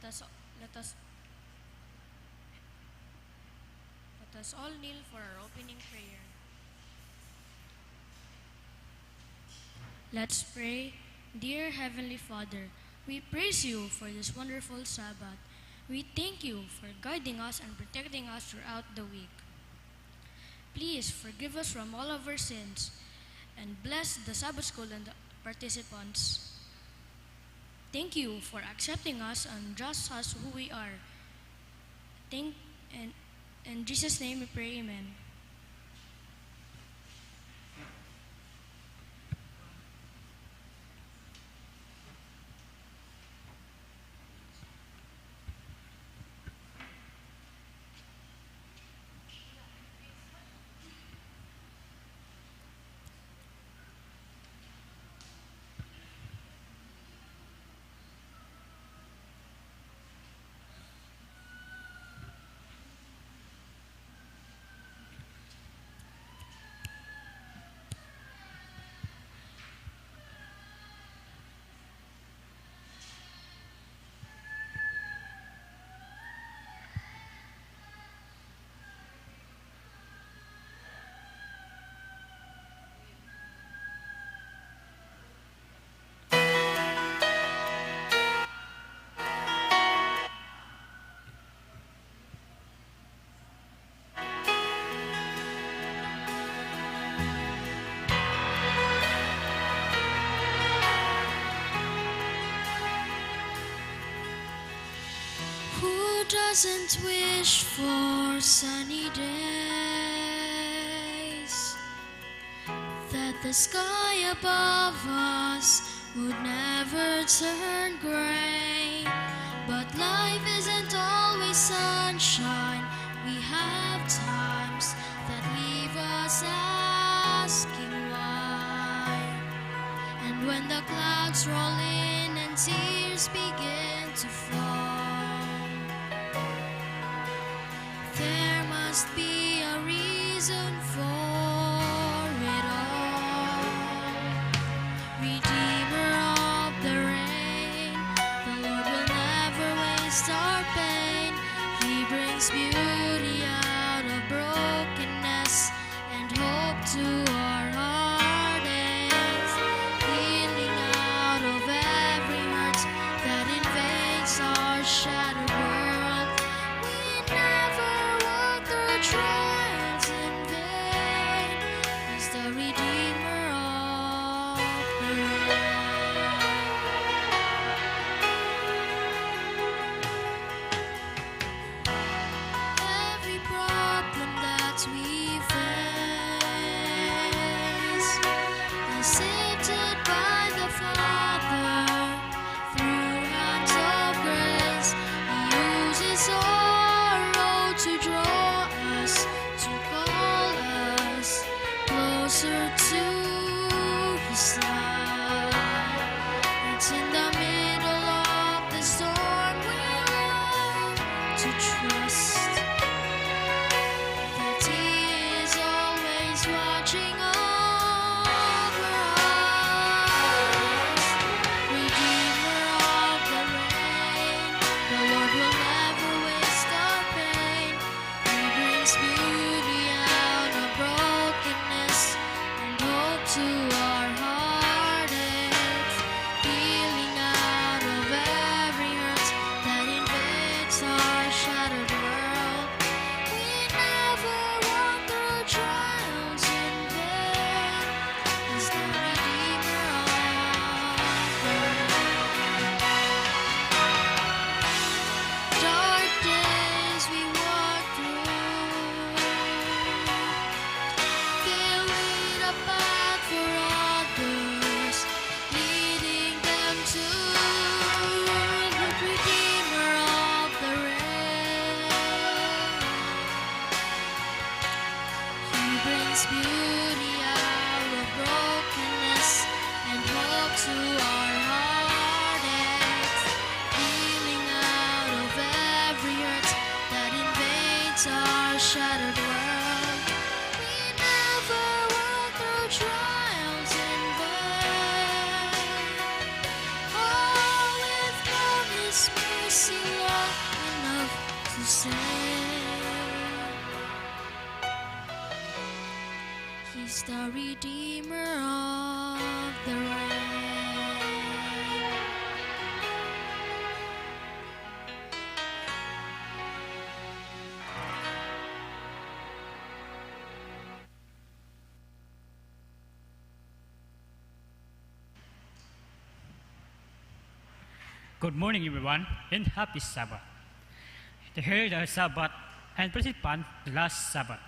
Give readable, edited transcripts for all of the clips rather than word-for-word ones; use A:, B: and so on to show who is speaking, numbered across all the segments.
A: Let us all kneel for our opening prayer. Let's pray. Dear Heavenly Father, we praise you for this wonderful Sabbath. We thank you for guiding us and protecting us throughout the week. Please forgive us from all of our sins and bless the Sabbath School and the participants. Thank you for accepting us and just as who we are. Thank and in Jesus' name we pray, amen. Who doesn't wish for sunny days? That the sky above us would never turn gray. But life isn't always sunshine. We have times that leave us asking why. And when the clouds roll in and tears begin to fall, there must be a reason for it all. Redeemer of the rain, the Lord will never waste our pain. He brings beauty out of brokenness and hope to our heartaches, healing out of every hurt that invades our shattered world. We never walk through trials in vain. He's the Redeemer of the rain. Every problem that we face is sifted by the Father through hands of grace. He uses sorrow to draw us, to call us closer to His side. It's in the middle of the storm we learn to trust that He is always watching over us. Redeemer of the rain, the Lord will never waste our pain. He brings beauty out of brokenness and hope to our heartaches, healing out of every hurt that invades our shattered world. We never walk through trials in vain. He's the Redeemer of the rain. Dark days we walk through, they lead a path for others, leading them to the Redeemer of the rain. He brings beauty out of brokenness and hope to our heartaches, healing out of every hurt that invades our shattered world. We never walk through trials in vain. Oh, we've known His mercy.
B: Good morning, everyone, and happy Sabbath. To hear the Sabbath and participant the last Sabbath.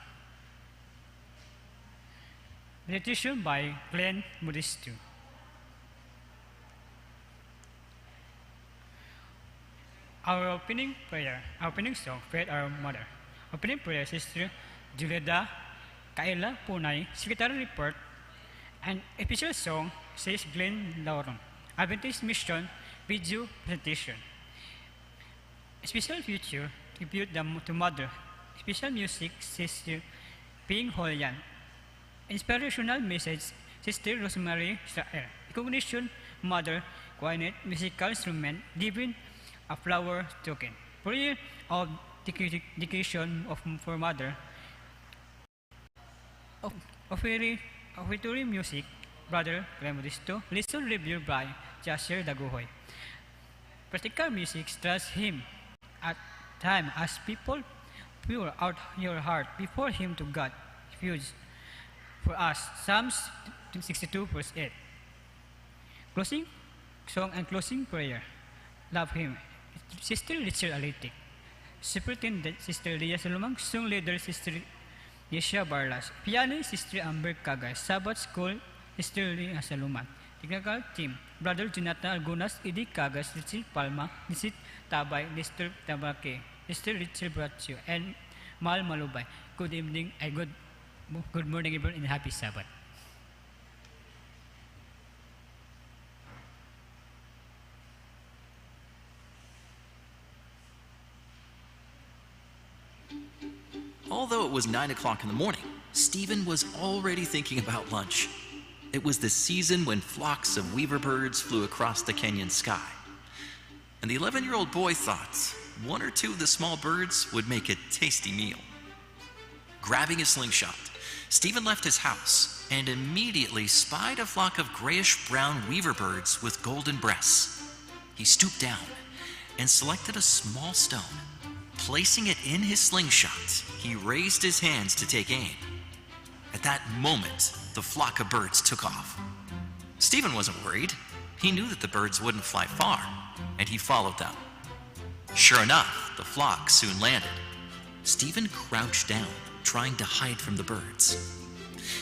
B: Meditation by Glenn Modesto. Our opening prayer, our opening song, Faith Our Mother. Opening prayer, Sister Juleda Kaila Punay, Secretary Report, and official song, says Glenn Lauron. Adventist Mission Video Presentation. Special feature, tribute to Mother. Special music, Sister Ping Holian. Inspirational message, Sister Rosemary Israel. Recognition, Mother, quiet musical instrument, giving a flower token. Prayer of dedication of for Mother. Offering offertory music, Brother Clemodisto. Listen review by Jasir Daguhoy. Practical music stress him at time as people pour out your heart before him to God. Refuge for us. Psalms 62 verse 8. Closing song and closing prayer. Love him. Sister Richard Alitic. Superintendent Sister Leah Salomang, Song Leader Sister Yesha Barlas, Piano Sister Amber Kagay, Sabbath School Sister Leah Saluman, Technical Team, Brother Jonathan Algunas, Eddie Cagas, Richard Palma, Nisit Tabay, Mr. Tabake, Mr. Richard Braccio, and Mal Malubay. Good evening and good morning, everyone, and happy Sabbath.
C: Although it was 9 o'clock in the morning, Stephen was already thinking about lunch. It was the season when flocks of weaver birds flew across the Kenyan sky. And the 11-year-old boy thought one or two of the small birds would make a tasty meal. Grabbing his slingshot, Stephen left his house and immediately spied a flock of grayish-brown weaver birds with golden breasts. He stooped down and selected a small stone. Placing it in his slingshot, he raised his hands to take aim. At that moment, the flock of birds took off. Stephen wasn't worried. He knew that the birds wouldn't fly far, and he followed them. Sure enough, the flock soon landed. Stephen crouched down, trying to hide from the birds.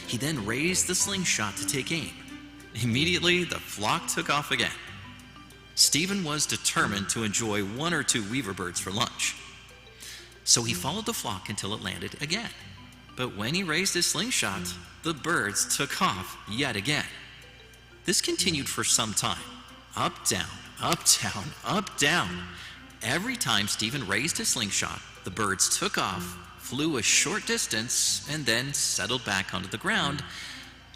C: He then raised the slingshot to take aim. Immediately, the flock took off again. Stephen was determined to enjoy one or two weaver birds for lunch. So he followed the flock until it landed again. But when he raised his slingshot, the birds took off yet again. This continued for some time. Up, down, up, down, up, down. Every time Stephen raised his slingshot, the birds took off, flew a short distance, and then settled back onto the ground,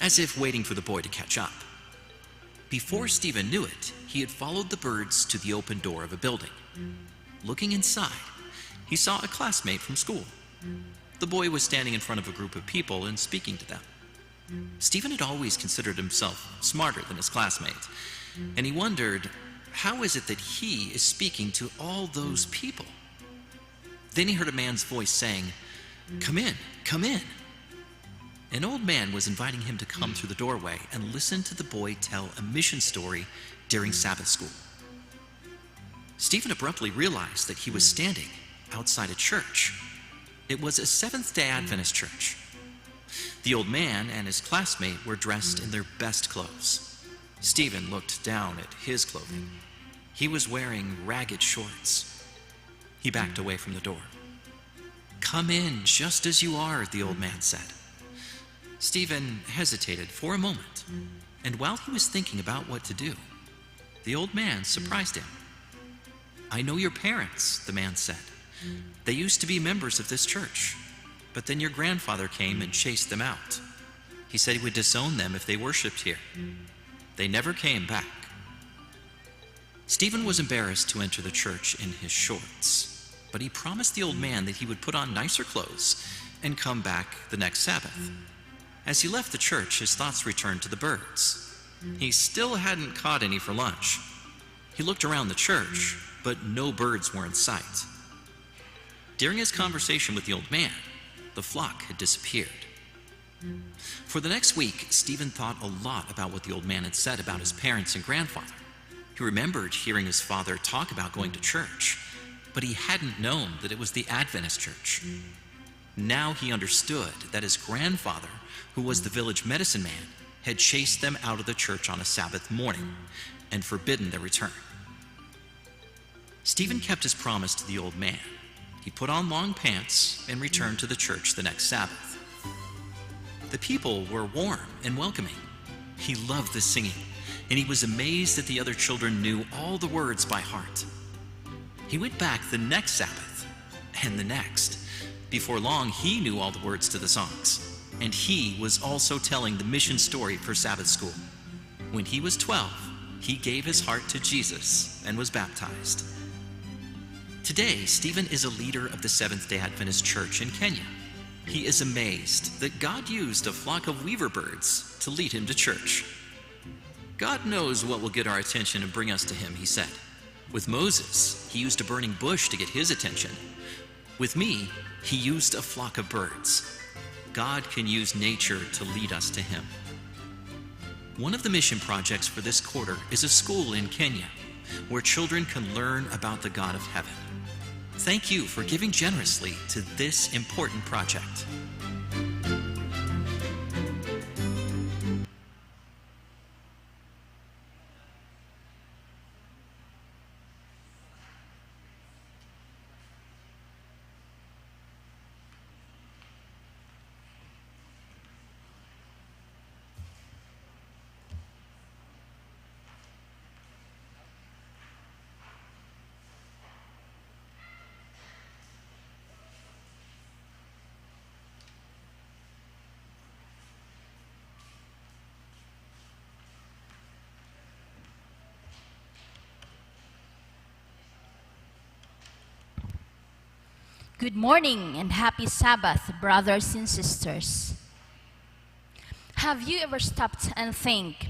C: as if waiting for the boy to catch up. Before Stephen knew it, he had followed the birds to the open door of a building. Looking inside, he saw a classmate from school. The boy was standing in front of a group of people and speaking to them. Stephen had always considered himself smarter than his classmate, and he wondered, how is it that he is speaking to all those people? Then he heard a man's voice saying, "Come in, come in." An old man was inviting him to come through the doorway and listen to the boy tell a mission story during Sabbath school. Stephen abruptly realized that he was standing outside a church. It was a Seventh-day Adventist church. The old man and his classmate were dressed in their best clothes. Stephen looked down at his clothing. He was wearing ragged shorts. He backed away from the door. "Come in just as you are," the old man said. Stephen hesitated for a moment, and while he was thinking about what to do, the old man surprised him. "I know your parents," the man said. "They used to be members of this church, but then your grandfather came and chased them out. He said he would disown them if they worshipped here. They never came back." Stephen was embarrassed to enter the church in his shorts, but he promised the old man that he would put on nicer clothes and come back the next Sabbath. As he left the church, his thoughts returned to the birds. He still hadn't caught any for lunch. He looked around the church, but no birds were in sight. During his conversation with the old man, the flock had disappeared. For the next week, Stephen thought a lot about what the old man had said about his parents and grandfather. He remembered hearing his father talk about going to church, but he hadn't known that it was the Adventist church. Now he understood that his grandfather, who was the village medicine man, had chased them out of the church on a Sabbath morning and forbidden their return. Stephen kept his promise to the old man. He put on long pants and returned to the church the next Sabbath. The people were warm and welcoming. He loved the singing, and he was amazed that the other children knew all the words by heart. He went back the next Sabbath and the next. Before long, he knew all the words to the songs, and he was also telling the mission story for Sabbath school. When he was 12, he gave his heart to Jesus and was baptized. Today, Stephen is a leader of the Seventh day Adventist Church in Kenya. He is amazed that God used a flock of weaver birds to lead him to church. "God knows what will get our attention and bring us to him," he said. "With Moses, he used a burning bush to get his attention. With me, he used a flock of birds. God can use nature to lead us to him." One of the mission projects for this quarter is a school in Kenya where children can learn about the God of heaven. Thank you for giving generously to this important project.
D: Good morning and happy Sabbath, brothers and sisters. Have you ever stopped and think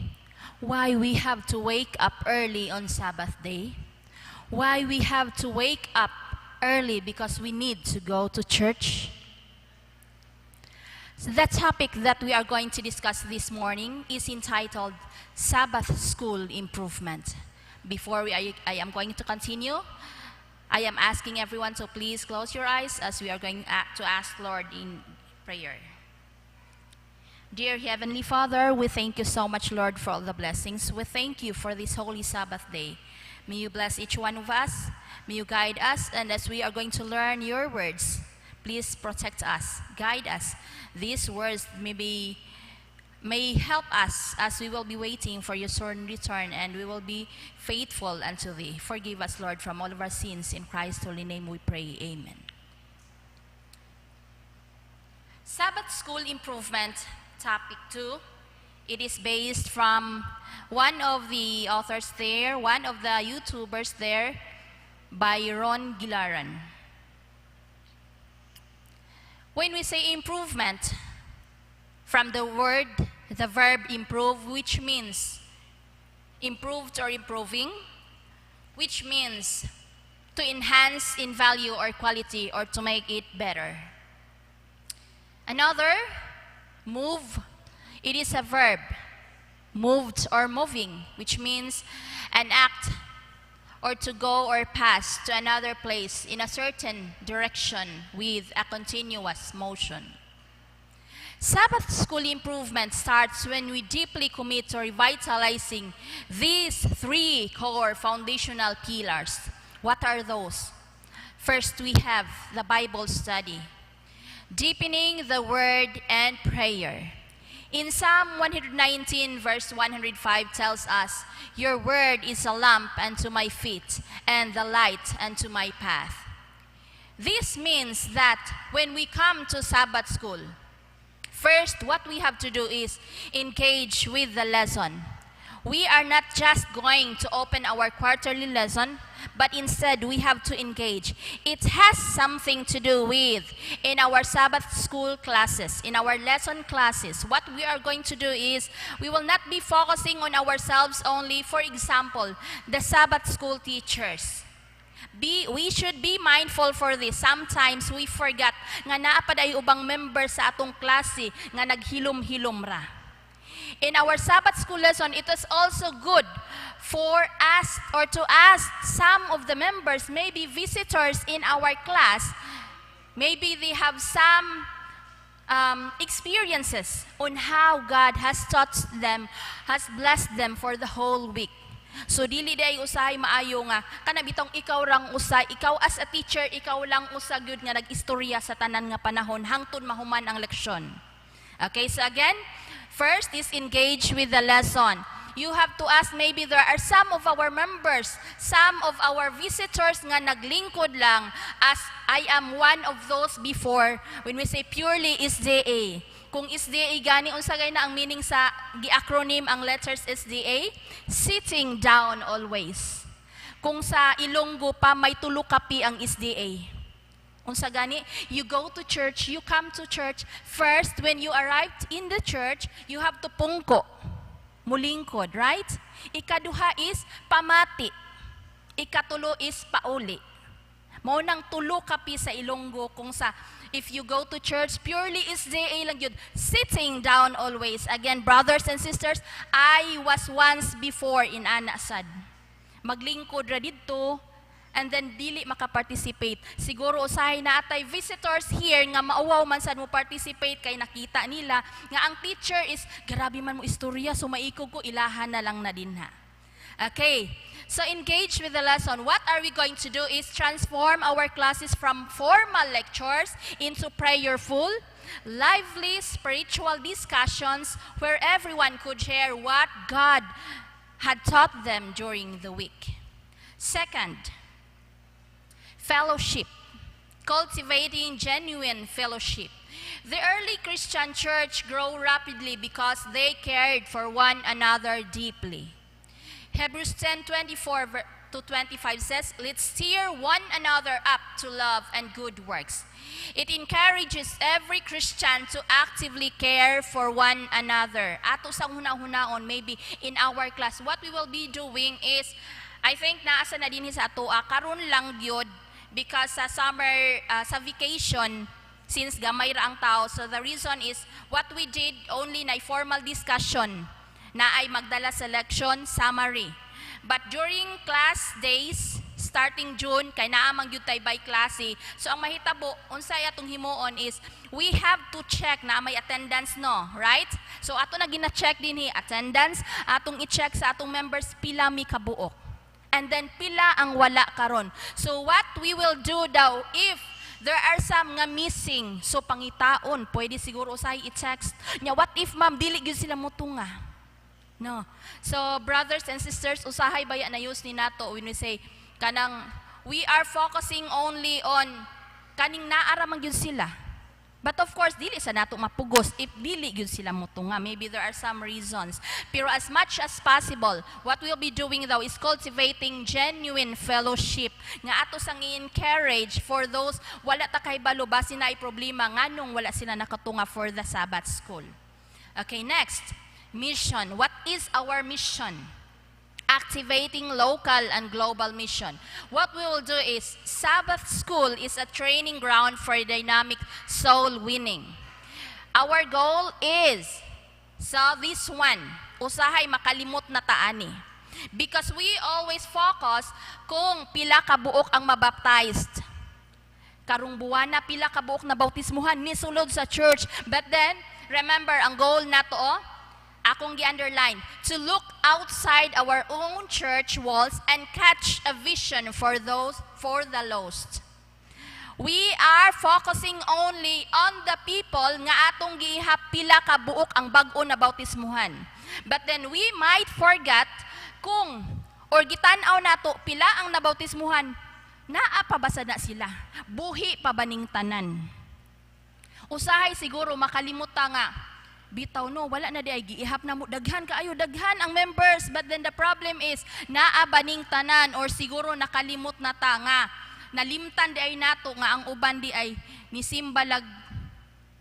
D: why we have to wake up early on Sabbath day? Why we have to wake up early because we need to go to church? So the topic that we are going to discuss this morning is entitled Sabbath School Improvement. Before I am going to continue, I am asking everyone to please close your eyes as we are going to ask Lord in prayer. Dear Heavenly Father, we thank you so much, Lord, for all the blessings. We thank you for this holy Sabbath day. May you bless each one of us. May you guide us. And as we are going to learn your words, please protect us, guide us. These words may help us as we will be waiting for your soon return, and we will be faithful unto thee. Forgive us, Lord, from all of our sins. In Christ's holy name we pray. Amen. Sabbath School Improvement, Topic 2. It is based from one of the authors there, one of the YouTubers there, by Ron Gilaran. When we say improvement, from the word, the verb improve, which means improved or improving, which means to enhance in value or quality or to make it better. Another, move, it is a verb, moved or moving, which means an act or to go or pass to another place in a certain direction with a continuous motion. Sabbath school improvement starts when we deeply commit to revitalizing these three core foundational pillars. What are those? First, we have the Bible study, deepening the word and prayer. In Psalm 119, verse 105 tells us, "Your word is a lamp unto my feet and the light unto my path." This means that when we come to Sabbath school, first, what we have to do is engage with the lesson. We are not just going to open our quarterly lesson, but instead we have to engage. It has something to do with in our Sabbath school classes, in our lesson classes. What we are going to do is we will not be focusing on ourselves only. For example, the Sabbath school teachers. We should be mindful for this. Sometimes we forget nga naa pa day ubang member sa atong klase nga naghilom-hilom ra. In our Sabbath school lesson, it is also good for us or to ask some of the members, maybe visitors in our class, maybe they have some experiences on how God has taught them, has blessed them for the whole week. So dili diay usahay maayo nga kana bitong ikaw rang usa, ikaw as a teacher, ikaw lang usa gyud nga nag-istorya sa tanan nga panahon hangtod mahuman ang leksyon. Okay, so again, first is engage with the lesson. You have to ask, maybe there are some of our members, some of our visitors nga naglingkod lang, as I am one of those before when we say purely SDA. Kung SDA gani, unsa gay na ang meaning sa gi-acronym ang letters SDA? Sitting down always. Kung sa Ilonggo pa, may tulo kapi ang SDA. Unsa gani? You go to church, you come to church. First, when you arrived in the church, you have to pungko. Mulingkod, right? Ikaduha is pamati. Ikatulo is pauli. Mao nang tulo kapi sa Ilonggo kung sa if you go to church, purely SDA lang yun. Sitting down always. Again, brothers and sisters, I was once before in ana sad. Maglingkod ra didto and then dili makaparticipate. Siguro usahay naa tay visitors here nga mauwaw man sad mo participate kay nakita nila nga ang teacher is grabe man mo istorya, so maikog ko, ilahan na lang na dinha. Okay, so engage with the lesson. What are we going to do is transform our classes from formal lectures into prayerful, lively spiritual discussions where everyone could share what God had taught them during the week. Second, fellowship. Cultivating genuine fellowship. The early Christian church grew rapidly because they cared for one another deeply. Hebrews 10:24 to 25 says, "Let's stir one another up to love and good works." It encourages every Christian to actively care for one another. Ato sa huna-hunaon, maybe in our class, what we will be doing is, I think naasa na din sa atoa, karon lang gyud because sa summer, sa vacation, since gamay ra ang tao, so the reason is, what we did only na formal discussion, na ay magdala sa lection summary. But during class days, starting June, kay naa man gyud tay by klase. So ang mahitabo, unsay atong himuon is, we have to check na may attendance, no, right? So ato na gina-check dinhi attendance, atong i-check sa atong members pila mi kabuok. And then pila ang wala karon. So what we will do daw if there are some nga missing, so pangitaon, pwede siguro usahay i-text. Nya what if, ma'am, dili gyud sila mutunga? No. So brothers and sisters, usahay baya na use ni nato when we say kanang we are focusing only on kaning naa ra man gyud sila. But of course, dili sa nato mapugos if dili gyud sila mutunga. Maybe there are some reasons. Pero as much as possible, what we'll be doing though is cultivating genuine fellowship nga ato sang i-encourage for those wala ta kahibalo basin naay problema nganong wala sila nakatunga for the Sabbath school. Okay, next, mission. What is our mission? Activating local and global mission. What we will do is, Sabbath school is a training ground for dynamic soul winning. Our goal is, so this one, usahay makalimot na taani. Because we always focus kung pila ka buok ang mabaptized. Karong buwana, pila ka buok na bautismuhan ni sulod sa church. But then, remember, ang goal nato, oh, akong gi-underline, to look outside our own church walls and catch a vision for the lost. We are focusing only on the people nga atong giihap pila ka buok ang bag-o na bautismuhan. But then we might forget kung or gitan-aw nato pila ang nabautismuhan, naa pa ba sa na sila? Buhi pa ba ning tanan? Usahay siguro makalimot ta nga bitaw no, wala na di ay giihap na mo, daghan kaayo, daghan ang members, but then the problem is, naa ba ning tanan? Or siguro nakalimot na ta nga nalimtan di ay nato nga ang uban di ay nisimbalag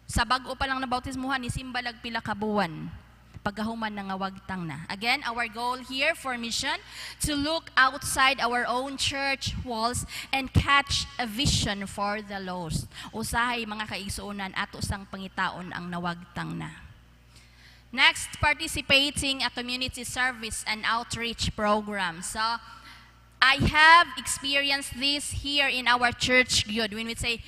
D: sa bag-o pa lang na bautismuhan, nisimbalag pila ka buwan pagkahuman na nga wagtang na. Again, our goal here for mission, to look outside our own church walls and catch a vision for the lost. Usahay, mga kaigsuonan, ato sang pangitaon ang nawagtang na. Next, participating a community service and outreach program. So, I have experienced this here in our church gyud, when we say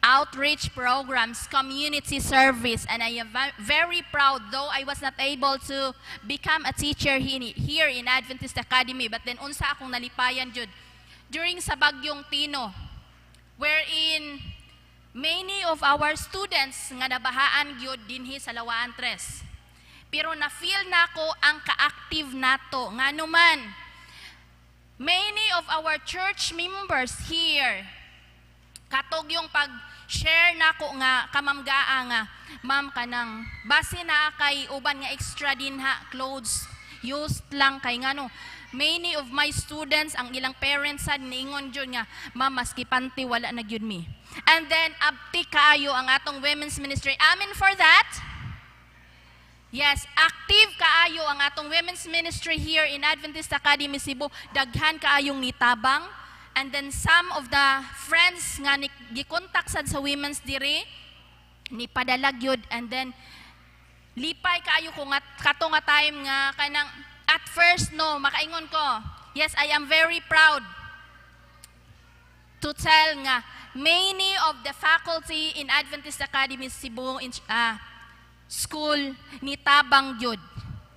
D: outreach programs, community service, and I am very proud, though I was not able to become a teacher here in Adventist Academy, but then unsa akong nalipayan jud during sa Bagyong Tino, wherein many of our students nga nabahaan gyud dinhi sa Lawaan Tres. Pero na-feel nako ang ka-active nato. Ngano man, many of our church members here, katog yung pag-share nako nga kamamgaa nga, "Ma'am, kanang base na kay uban nga extra dinha, clothes, used lang," kay ngano many of my students, ang ilang parents sad niingon jud nga, "Ma'am, maski panty wala na gyud mi." And then abti kaayo ang atong women's ministry. Amen for that. Yes, active kaayo ang atong women's ministry here in Adventist Academy Cebu. Daghan kaayong nitabang. And then some of the friends nga ni gikontak sad sa women's diri ni padala gyud, and then lipay kaayo ko nga kato nga time nga kanang at first, no, makaingon ko, yes, I am very proud to tell nga many of the faculty in Adventist Academy Cebu in school ni tabang gyud,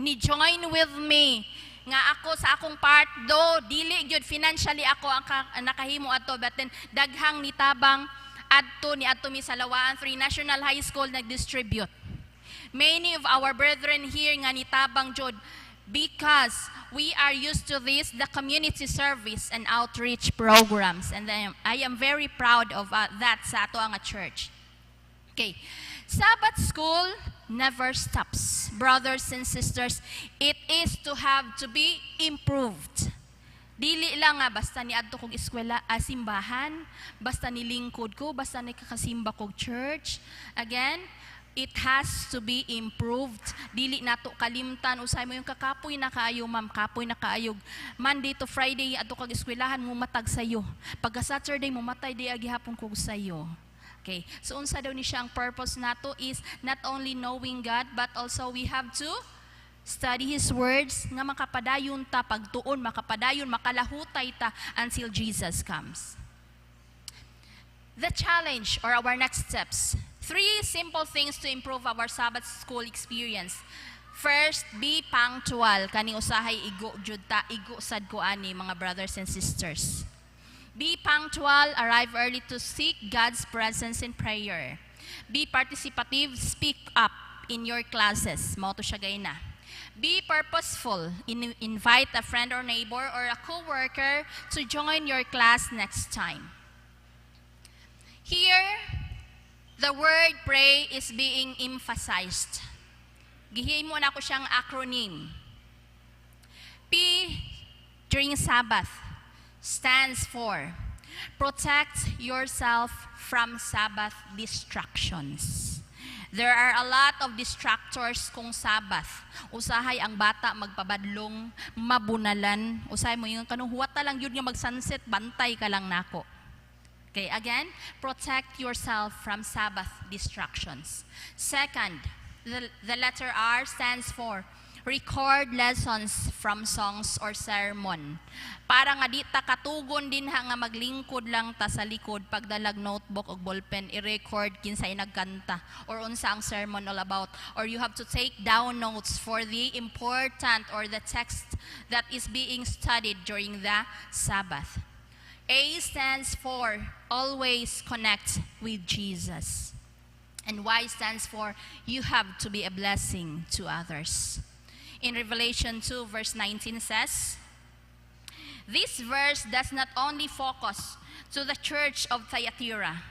D: ni join with me nga ako sa akong part do dili gyud financially ako ang nakahimo ato, but then daghang nitabang adto ni adto mi sa Lawaan 3 National High School, nag-distribute. Many of our brethren here nga nitabang jud because we are used to this, the community service and outreach programs, and then I am very proud of that sa ato nga church. Okay. Sabbath school never stops. Brothers and sisters, it is to have to be improved. Dili lang nga basta ni adto kog eskwela, simbahan, basta nilingkod ko, basta ni kakasimba kog church. Again, it has to be improved. Dili nato kalimtan usay mo yung kakapoy na kaayo, ma'am, kapoy na kaayo. Monday to Friday adto kag eskwelahan mo matag sayo. Pagka Saturday mo matay di gihapon kog sayo. Okay. So unsa daw ni siya ang purpose nato is not only knowing God but also we have to study His words nga makapadayon ta pagtuon, makapadayon, makalahutay ta until Jesus comes. The challenge or our next steps. Three simple things to improve our Sabbath school experience. First, be punctual. Kani usahay igo jud ta, igo sad ko ani, mga brothers and sisters. Be punctual, arrive early to seek God's presence in prayer. Be participative, speak up in your classes. Mao to siya gay na. Be purposeful. Invite a friend or neighbor or a coworker to join your class next time. Here, the word "pray" is being emphasized. Gihimo na ko siyang acronym. P during Sabbath stands for protect yourself from Sabbath distractions. There are a lot of distractors kung Sabbath. Usahay ang bata magpabadlong, mabunalan. Usahay mo yung kanong huwata lang yun nga mag-sunset, bantay ka lang nako. Okay, again, protect yourself from Sabbath distractions. Second, the letter R stands for record lessons from songs or sermon. Para nga di ta katugon din ha nga maglingkod lang ta sa likod, pagdalag notebook og ballpen, i-record kinsay nagkanta or unsa ang sermon all about, or you have to take down notes for the important or the text that is being studied during the Sabbath. A stands for always connect with Jesus. And Y stands for you have to be a blessing to others. In Revelation 2, verse 19 says, this verse does not only focus to the church of Thyatira,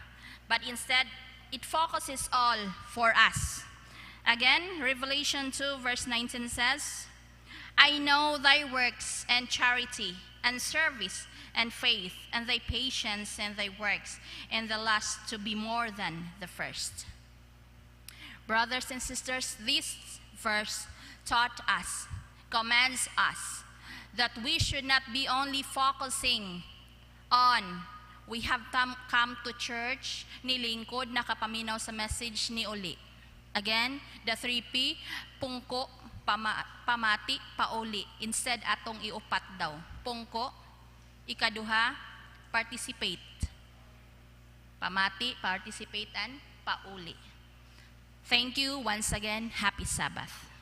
D: but instead it focuses all for us. Again, Revelation 2, verse 19 says, "I know thy works and charity and service and faith and thy patience and thy works, and the last to be more than the first." Brothers and sisters, this verse taught us, commands us, that we should not be only focusing on we have come to church, nilingkod, nakapaminaw sa message ni uli. Again, the 3P, Pungko, pamati, pauli. Instead, atong iupat daw. Pungko, ikaduha, participate. Pamati, participate, and pauli. Thank you once again. Happy Sabbath.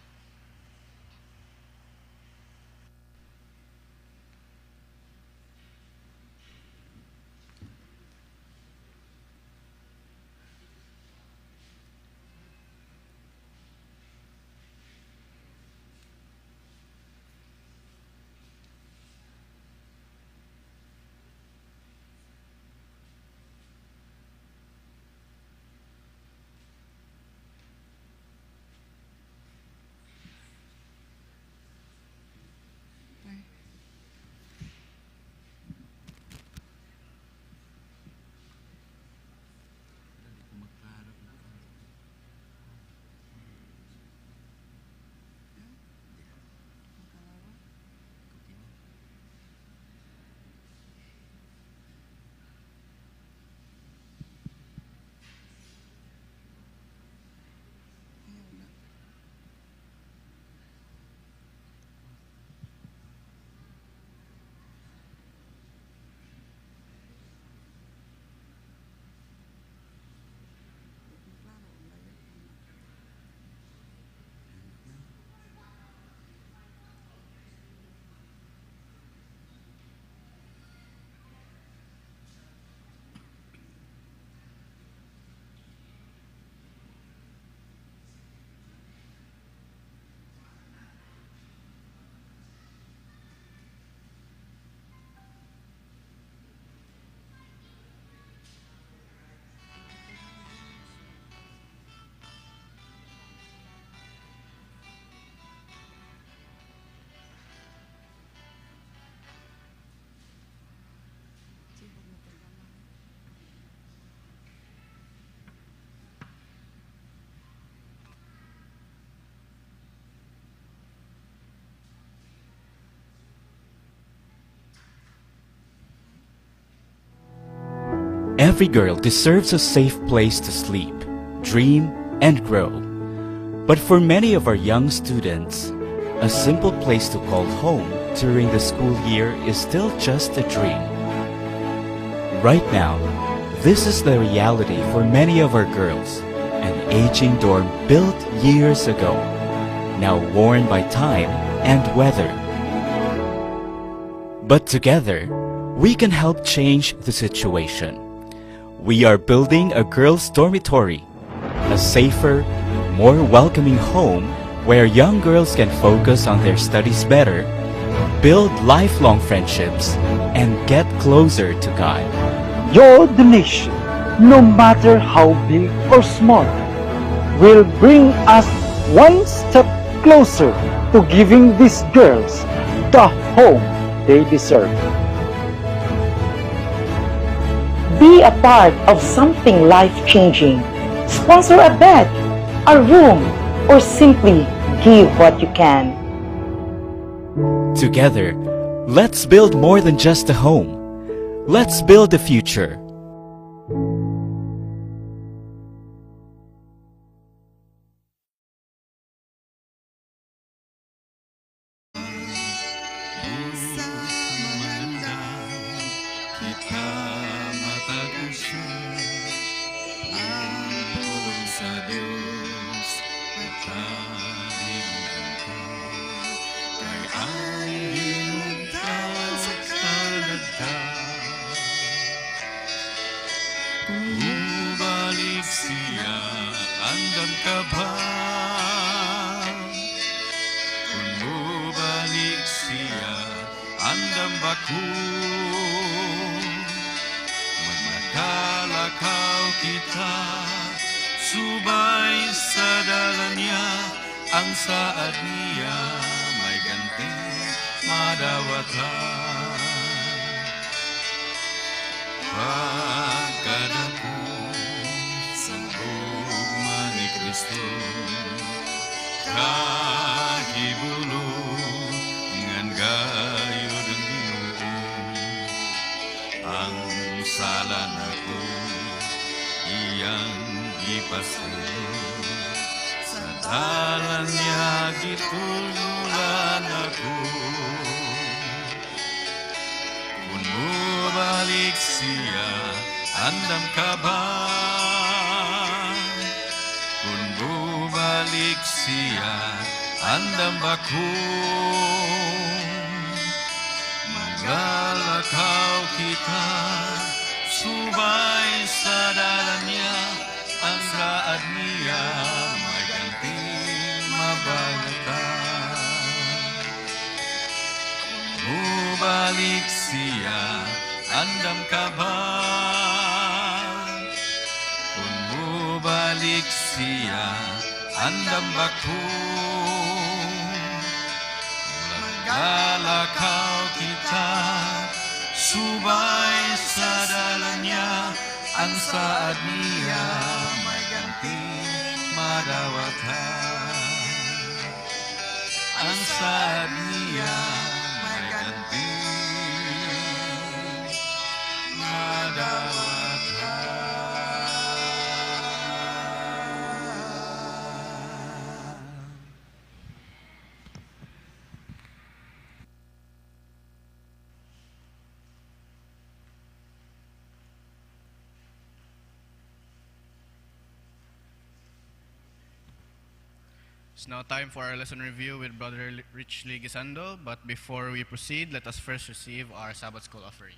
E: Every girl deserves a safe place to sleep, dream, and grow. But for many of our young students, a simple place to call home during the school year is still just a dream. Right now, this is the reality for many of our girls, an aging dorm built years ago, now worn by time and weather. But together, we can help change the situation. We are building a girls' dormitory, a safer, more welcoming home where young girls can focus on their studies better, build lifelong friendships, and get closer to God.
F: Your donation, no matter how big or small, will bring us one step closer to giving these girls the home they deserve.
G: Be a part of something life-changing. Sponsor a bed, a room, or simply give what you can.
E: Together, let's build more than just a home. Let's build the future.
H: Sala nako iyang gipasaylo sa Dalan niya gituluran ako. Kung mubalik siya, andam ka ba? Kung bumalik siya, andam ba kung magalakaw kita, subay sa dalan niya, ang saad niya, may ganting mabalatan. Bumalik siya, andam ka ba? Kung bumalik siya, andam ba kung magalakaw kita, subay sa dalan niya, ang saad niya, may ganting madawatan. Ang saad niya, may ganting madawatan.
I: It's now time for our lesson review with Brother Rich Lee Gisando. But before we proceed, let us first receive our Sabbath School offering.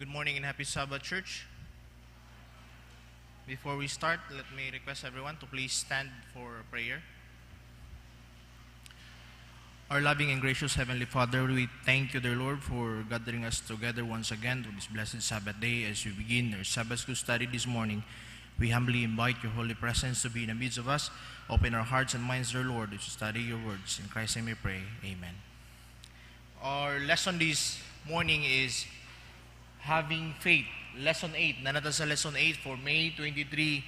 I: Good morning and happy Sabbath, Church. Before we start, let me request everyone to please stand for prayer. Our loving and gracious Heavenly Father, we thank you, dear Lord, for gathering us together once again to this blessed Sabbath day as we begin our Sabbath school study this morning. We humbly invite your holy presence to be in the midst of us. Open our hearts and minds, dear Lord, to study your words. In Christ's name we pray. Amen. Our lesson this morning is having faith. Lesson 8. Naa na ta sa Lesson 8 for May 23,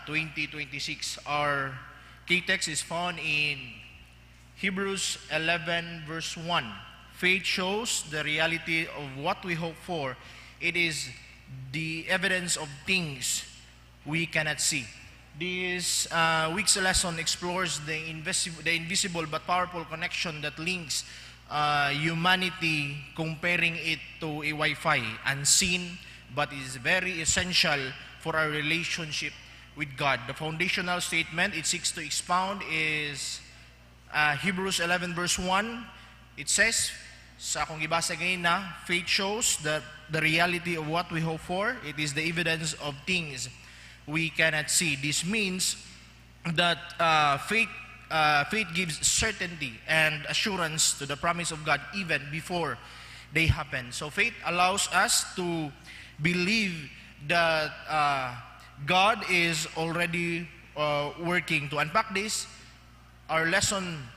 I: 2026. Our key text is found in Hebrews 11, verse 1. Faith shows the reality of what we hope for. It is the evidence of things we cannot see. This week's lesson explores the invisible but powerful connection that links humanity, comparing it to a Wi-Fi, unseen but is very essential for our relationship with God. The foundational statement it seeks to expound is Hebrews 11 verse 1. It says, sa akong gibasa ganina, faith shows that the reality of what we hope for. It is the evidence of things we cannot see. This means that faith gives certainty and assurance to the promise of God even before they happen. So faith allows us to believe that God is already working. To unpack this, our lesson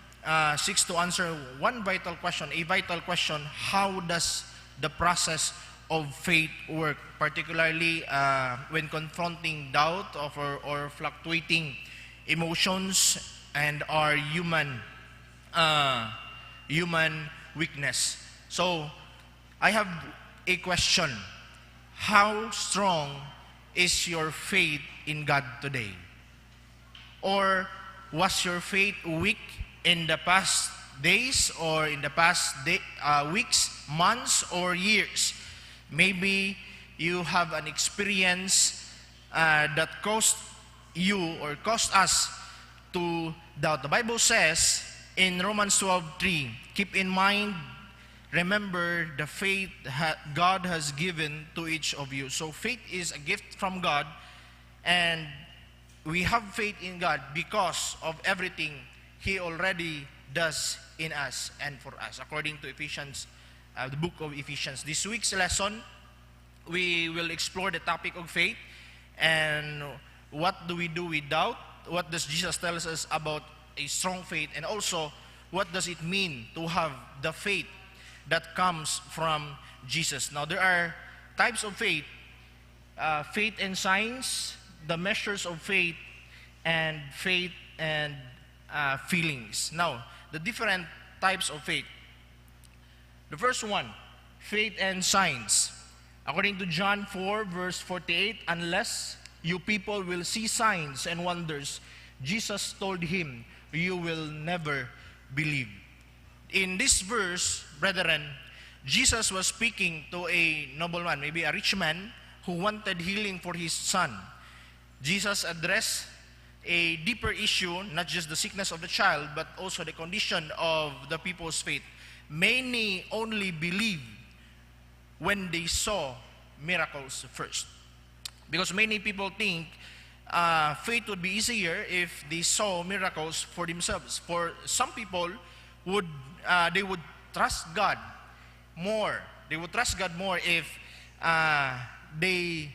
I: seeks to answer one vital question, a vital question: how does the process of faith work, particularly when confronting doubt or fluctuating emotions and our human weakness? So, I have a question. How strong is your faith in God today? Or was your faith weak in the past days or in the past weeks, months, or years? Maybe you have an experience that caused you or caused us to doubt. The Bible says in Romans 12:3, "Keep in mind, remember the faith God has given to each of you." So faith is a gift from God, and we have faith in God because of everything He already does in us and for us, according to Ephesians, the book of Ephesians. This week's lesson, we will explore the topic of faith and what do we do with doubt, what does Jesus tell us about a strong faith, and also what does it mean to have the faith that comes from Jesus. Now, there are types of faith, faith and signs, the measures of faith, and faith and feelings. Now, the different types of faith. The first one, faith and signs. According to John 4, verse 48, "Unless you people will see signs and wonders," Jesus told him, "you will never believe." In this verse, brethren, Jesus was speaking to a nobleman, maybe a rich man, who wanted healing for his son. Jesus addressed a deeper issue, not just the sickness of the child, but also the condition of the people's faith. Many only believe when they saw miracles first. Because many people think faith would be easier if they saw miracles for themselves. For some people, would they would trust God more. They would trust God more if they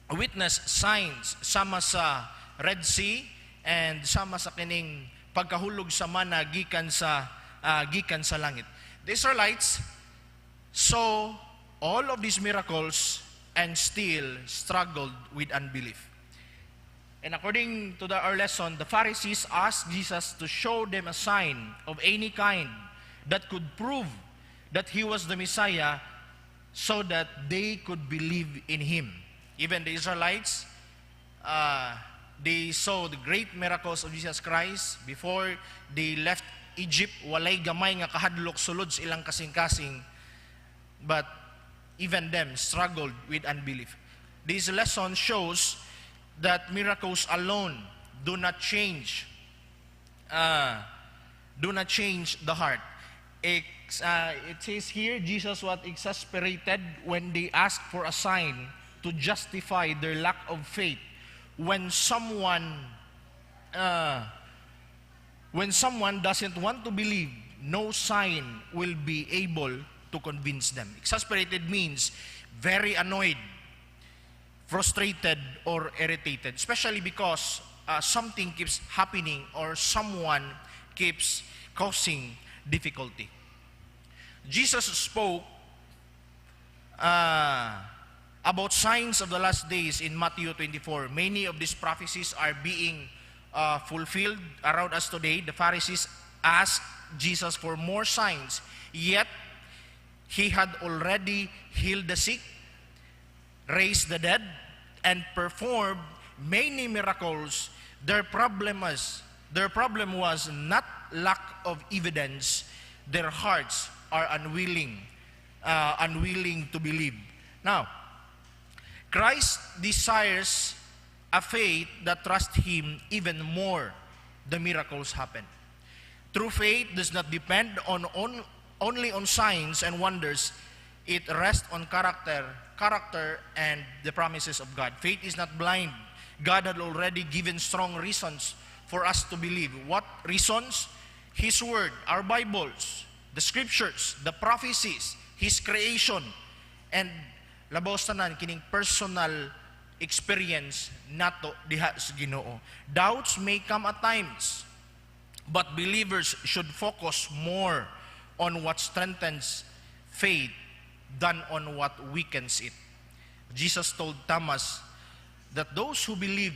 I: witness signs sama sa Red Sea and sama sa kining pagkahulog sa mana gikan sa langit. The Israelites saw all of these miracles and still struggled with unbelief. And according to our lesson, the Pharisees asked Jesus to show them a sign of any kind that could prove that he was the Messiah so that they could believe in him. Even the Israelites, they saw the great miracles of Jesus Christ before they left Egypt. Walay gamay nga kahadlok sulod sa ilang kasing-kasing. But even them struggled with unbelief. This lesson shows that miracles alone do not change the heart. It says here, Jesus was exasperated when they asked for a sign to justify their lack of faith. When someone doesn't want to believe, no sign will be able to convince them. Exasperated means very annoyed, frustrated, or irritated, especially because something keeps happening or someone keeps causing difficulty. Jesus spoke about signs of the last days in Matthew 24. Many of these prophecies are being fulfilled around us today. The Pharisees asked Jesus for more signs, yet he had already healed the sick, raised the dead, and performed many miracles. Their problem was not lack of evidence. Their hearts are unwilling to believe. Now, Christ desires a faith that trusts Him even more the miracles happen. True faith does not depend only on signs and wonders. It rests on character and the promises of God. Faith is not blind. God had already given strong reasons for us to believe. What reasons? His Word, our Bibles, the Scriptures, the prophecies, His creation, and labaw sa tanan kining personal experience nato diha sa Ginoo. Doubts may come at times, but believers should focus more on what strengthens faith than on what weakens it. Jesus told Thomas that those who believe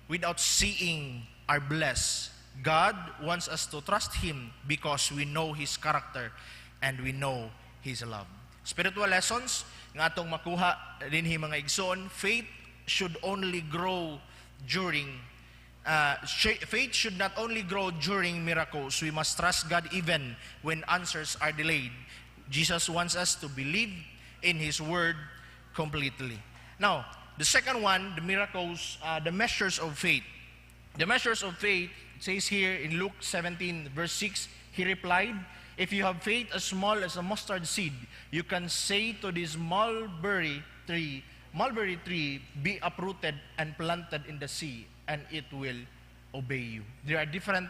I: without seeing are blessed. God wants us to trust Him because we know His character and we know His love. Spiritual lessons nga atong makuha dinhi, mga igsoon: faith should not only grow during miracles. We must trust God even when answers are delayed. Jesus wants us to believe in His Word completely. Now, the second one, the miracles, the measures of faith. The measures of faith, it says here in Luke 17, verse 6, "He replied, 'If you have faith as small as a mustard seed, you can say to this mulberry tree, "Be uprooted and planted in the sea," and it will obey you.'" There are different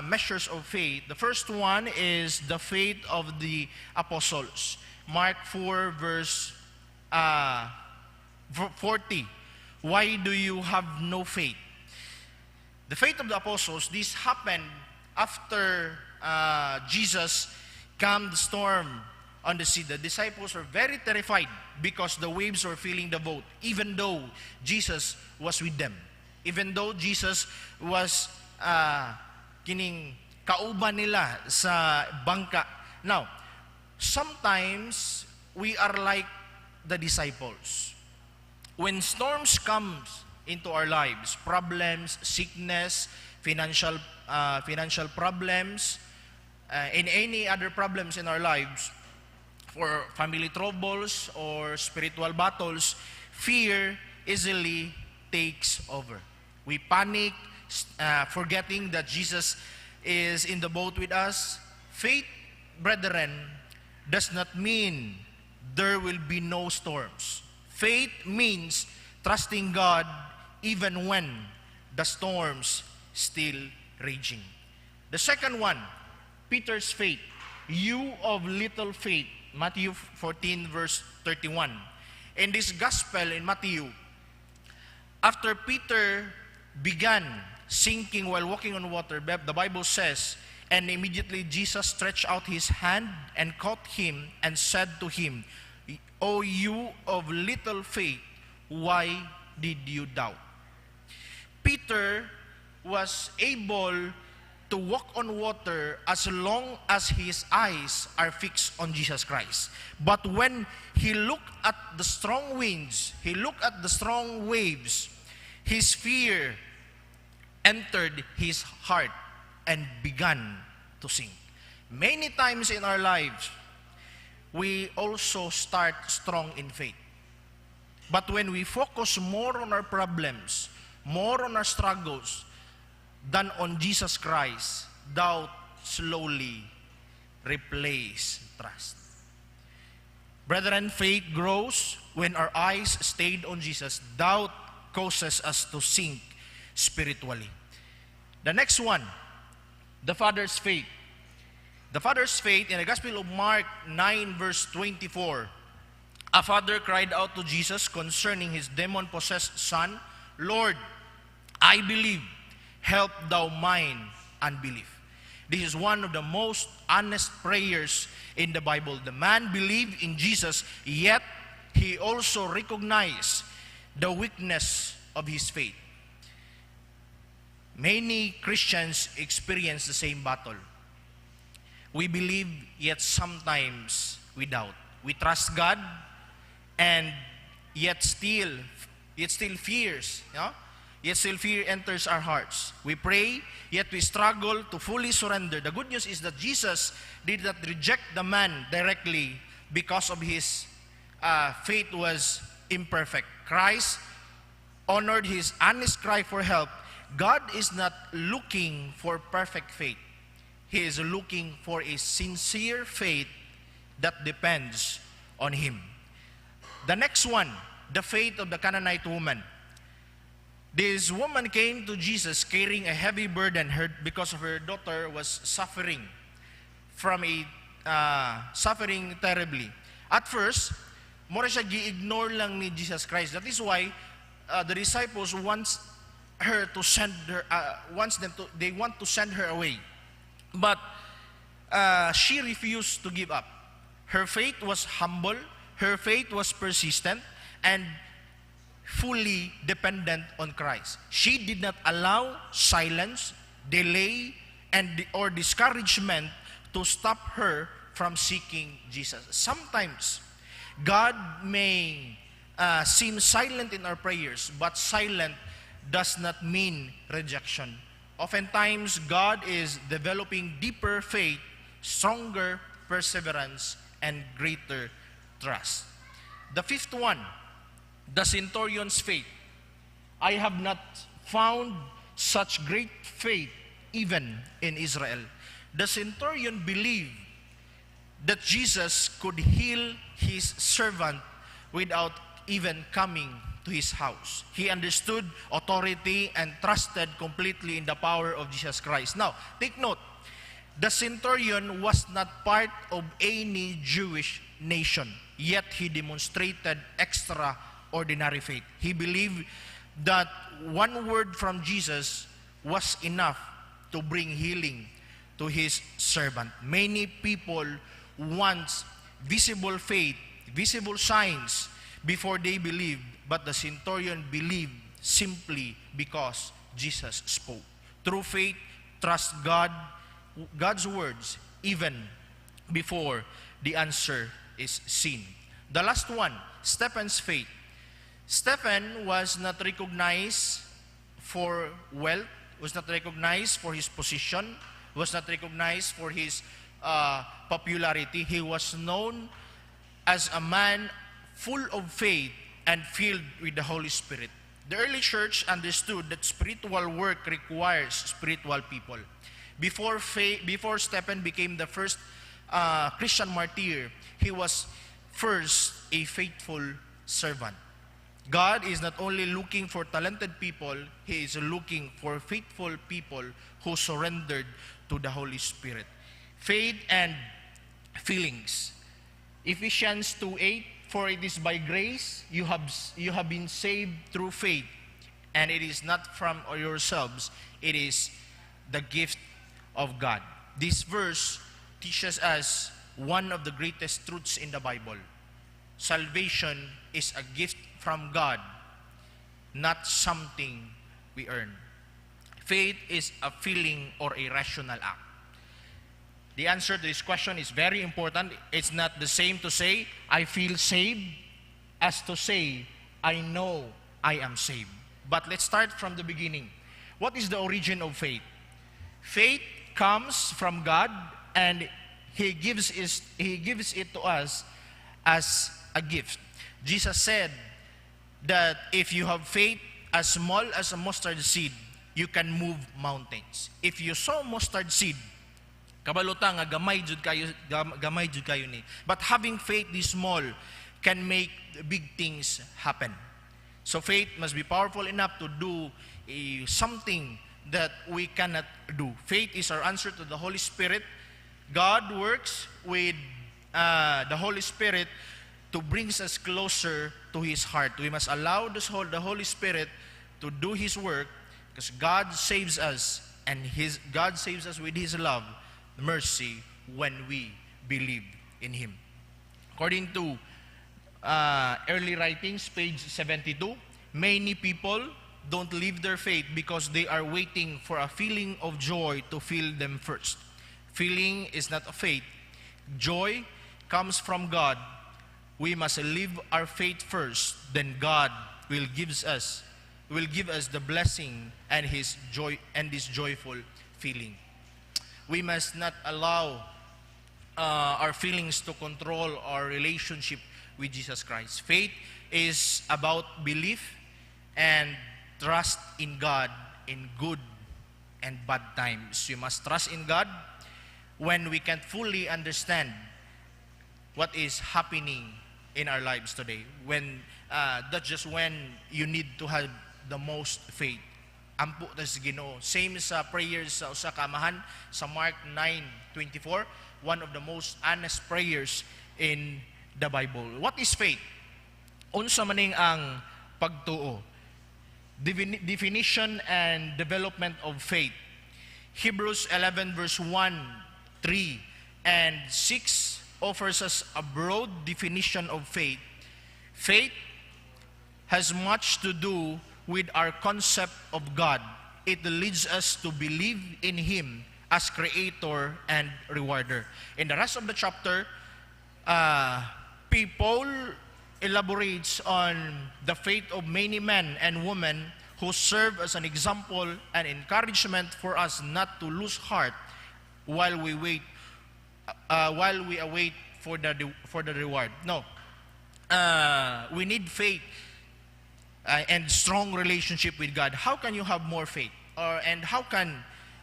I: measures of faith. The first one is the faith of the apostles. Mark 4, verse 40. "Why do you have no faith?" The faith of the apostles, this happened after Jesus calmed the storm on the sea. The disciples were very terrified because the waves were filling the boat, even though Jesus was with them. Even though Jesus was kining kauban nila sa bangka. Now, sometimes we are like the disciples. When storms comes into our lives, problems, sickness, financial problems, and any other problems in our lives, for family troubles or spiritual battles, fear easily takes over. We panic, forgetting that Jesus is in the boat with us. Faith, brethren, does not mean there will be no storms. Faith means trusting God even when the storm's still raging. The second one, Peter's faith. "You of little faith," Matthew 14 verse 31. In this gospel in Matthew, after Peter began sinking while walking on water, the Bible says, "And immediately Jesus stretched out his hand and caught him and said to him, 'O you of little faith, why did you doubt?'" Peter was able to walk on water as long as his eyes are fixed on Jesus Christ. But when he looked at the strong winds, he looked at the strong waves, his fear entered his heart and began to sink. Many times in our lives, we also start strong in faith. But when we focus more on our problems, more on our struggles, than on Jesus Christ, doubt slowly replace trust. Brethren, faith grows when our eyes stayed on Jesus. Doubt causes us to sink spiritually. The next one, the Father's faith. The Father's faith in the Gospel of Mark 9, verse 24. A father cried out to Jesus concerning his demon possessed son, "Lord, I believe, help thou mine unbelief." This is one of the most honest prayers in the Bible. The man believed in Jesus, yet He also recognized the weakness of his faith. Many Christians experience the same battle. We believe, yet sometimes we doubt. We trust God, and yet still fears, you know? Yet still fear enters our hearts. We pray, yet we struggle to fully surrender. The good news is that Jesus did not reject the man directly because of his faith was imperfect. Christ honored his honest cry for help. God is not looking for perfect faith. He is looking for a sincere faith that depends on Him. The next one, the faith of the Canaanite woman. This woman came to Jesus carrying a heavy burden because of her daughter was suffering terribly. At first, mura siya gi-ignore lang ni Jesus Christ. That is why the disciples wants her to send her wants them to they want to send her away. But she refused to give up. Her faith was humble, her faith was persistent, and fully dependent on Christ. She did not allow silence, delay, and or discouragement to stop her from seeking Jesus. Sometimes God may seem silent in our prayers, but silent does not mean rejection. Oftentimes, God is developing deeper faith, stronger perseverance, and greater trust. The fifth one, the centurion's faith. "I have not found such great faith even in Israel." The centurion believed that Jesus could heal his servant without even coming to his house. He understood authority and trusted completely in the power of Jesus Christ. Now, take note, the centurion was not part of any Jewish nation, yet he demonstrated extraordinary faith. He believed that one word from Jesus was enough to bring healing to his servant. Many people want visible faith, visible signs before they believe, but the centurion believed simply because Jesus spoke. True faith trust God's words even before the answer is seen. The last one, Stephen's faith. Stephen was not recognized for wealth, was not recognized for his position, was not recognized for his popularity. He was known as a man full of faith and filled with the Holy Spirit. The early church understood that spiritual work requires spiritual people. Before Stephen became the first Christian martyr, he was first a faithful servant. God is not only looking for talented people, He is looking for faithful people who surrendered to the Holy Spirit. Faith and feelings. Ephesians 2:8, "For it is by grace you have been saved through faith, and it is not from yourselves, it is the gift of God." This verse teaches us one of the greatest truths in the Bible. Salvation is a gift from God, not something we earn. Faith is a feeling or a rational act? The answer to this question is very important. It's not the same to say, "I feel saved," as to say, "I know I am saved." But let's start from the beginning. What is the origin of faith? Faith comes from God and He gives it to us as a gift. Jesus said that if you have faith as small as a mustard seed, you can move mountains. If you sow mustard seed, kabalo ta nga gamay jud kayo, gamay jud kayo ni. But having faith this small can make big things happen. So faith must be powerful enough to do something that we cannot do. Faith is our answer to the Holy Spirit. God works with the Holy Spirit to bring us closer to His heart. We must allow the Holy Spirit to do His work because God saves us and God saves us with His love, mercy when we believe in Him. According to Early Writings, page 72. Many people don't live their faith because they are waiting for a feeling of joy to fill them first. Feeling is not a faith. Joy comes from God. We must live our faith first, then God will give us the blessing and his joy and this joyful feeling. We must not allow our feelings to control our relationship with Jesus Christ. Faith is about belief and trust in God in good and bad times. We must trust in God when we can't fully understand what is happening in our lives today. When that's just when you need to have the most faith. Ampo ta sa Ginoo. Same sa prayers sa usa ka amahan sa Mark 9:24, one of the most honest prayers in the Bible. What is faith? Unsa maning ang pagtuo? Definition and development of faith. Hebrews 11 verse 1, 3, and 6 offers us a broad definition of faith. Faith has much to do with our concept of God. It leads us to believe in Him as creator and rewarder. In the rest of the chapter, Paul elaborates on the faith of many men and women who serve as an example and encouragement for us not to lose heart while we await for the reward. No. We need faith and strong relationship with God. How can you have more faith? Or and how can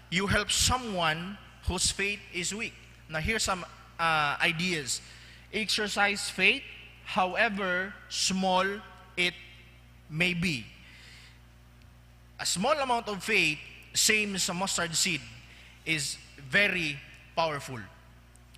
I: you help someone whose faith is weak? Now here's some ideas. Exercise faith, however small it may be. A small amount of faith, same as a mustard seed, is very powerful.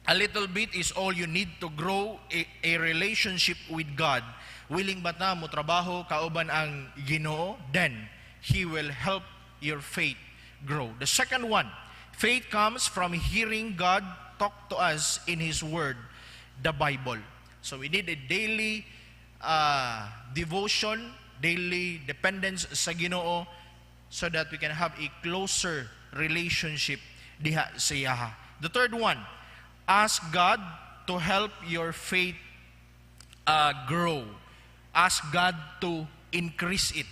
I: A little bit is all you need to grow a relationship with God. Willing ba ta mo trabaho kauban ang Ginoo? Then He will help your faith grow. The second one, faith comes from hearing God talk to us in His Word, the Bible. So we need a daily devotion, daily dependence sa Ginoo so that we can have a closer relationship diha sa iyaha. The third one, ask God to help your faith grow. Ask God to increase it.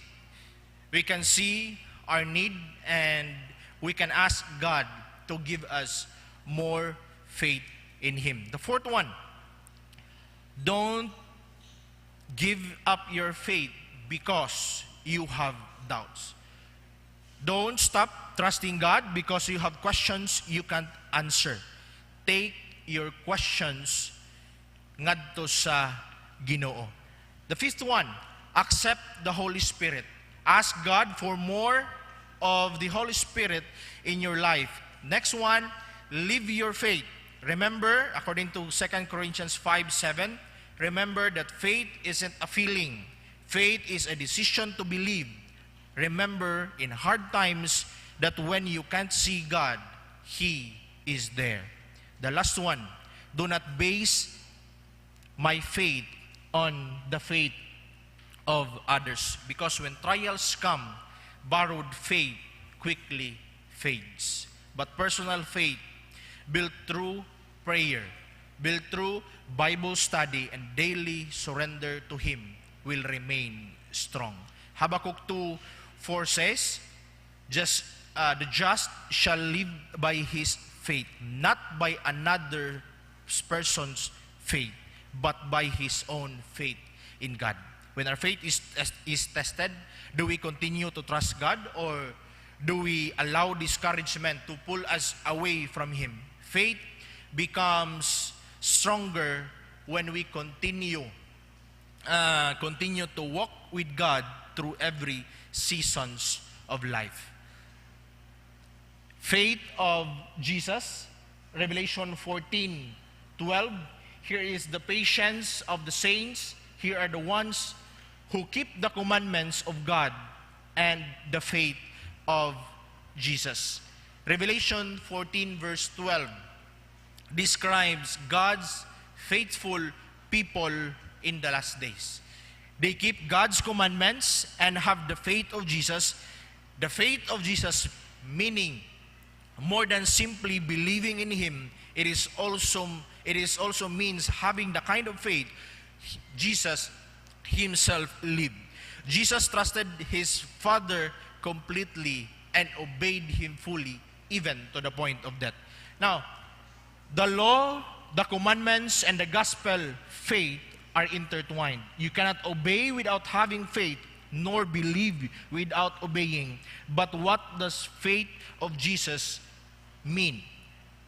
I: We can see our need and we can ask God to give us more faith in Him. The fourth one, don't give up your faith because you have doubts. Don't stop trusting God because you have questions you can't answer. Take your questions ngadto sa Ginoo. The fifth one, accept the Holy Spirit. Ask God for more of the Holy Spirit in your life. Next one, live your faith. Remember, according to 2 Corinthians 5:7, remember that faith isn't a feeling. Faith is a decision to believe. Remember in hard times that when you can't see God, He is there. The last one, do not base my faith on the faith of others. Because when trials come, borrowed faith quickly fades. But personal faith, built through prayer, built through Bible study and daily surrender to Him, will remain strong. Habakkuk 2:4 says, "Just the just shall live by his faith, not by another person's faith, but by his own faith in God." When our faith is tested, do we continue to trust God or do we allow discouragement to pull us away from Him? Faith becomes stronger when we continue to walk with God through every seasons of life. Faith of Jesus, Revelation 14:12. Here is the patience of the saints. Here are the ones who keep the commandments of God and the faith of Jesus. Revelation 14 verse 12 describes God's faithful people. in the last days. They keep God's commandments and have the faith of Jesus. The faith of Jesus meaning more than simply believing in Him, it is also means having the kind of faith Jesus Himself lived. Jesus trusted His Father completely and obeyed Him fully, even to the point of death. Now, the law, the commandments, and the gospel faith are intertwined. You cannot obey without having faith, nor believe without obeying. But what does faith of Jesus mean?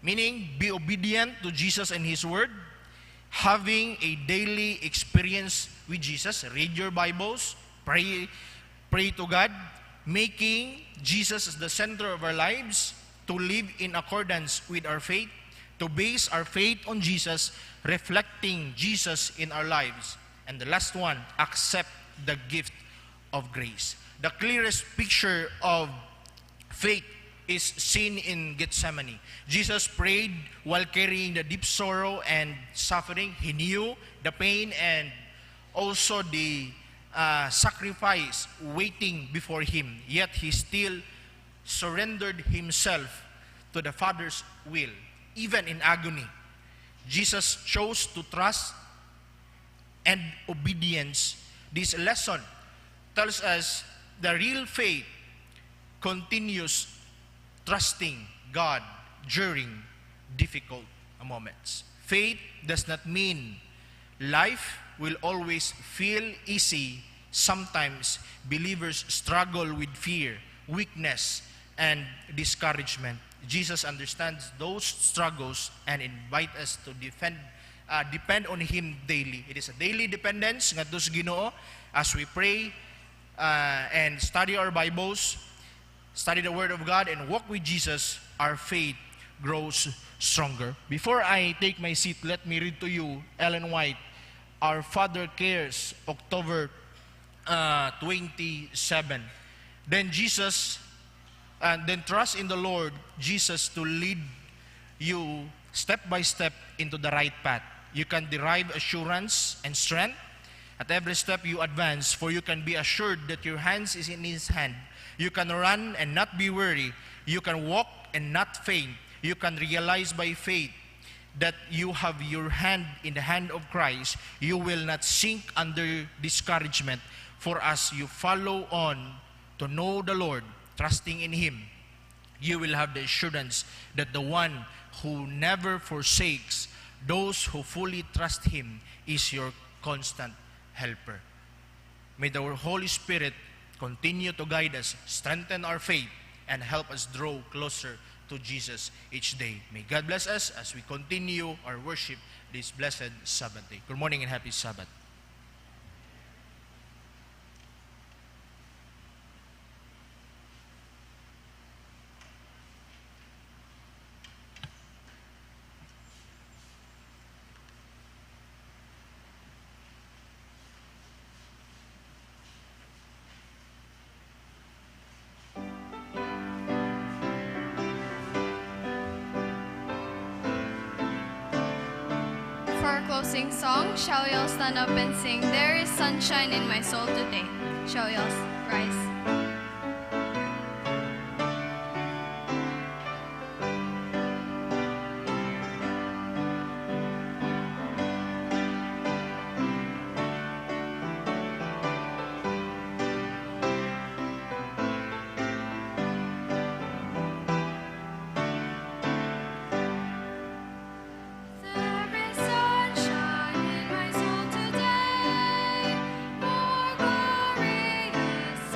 I: Meaning, be obedient to Jesus and His Word, having a daily experience with Jesus, read your Bibles, pray, pray to God, making Jesus as the center of our lives, to live in accordance with our faith, to base our faith on Jesus, reflecting Jesus in our lives. And the last one, accept the gift of grace. The clearest picture of faith is seen in Gethsemane. Jesus prayed while carrying the deep sorrow and suffering. He knew the pain and also the sacrifice waiting before him. Yet he still surrendered himself to the Father's will, even in agony. Jesus chose to trust and obedience. This lesson tells us the real faith continues trusting God during difficult moments. Faith does not mean life will always feel easy. Sometimes believers struggle with fear, weakness, and discouragement. Jesus understands those struggles and invite us to depend on Him daily. It is a daily dependence ngadto sa Ginoo as we pray and study our Bibles, study the Word of God, and walk with Jesus, our faith grows stronger. Before I take my seat, let me read to you Ellen White, Our Father Cares, October 27. Then Jesus, and then trust in the Lord Jesus to lead you step by step into the right path. You can derive assurance and strength at every step you advance, for you can be assured that your hands is in His hand. You can run and not be weary. You can walk and not faint. You can realize by faith that you have your hand in the hand of Christ. You will not sink under discouragement, for as you follow on to know the Lord, trusting in Him, you will have the assurance that the one who never forsakes those who fully trust Him is your constant helper. May the Holy Spirit continue to guide us, strengthen our faith, and help us draw closer to Jesus each day. May God bless us as we continue our worship this blessed Sabbath day. Good morning and happy Sabbath.
J: For our closing song, shall we all stand up and sing, "There is Sunshine in My Soul Today"? Shall we all rise? There is sunshine in my soul today, more glorious.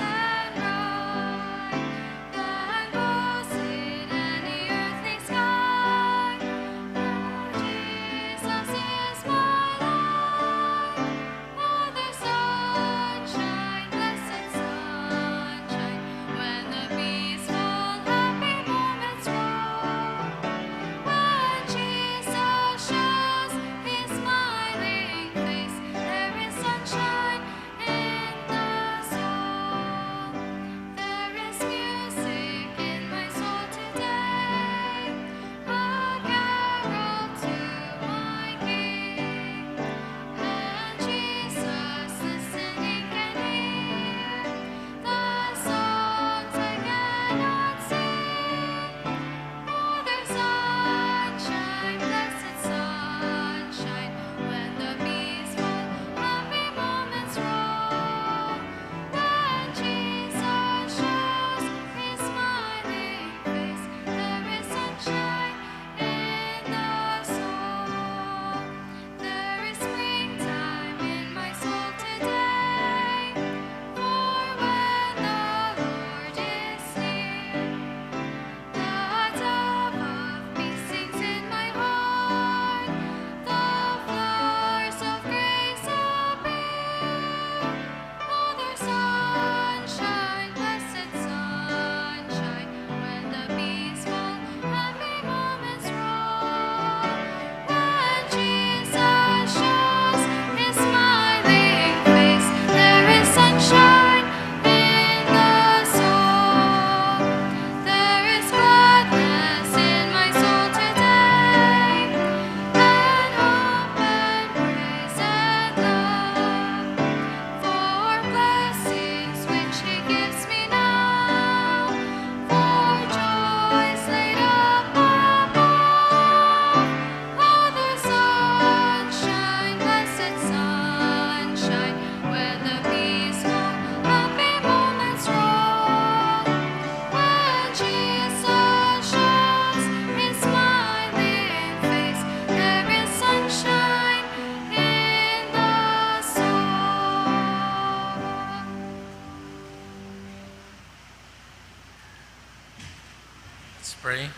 K: pray.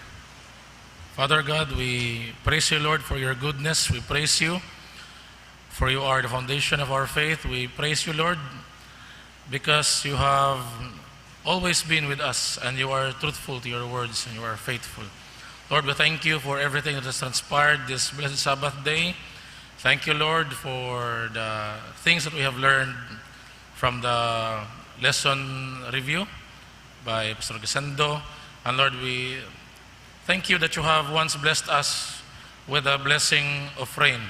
K: Father God, we praise you, Lord, for your goodness. We praise you, for you are the foundation of our faith. We praise you, Lord, because you have always been with us and you are truthful to your words and you are faithful. Lord, we thank you for everything that has transpired this blessed Sabbath day. Thank you, Lord, for the things that we have learned from the lesson review by Pastor Gasendo. And Lord, we thank you that you have once blessed us with a blessing of rain.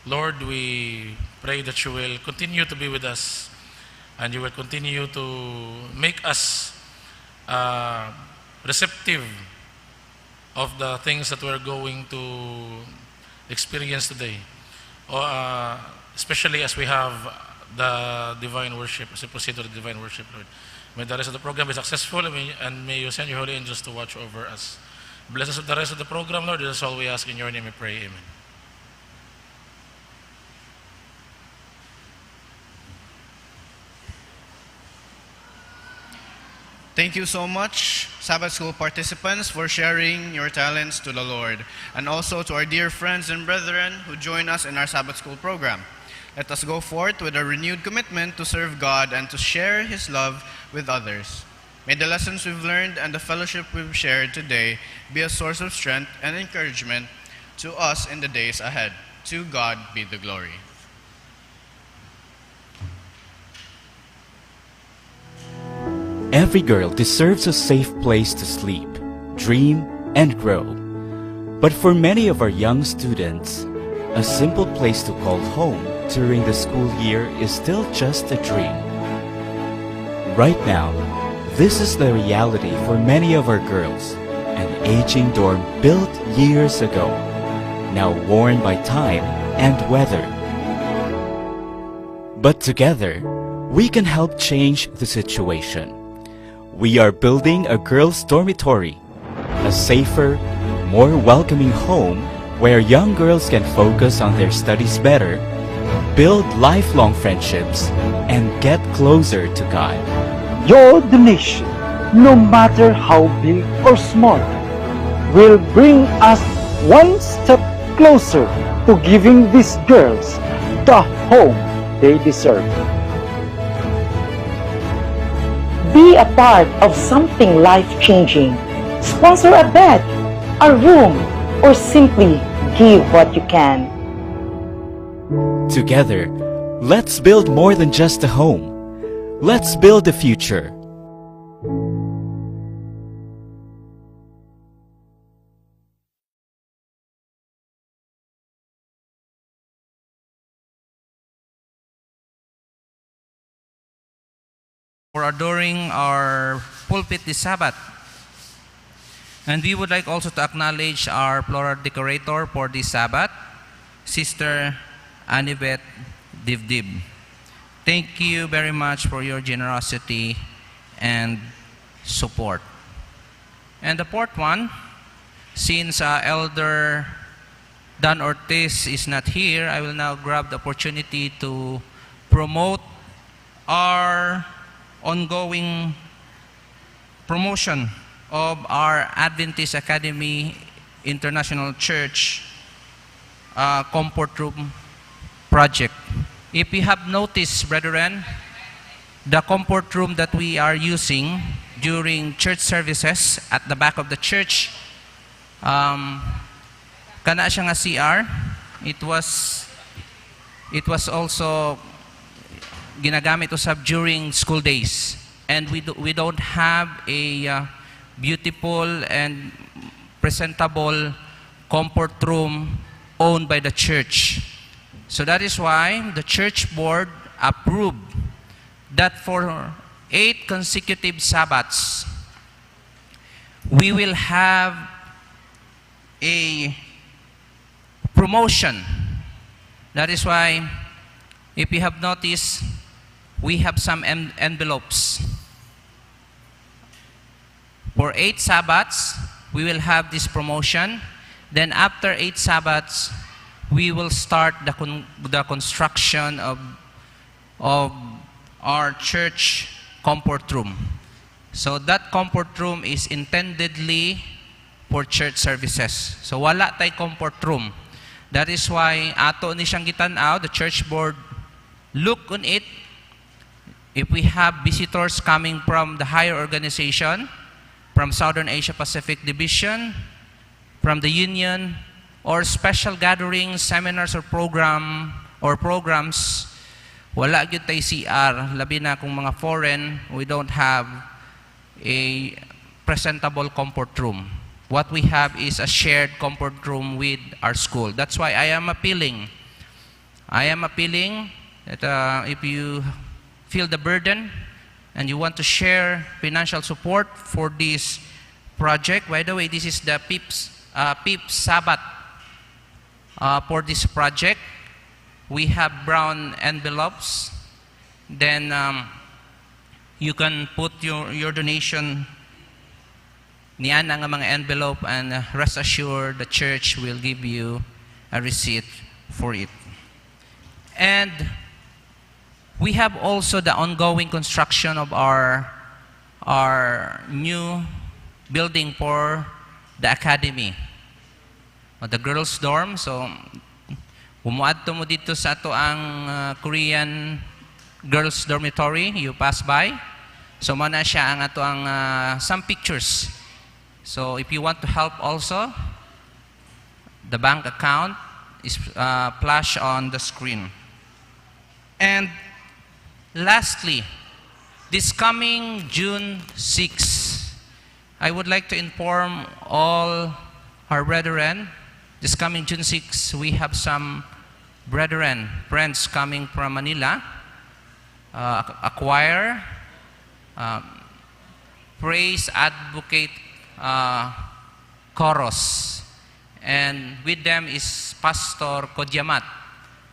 K: Lord, we pray that you will continue to be with us and you will continue to make us receptive of the things that we're going to experience today. Especially as we have the divine worship, as we proceed to the divine worship, Lord. May the rest of the program be successful, and may you send your holy angels to watch over us. Bless us with the rest of the program, Lord. This is all we ask. In your name we pray. Amen.
I: Thank you so much, Sabbath School participants, for sharing your talents to the Lord, and also to our dear friends and brethren who join us in our Sabbath School program. Let us go forth with a renewed commitment to serve God and to share His love with others. May the lessons we've learned and the fellowship we've shared today be a source of strength and encouragement to us in the days ahead. To God be the glory.
E: Every girl deserves a safe place to sleep, dream, and grow. But for many of our young students, a simple place to call home during the school year is still just a dream. Right now, this is the reality for many of our girls, an aging dorm built years ago, now worn by time and weather. But together, we can help change the situation. We are building a girls' dormitory, a safer, more welcoming home where young girls can focus on their studies better, build lifelong friendships, and get closer to God.
F: Your donation, no matter how big or small, will bring us one step closer to giving these girls the home they deserve.
G: Be a part of something life-changing. Sponsor a bed, a room, or simply give what you can.
E: Together, let's build more than just a home. Let's build the future.
I: For adoring our pulpit this Sabbath. And we would like also to acknowledge our floral decorator for this Sabbath, Sister Anibet Dibdib. Thank you very much for your generosity and support. And the fourth one, since Elder Dan Ortiz is not here, I will now grab the opportunity to promote our ongoing promotion of our Adventist Academy International Church Comfort Room project. If you have noticed, brethren, the comfort room that we are using during church services at the back of the church, kana siya nga CR, it was also ginagamit usab during school days. And we don't have a beautiful and presentable comfort room owned by the church. So that is why the church board approved that for 8 consecutive Sabbaths, we will have a promotion. That is why, if you have noticed, we have some envelopes. For 8 Sabbaths, we will have this promotion. Then after 8 Sabbaths, we will start the construction of our church comfort room. So that comfort room is intendedly
L: for church services. So wala tay comfort room. That is why ato ni siyang gitan-aw, the church board look on it. If we have visitors coming from the higher organization, from Southern Asia Pacific Division, from the union, or special gatherings, seminars, or programs, wala gyud tay CR, labi na kung mga foreign, we don't have a presentable comfort room. What we have is a shared comfort room with our school. That's why I am appealing. I am appealing that if you feel the burden and you want to share financial support for this project, by the way, this is the PIP Sabbath for this project. We have brown envelopes. Then you can put your donation niyan ang mga envelope, and rest assured the church will give you a receipt for it. And we have also the ongoing construction of our new building for the academy, the girls' dorm. So muadto mo didto sa atoang Korean girls' dormitory, you pass by. So mao na siya ang atoang some pictures. So if you want to help also, the bank account is flash on the screen. And lastly, this coming June 6, I would like to inform all our brethren, this coming June 6, we have some brethren, friends coming from Manila, a choir, Praise Advocate Chorus. And with them is Pastor Kodyamat.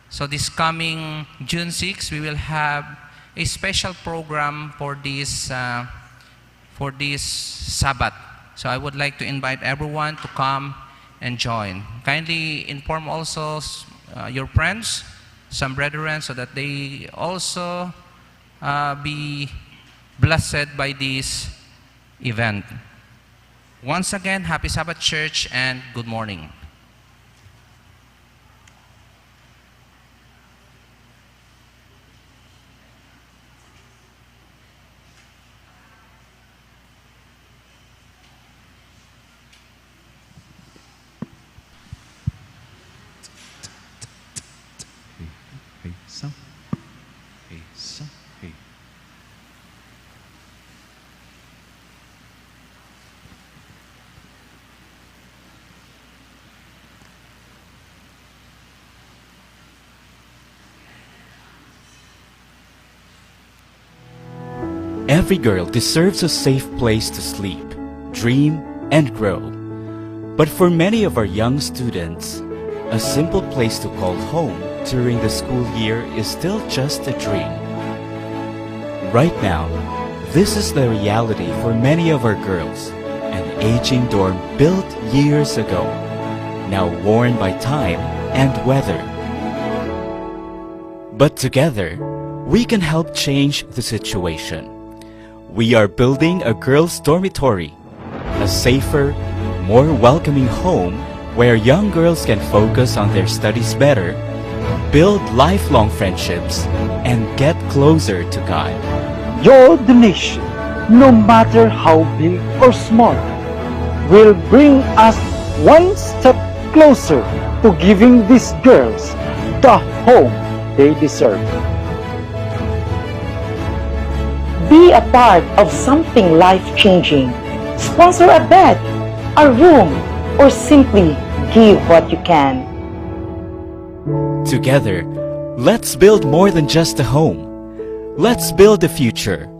L: So this coming June 6, we will have a special program for this Sabbath. So I would like to invite everyone to come and join. Kindly inform also your friends, some brethren, so that they also be blessed by this event. Once again, happy Sabbath, Church, and good morning.
H: Hey, hey, sa. Hey, sa, hey.
E: Every girl deserves a safe place to sleep, dream, and grow. But for many of our young students, a simple place to call home during the school year is still just a dream. Right now, this is the reality for many of our girls, an aging dorm built years ago, now worn by time and weather. But together, we can help change the situation. We are building a girls' dormitory, a safer, more welcoming home where young girls can focus on their studies better, build lifelong friendships, and get closer to God.
F: Your donation, no matter how big or small, will bring us one step closer to giving these girls the home they deserve.
G: Be a part of something life-changing. Sponsor a bed, a room, or simply give what you can.
E: Together, let's build more than just a home. Let's build a future.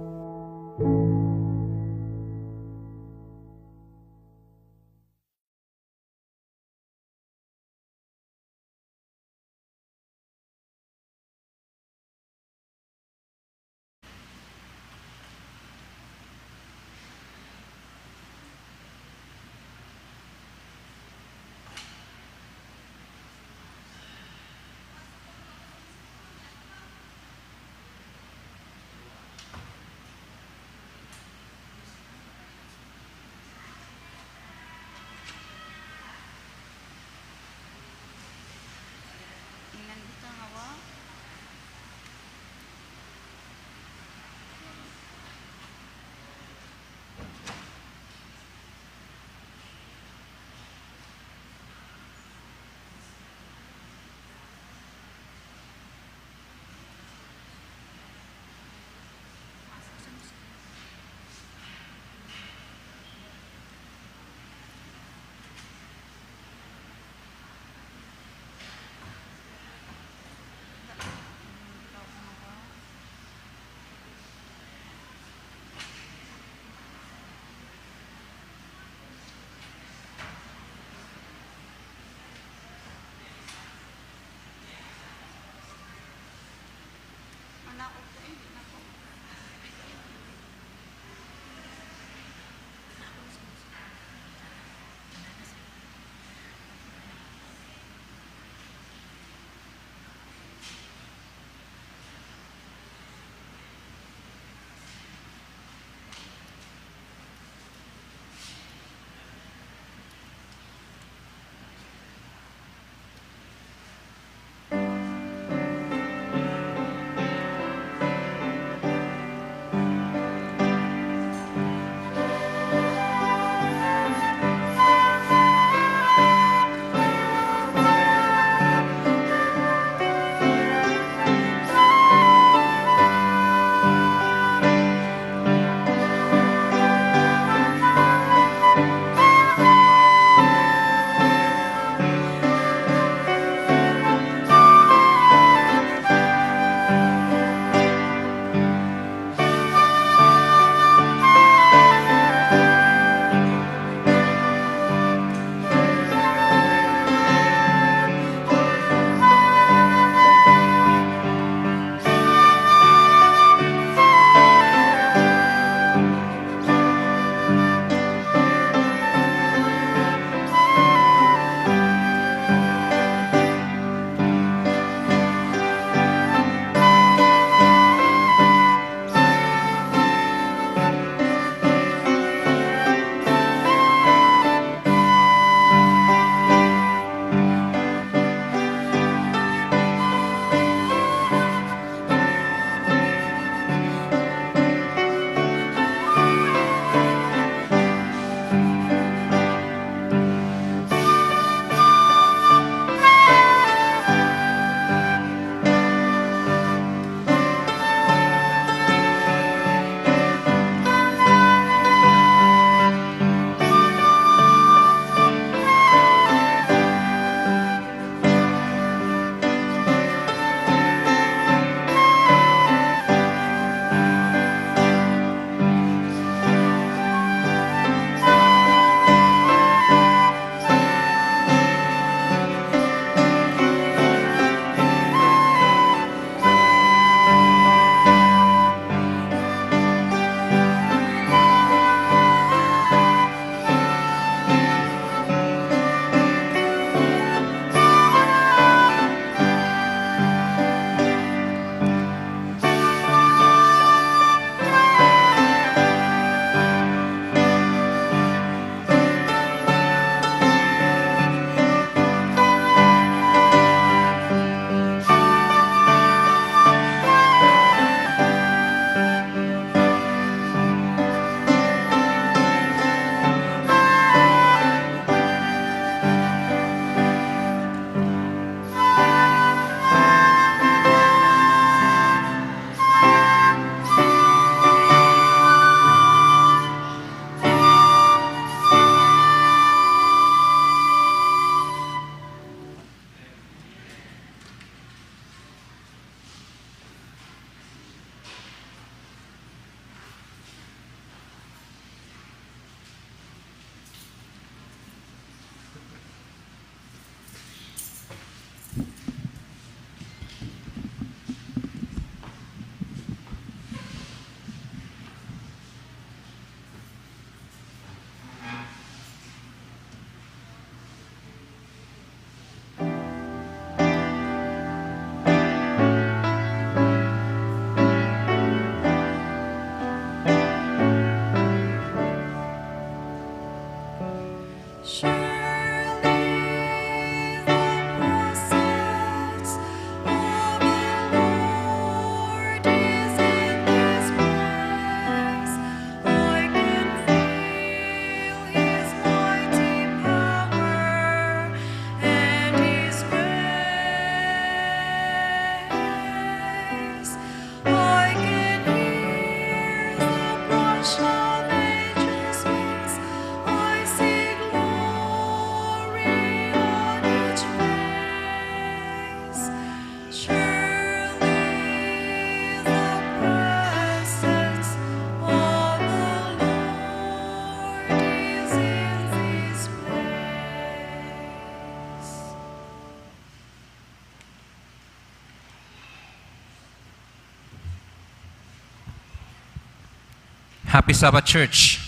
L: Happy Sabbath, Church.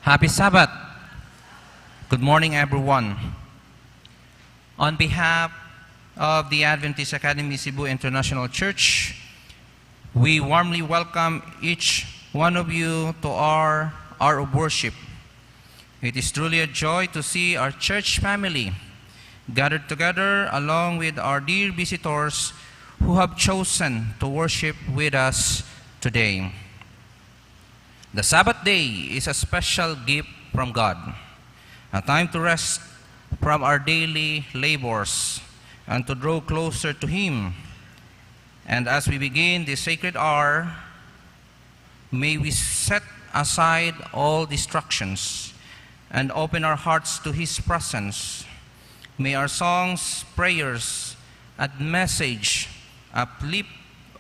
L: Happy Sabbath. Good morning, everyone. On behalf of the Adventist Academy Cebu International Church, we warmly welcome each one of you to our hour of worship. It is truly a joy to see our church family gathered together along with our dear visitors who have chosen to worship with us today. The Sabbath day is a special gift from God, a time to rest from our daily labors and to draw closer to Him. And as we begin this sacred hour, may we set aside all distractions and open our hearts to His presence. May our songs, prayers, and message uplift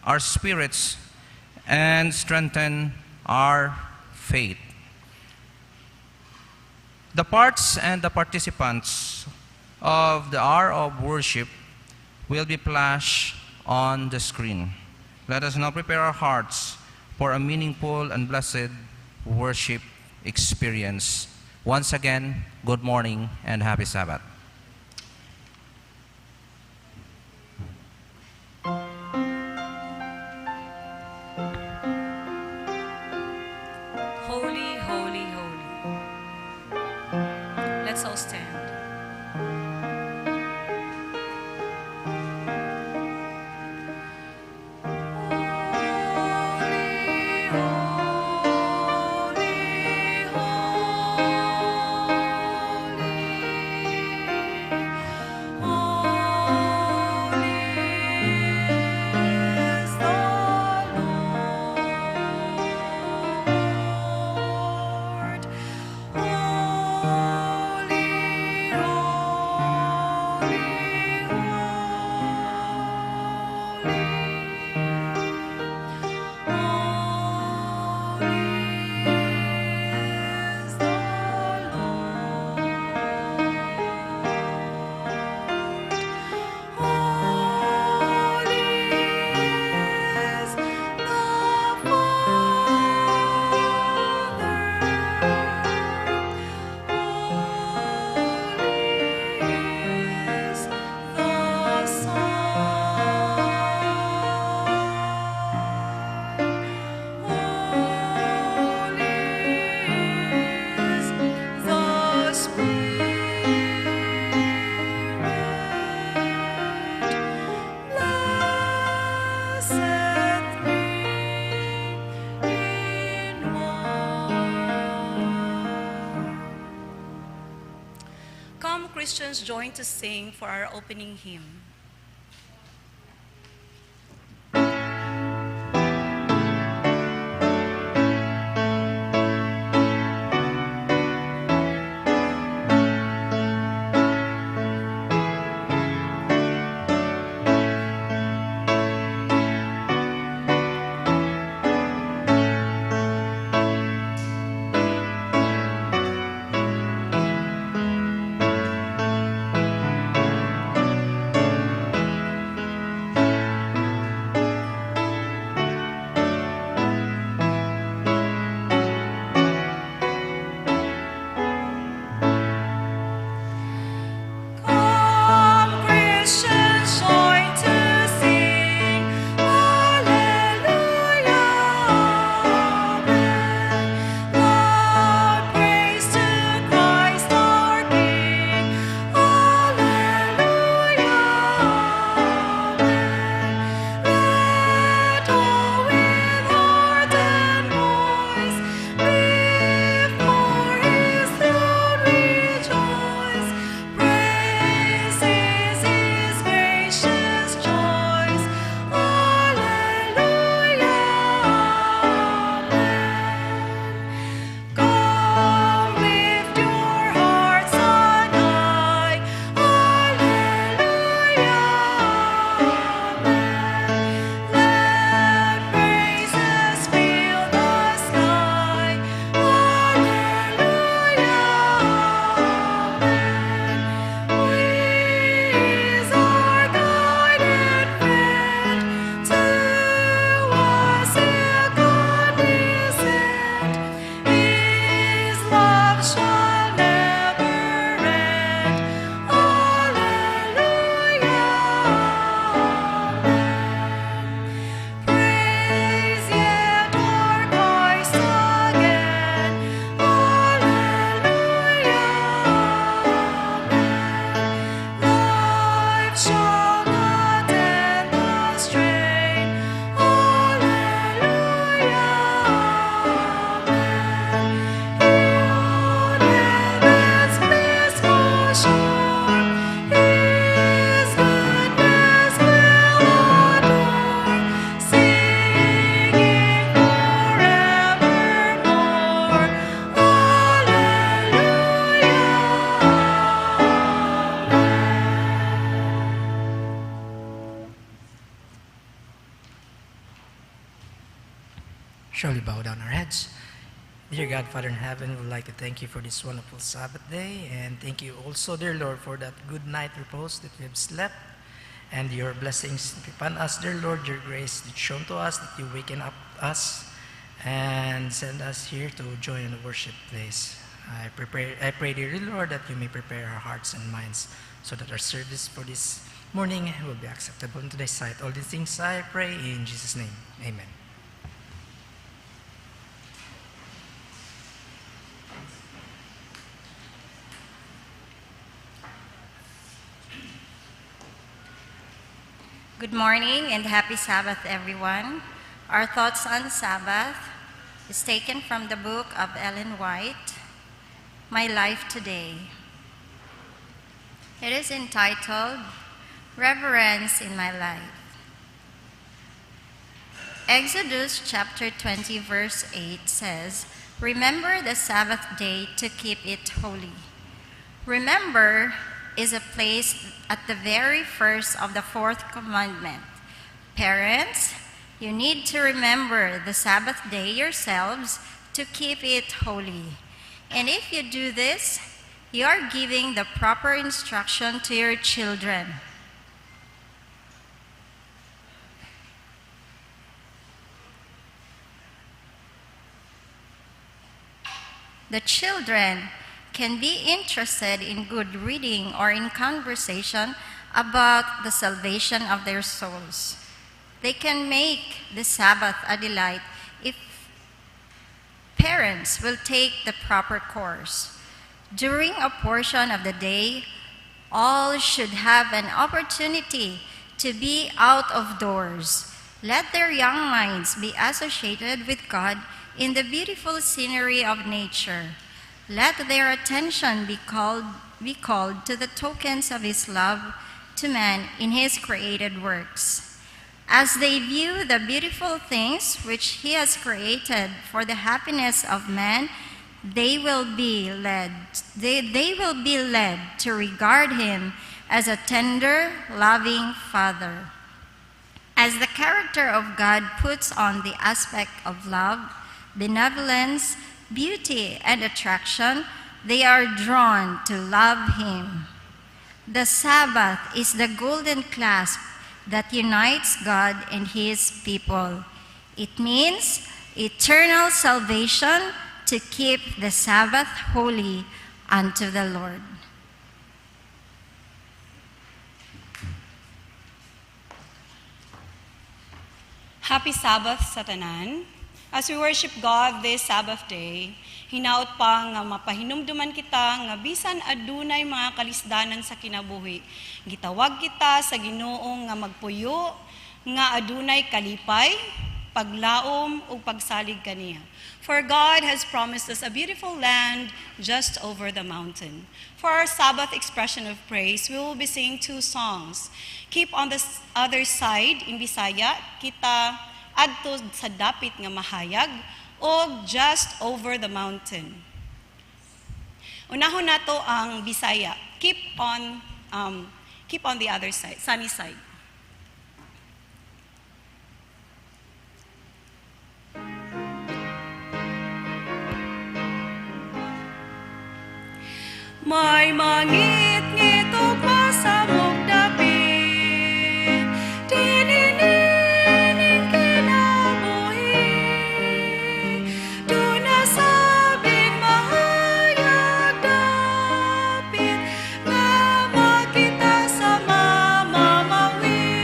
L: our spirits and strengthen our faith. The parts and the participants of the hour of worship will be flashed on the screen. Let us now prepare our hearts for a meaningful and blessed worship experience. Once again, good morning and happy Sabbath.
M: Holy, holy, holy. Let's all stand. Come, Christians, join to sing for our opening hymn.
N: Shall we bow down our heads? Dear God, Father in heaven, we would like to thank you for this wonderful Sabbath day, and thank you also, dear Lord, for that good night repose that we have slept, and your blessings upon us, dear Lord, your grace that shown to us, that you waken up us and send us here to join in the worship place. I pray, dear Lord, that you may prepare our hearts and minds so that our service for this morning will be acceptable unto thy sight. All these things I pray in Jesus' name. Amen.
M: Good morning and happy Sabbath, everyone. Our thoughts on Sabbath is taken from the book of Ellen White, My Life Today. It is entitled, Reverence in My Life. Exodus chapter 20, verse 8 says, "Remember the Sabbath day to keep it holy." Remember is a place at the very first of the fourth commandment. Parents, you need to remember the Sabbath day yourselves to keep it holy. And if you do this, you are giving the proper instruction to your children. The children can be interested in good reading or in conversation about the salvation of their souls. They can make the Sabbath a delight if parents will take the proper course. During a portion of the day, all should have an opportunity to be out of doors. Let their young minds be associated with God in the beautiful scenery of nature. Let their attention be called to the tokens of His love to man in His created works. As they view the beautiful things which He has created for the happiness of man, they will be led to regard Him as a tender, loving Father. As the character of God puts on the aspect of love, benevolence, beauty, and attraction, they are drawn to love Him. The Sabbath is the golden clasp that unites God and His people. It means eternal salvation to keep the Sabbath holy unto the Lord.
O: Happy Sabbath sa tanan. As we worship God this Sabbath day, hinaot pa nga mapahinumduman kita nga bisan adunay mga kalisdanan sa kinabuhi, gitawag kita sa Ginoo nga magpuyo nga adunay kalipay, paglaom ug pagsalig kaniya. For God has promised us a beautiful land just over the mountain. For our Sabbath expression of praise, we will be singing two songs. "Keep on the Other Side" in Bisaya, "Kita Adto sa Dapit nga Mahayag," o "Just Over the Mountain." Unahon nato ang Bisaya. "Keep on the Other Side," "Sunny Side." May mangit-ngit ug masamok dapit, dinhi nining kinabuhi. Duna sabing mahayag dapit nga makita sa mamamawi.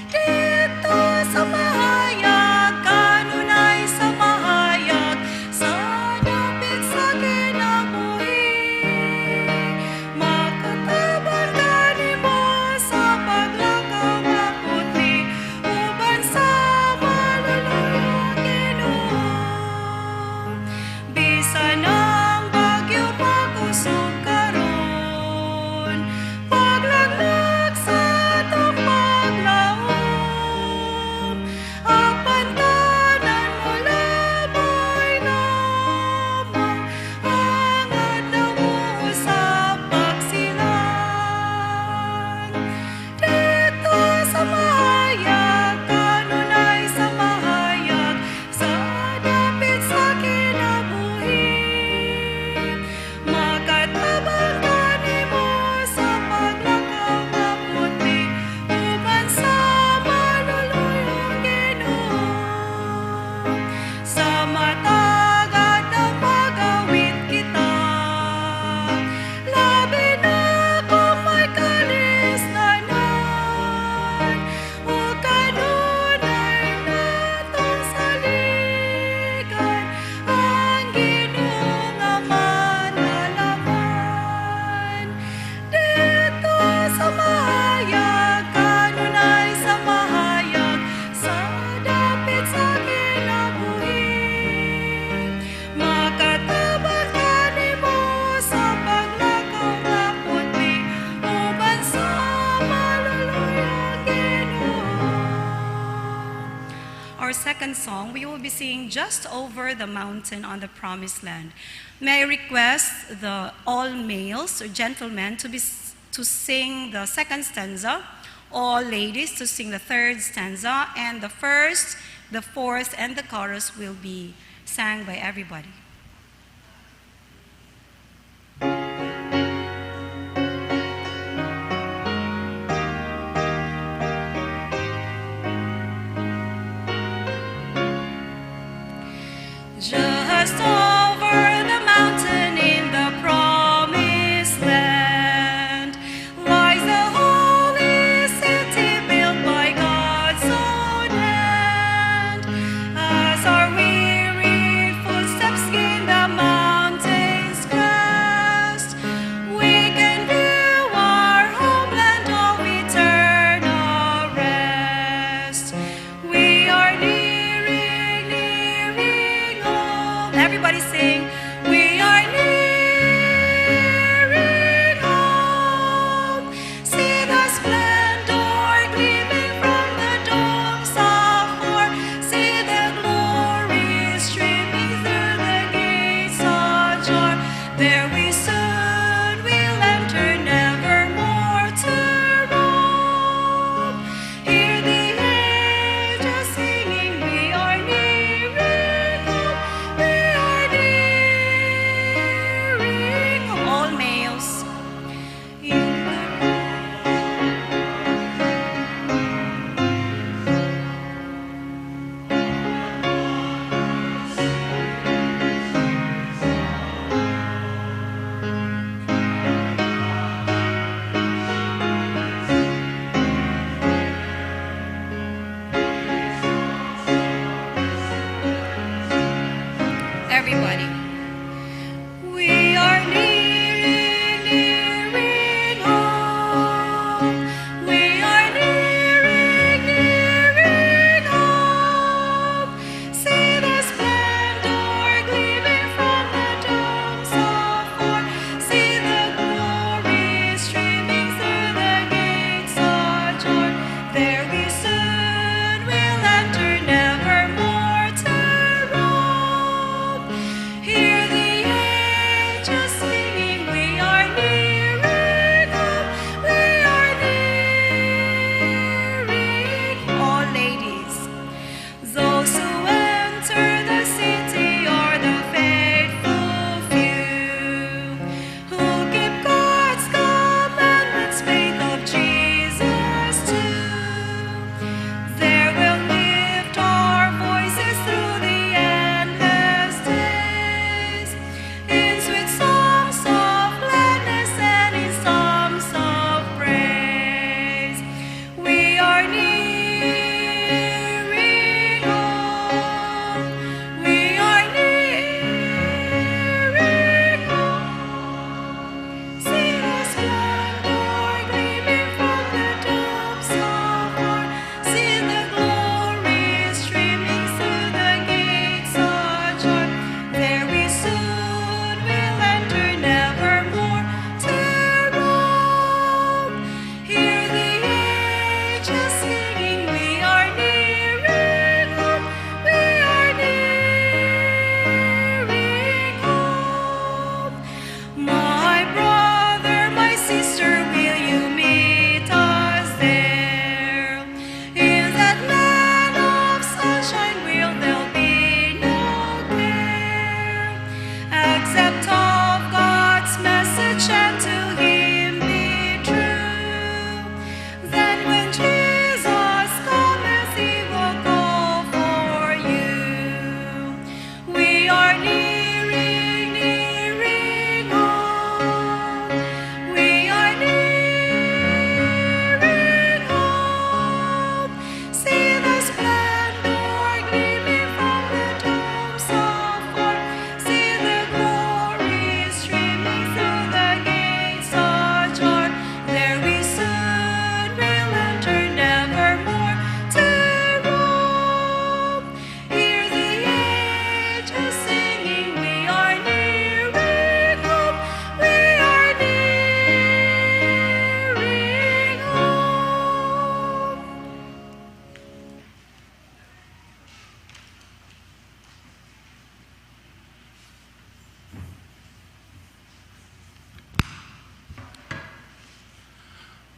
O: Didto sa mahayag, kanunay sa mahayag, sa dapit sa kinabuhi. second song. We will be singing "Just Over the Mountain on the Promised Land." May I request the all males or gentlemen to sing the second stanza, all ladies to sing the third stanza, and the first, the fourth, and the chorus will be sang by everybody. Just over the mountain in the Promised Land lies the holy city built by God's own hand. As our weary footsteps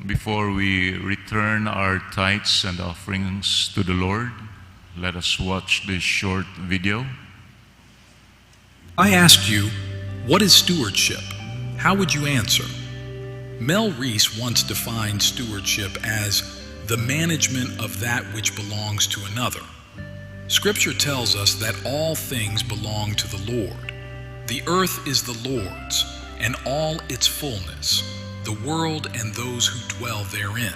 P: Before we return our tithes and offerings to the Lord, let us watch this short video.
Q: I asked you, what is stewardship? How would you answer? Mel Reese once defined stewardship as the management of that which belongs to another. Scripture tells us that all things belong to the Lord. The earth is the Lord's, and all its fullness, the world and those who dwell therein.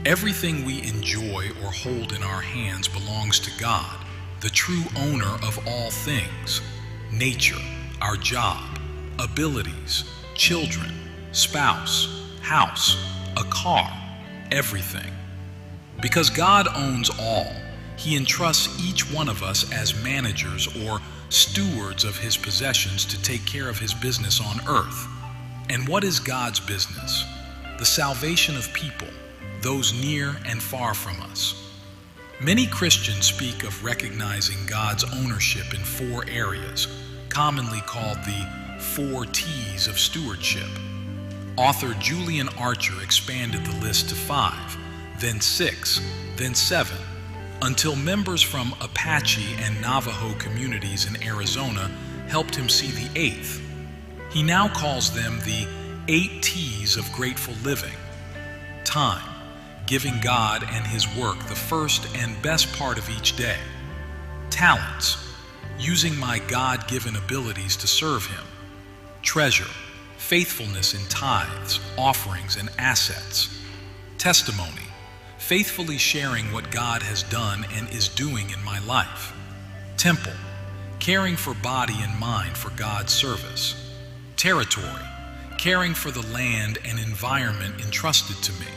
Q: Everything we enjoy or hold in our hands belongs to God, the true owner of all things: nature, our job, abilities, children, spouse, house, a car, everything. Because God owns all, He entrusts each one of us as managers or stewards of His possessions to take care of His business on earth. And what is God's business? The salvation of people, those near and far from us. Many Christians speak of recognizing God's ownership in four areas, commonly called the four T's of stewardship. Author Julian Archer expanded the list to 5, then 6, then 7, until members from Apache and Navajo communities in Arizona helped him see the 8th. He now calls them the 8 T's of grateful living. Time, giving God and His work the first and best part of each day. Talents, using my God-given abilities to serve Him. Treasure, faithfulness in tithes, offerings, and assets. Testimony, faithfully sharing what God has done and is doing in my life. Temple, caring for body and mind for God's service. Territory, caring for the land and environment entrusted to me.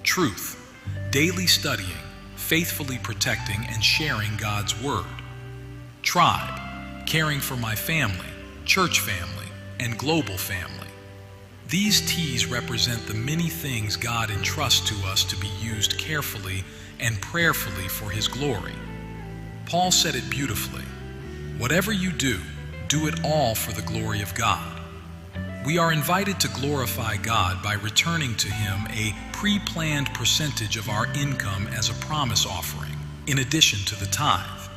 Q: Truth, daily studying, faithfully protecting and sharing God's word. Tribe, caring for my family, church family, and global family. These T's represent the many things God entrusts to us to be used carefully and prayerfully for His glory. Paul said it beautifully: whatever you do, do it all for the glory of God. We are invited to glorify God by returning to Him a pre-planned percentage of our income as a promise offering, in addition to the tithe.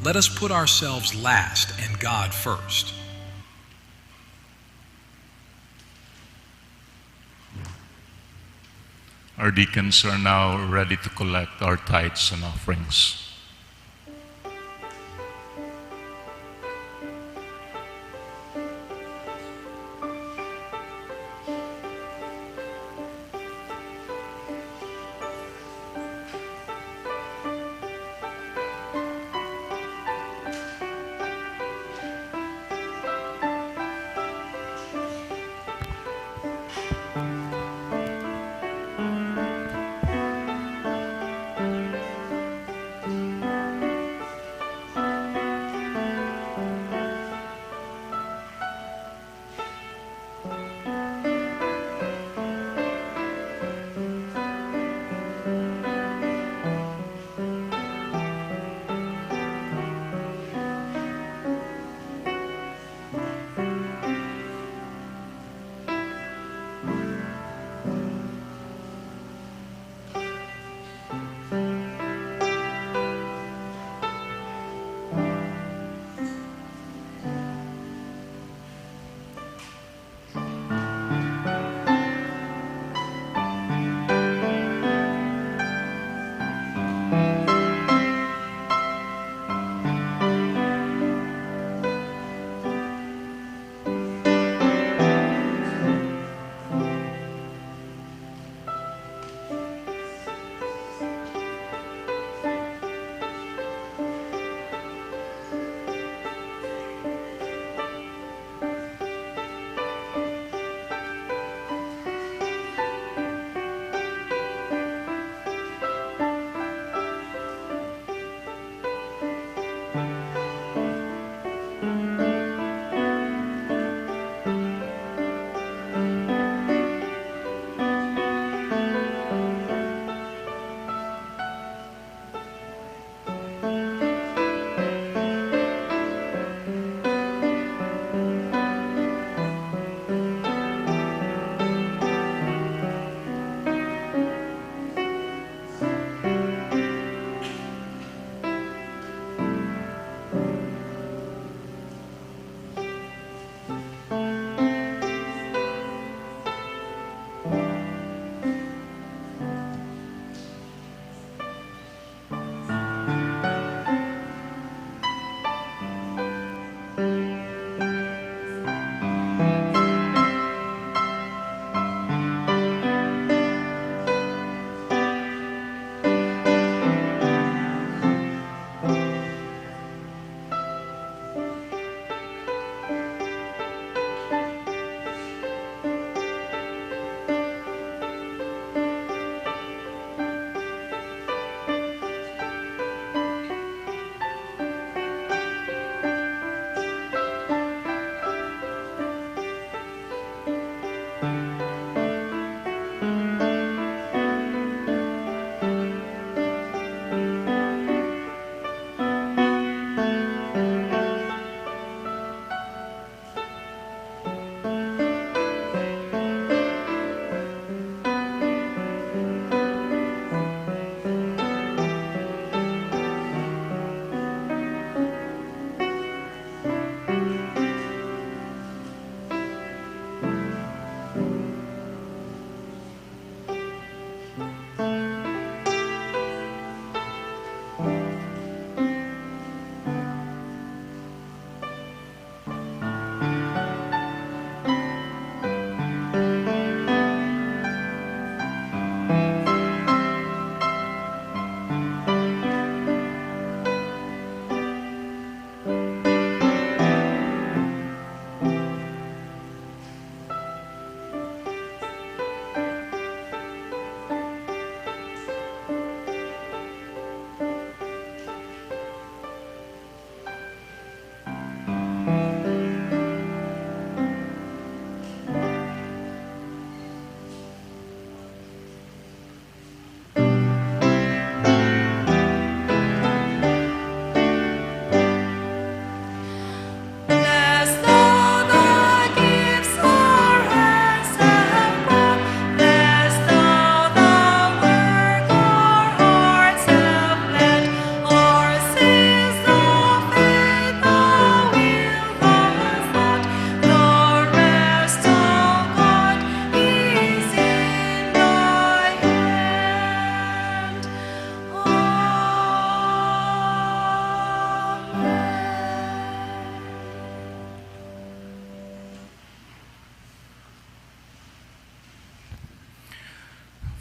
Q: Let us put ourselves last and God first.
P: Our deacons are now ready to collect our tithes and offerings.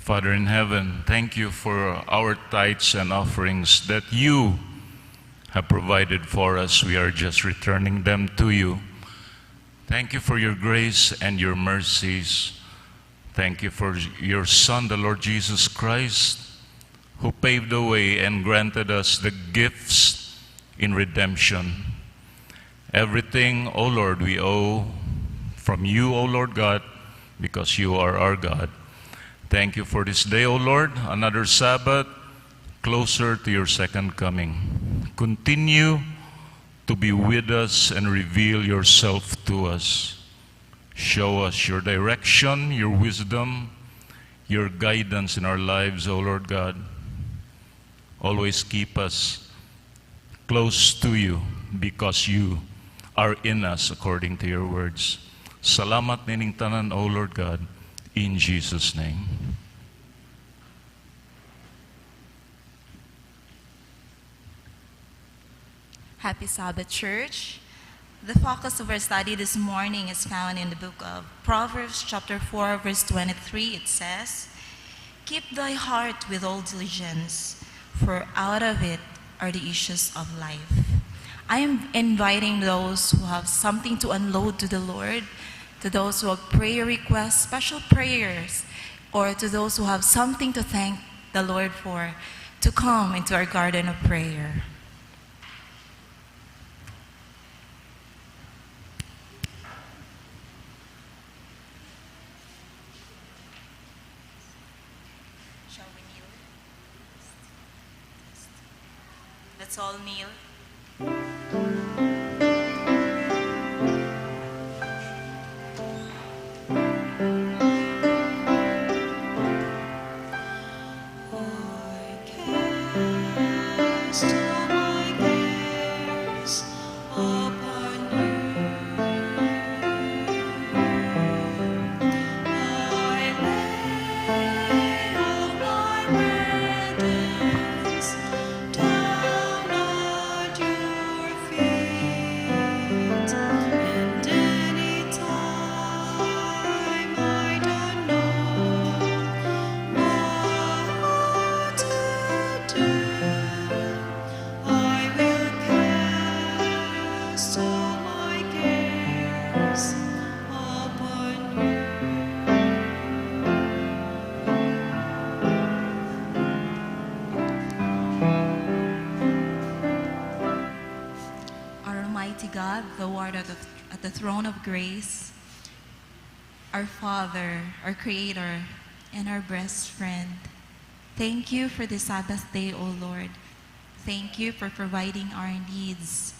P: Father in heaven, thank you for our tithes and offerings that you have provided for us. We are just returning them to you. Thank you for your grace and your mercies. Thank you for your Son, the Lord Jesus Christ, who paved the way and granted us the gifts in redemption. Everything, O Lord, we owe from you, O Lord God, because you are our God. Thank you for this day, O Lord, another Sabbath closer to your second coming. Continue to be with us and reveal yourself to us. Show us your direction, your wisdom, your guidance in our lives, O Lord God. Always keep us close to you because you are in us according to your words. Salamat nining tanan, O Lord God, in Jesus' name.
R: Happy Sabbath, Church. The focus of our study this morning is found in the book of Proverbs, chapter 4, verse 23. It says, "Keep thy heart with all diligence, for out of it are the issues of life." I am inviting those who have something to unload to the Lord, to those who have prayer requests, special prayers, or to those who have something to thank the Lord for, to come into our garden of prayer. Shall we kneel? Let's all kneel.
H: Cast all my cares upon you. I lay all my burdens down at your feet, and any time I don't know what to do, I will cast all my cares upon you.
R: Our Almighty God, thou art at the throne of grace. our Father, our Creator, and our best friend, thank you for the Sabbath day, O Lord. Thank you for providing our needs.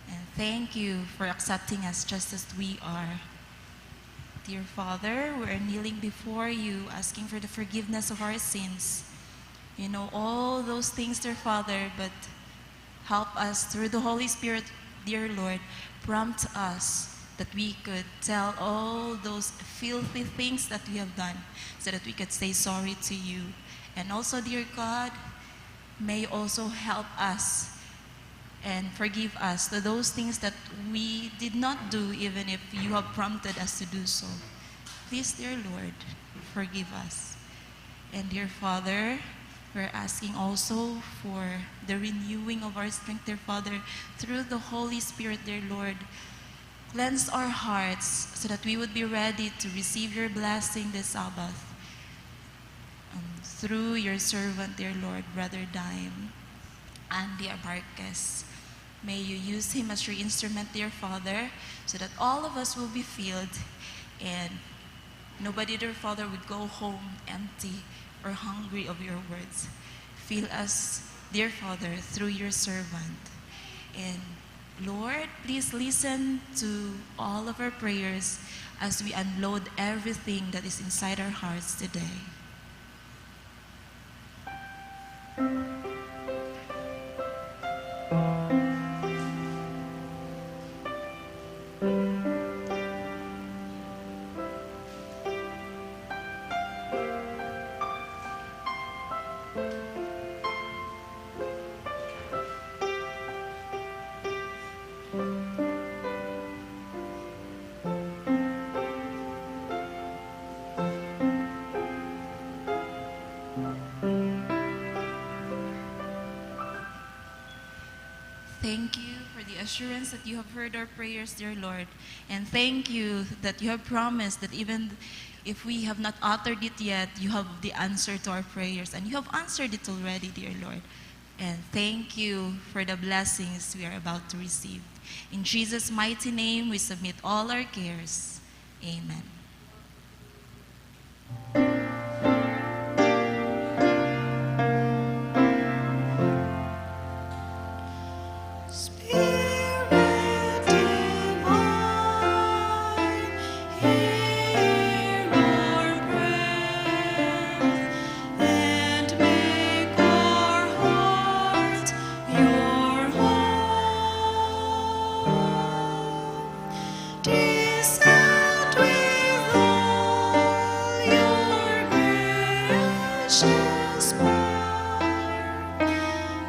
R: And thank you for accepting us just as we are. Dear Father, we are kneeling before you, asking for the forgiveness of our sins. You know all those things, dear Father, but help us through the Holy Spirit, dear Lord, prompt us that we could tell all those filthy things that we have done so that we could say sorry to you. And also, dear God, may you also help us and forgive us to those things that we did not do, even if you have prompted us to do so. Please, dear Lord, forgive us. And dear Father, we're asking also for the renewing of our strength, dear Father, through the Holy Spirit, dear Lord. Cleanse our hearts so that we would be ready to receive your blessing this Sabbath. Through your servant, dear Lord, Brother Dime, Andy Abarquez. May you use him as your instrument, dear Father, so that all of us will be filled and nobody, dear Father, would go home empty or hungry of your words. Fill us, dear Father, through your servant. And Lord, please listen to all of our prayers as we unload everything that is inside our hearts today. Thank you for the assurance that you have heard our prayers, dear Lord. And thank you that you have promised that even if we have not uttered it yet, you have the answer to our prayers. And you have answered it already, dear Lord. And thank you for the blessings we are about to receive. In Jesus' mighty name, we submit all our cares. Amen.
H: Spirit divine, hear our prayer and make our hearts your home. Descend with all your gracious power.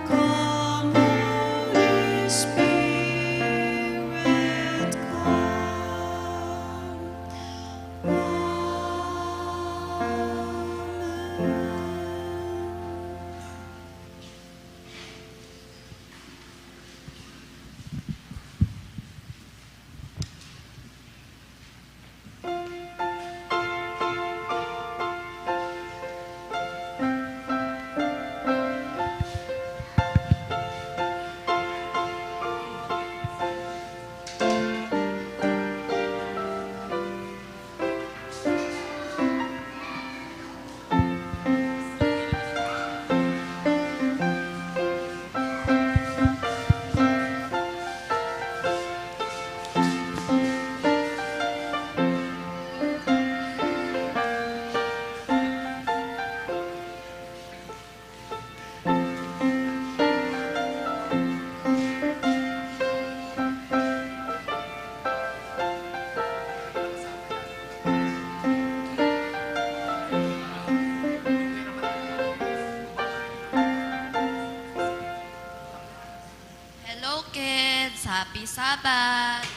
H: Come, Holy Spirit, come. Amen.
S: Hello kids! Happy Sabbath!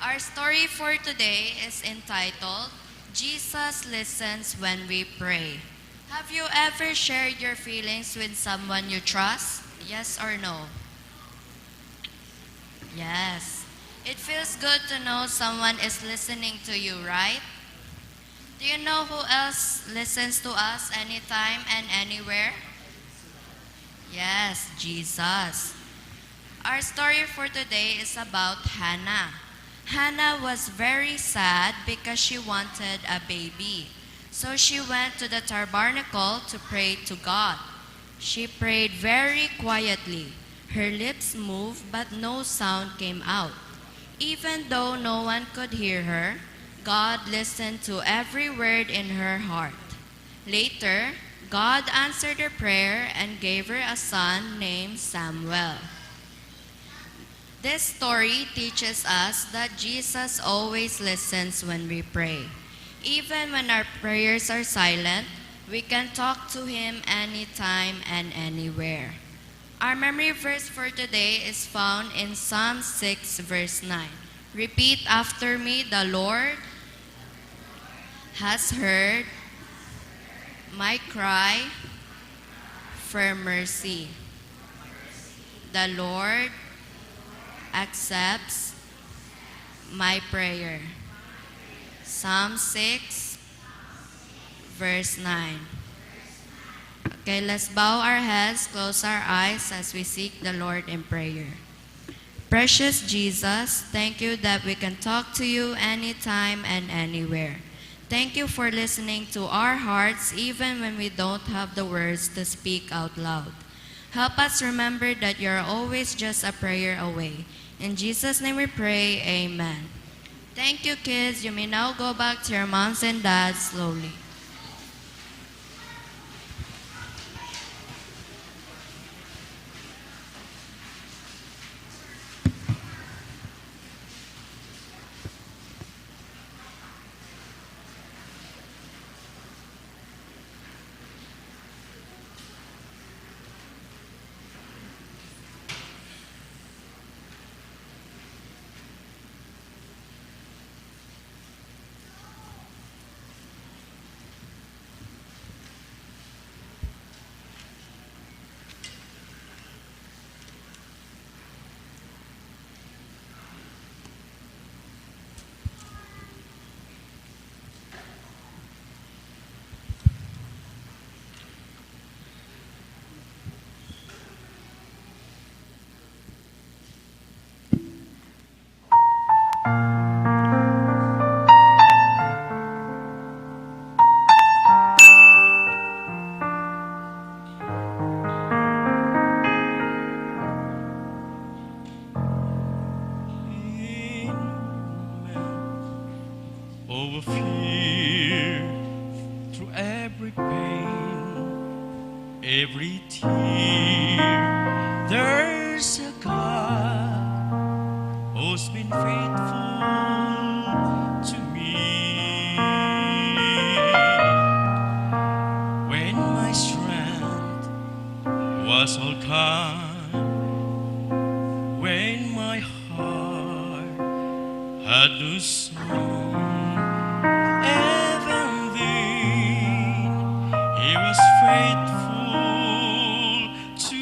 S: Our story for today is entitled, Jesus Listens When We Pray. Have you ever shared your feelings with someone you trust? Yes or no? Yes. It feels good to know someone is listening to you, right? Do you know who else listens to us anytime and anywhere? Yes, Jesus. Our story for today is about Hannah. Hannah was very sad because she wanted a baby. So she went to the tabernacle to pray to God. She prayed very quietly. Her lips moved, but no sound came out. Even though no one could hear her, God listened to every word in her heart. Later, God answered her prayer and gave her a son named Samuel. This story teaches us that Jesus always listens when we pray. Even when our prayers are silent, we can talk to Him anytime and anywhere. Our memory verse for today is found in Psalm 6, verse 9. Repeat after me: "The Lord has heard my cry for mercy. The Lord accepts my prayer." Psalm 6, verse 9. Okay, let's bow our heads, close our eyes as we seek the Lord in prayer. Precious Jesus, thank you that we can talk to you anytime and anywhere. Thank you for listening to our hearts even when we don't have the words to speak out loud. Help us remember that you're always just a prayer away. In Jesus' name we pray, amen. Thank you, kids. You may now go back to your moms and dads slowly.
H: In over fear, through every pain, every tear, there's a God who's been faithful to me. When my strength was all gone, when my heart had no song, even then He was faithful to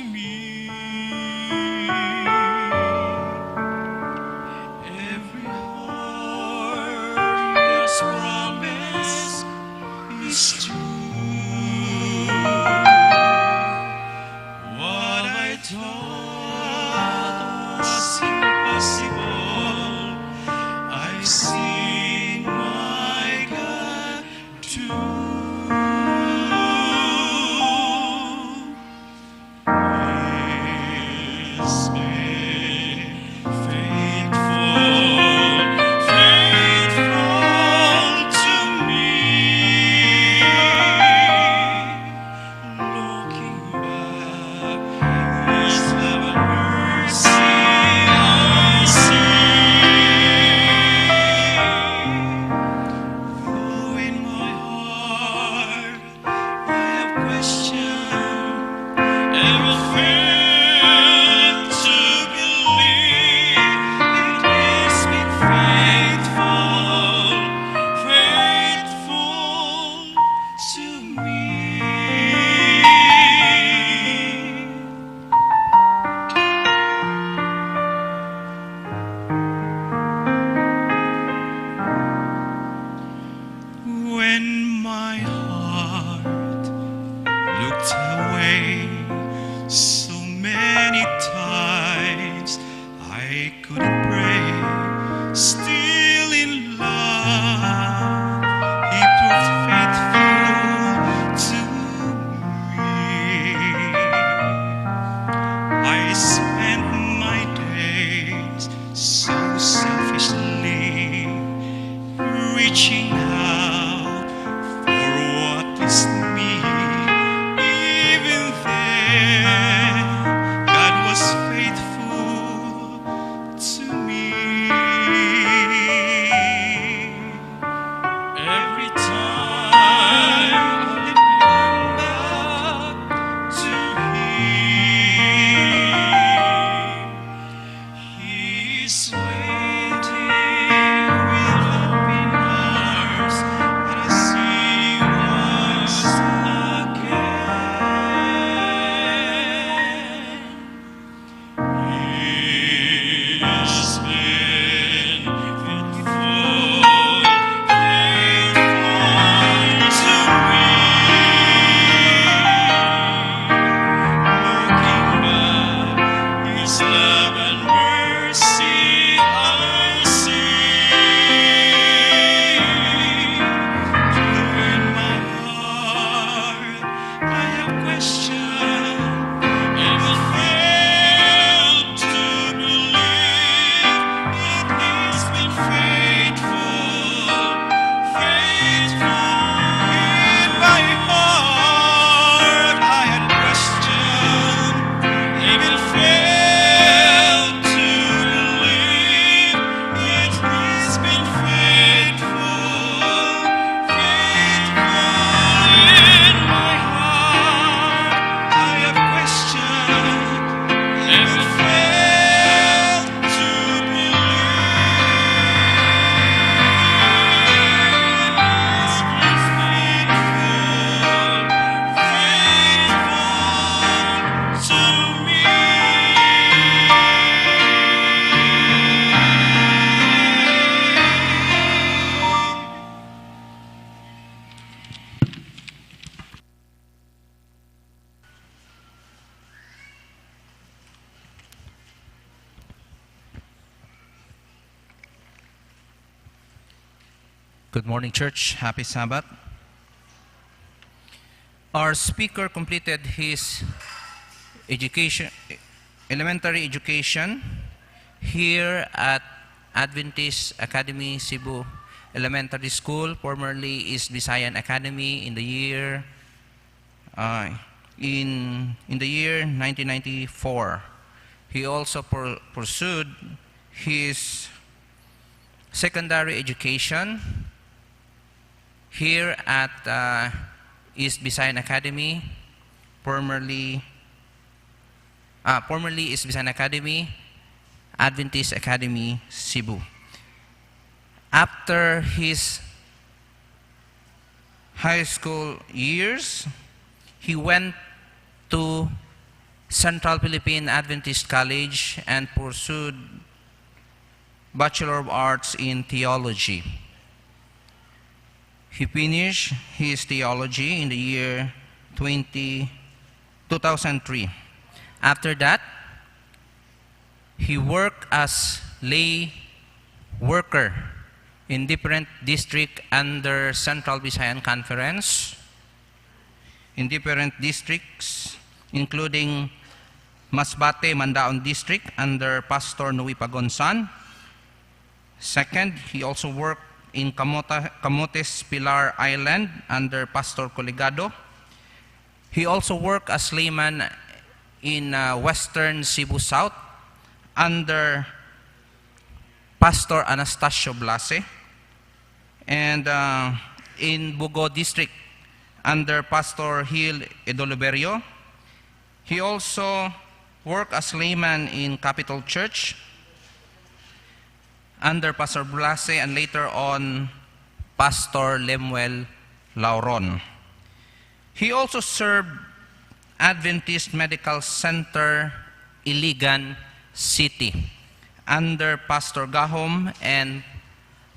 H: Every time I come back to Him, He's waiting with open arms, and I see once again. He's been faithful, faithful to me. Looking back, His love and mercy I see. Though in my heart I have questioned and failed to believe, yet He's been faithful, faithful. In my heart I had questioned, even failed to believe, yet He's been faithful, faithful. In my heart I have questioned, even failed to believe. He's been faithful, faithful to me.
L: Good morning, church. Happy Sabbath. Our speaker completed his education, elementary education here at Adventist Academy Cebu Elementary School, formerly East Visayan Academy, in the year 1994. He also pursued his secondary education here at East Visayan Academy, formerly East Visayan Academy, Adventist Academy, Cebu. After his high school years, he went to Central Philippine Adventist College and pursued Bachelor of Arts in Theology. He finished his theology in the year 2003. After that, he worked as lay worker in different districts under Central Visayan Conference, in different districts, including Masbate Mandaon District under Pastor Noe Pagonsan. Second, he also worked in Camotes Pilar Island under Pastor Coligado. He also worked as layman in Western Cebu South under Pastor Anastasio Blase, and in Bugo District under Pastor Gil Edoliberio. He also worked as layman in Capital Church under Pastor Blase and later on Pastor Lemuel Lauron. He also served Adventist Medical Center, Iligan City, under Pastor Gahom and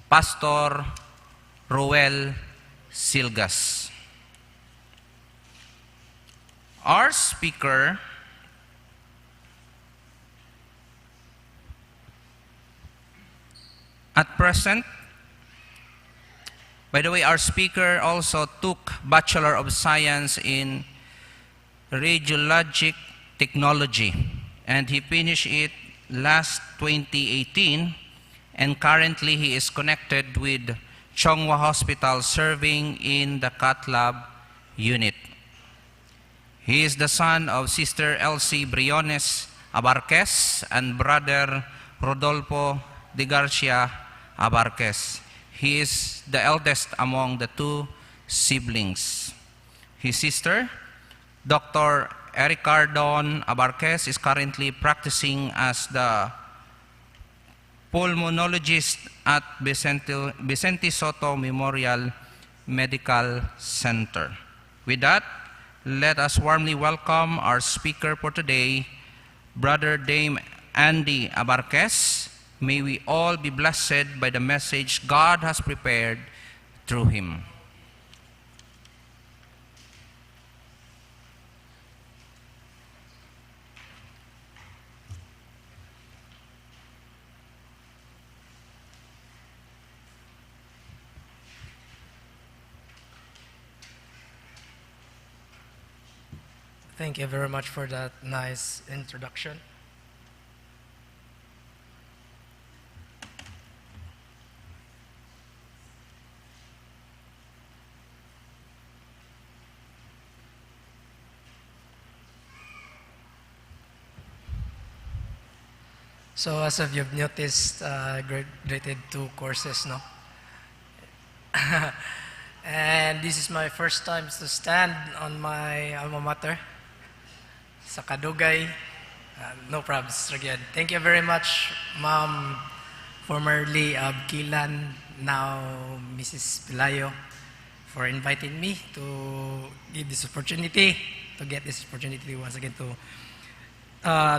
L: Pastor Roel Silgas. Our speaker at present, by the way, our speaker also took Bachelor of Science in Radiologic Technology, and he finished it last 2018, and currently he is connected with Chong Hua Hospital, serving in the Cath Lab unit. He is the son of Sister Elsie Briones Abarquez and brother Rodolfo de Garcia Abarquez. He is the eldest among the two siblings. His sister, Dr. Ericardon Abarquez, is currently practicing as the pulmonologist at Vicente Soto Memorial Medical Center. With that, let us warmly welcome our speaker for today, Brother Dame Andy Abarquez. May we all be blessed by the message God has prepared through him.
N: Thank you very much for that nice introduction. So as of you've noticed, I graduated 2 courses, no? And this is my first time to stand on my alma mater, sa Kadugay. No problems again. Thank you very much, Ma'am, formerly of Kilan, now Mrs. Pelayo, for inviting me to give this opportunity, to get this opportunity once again to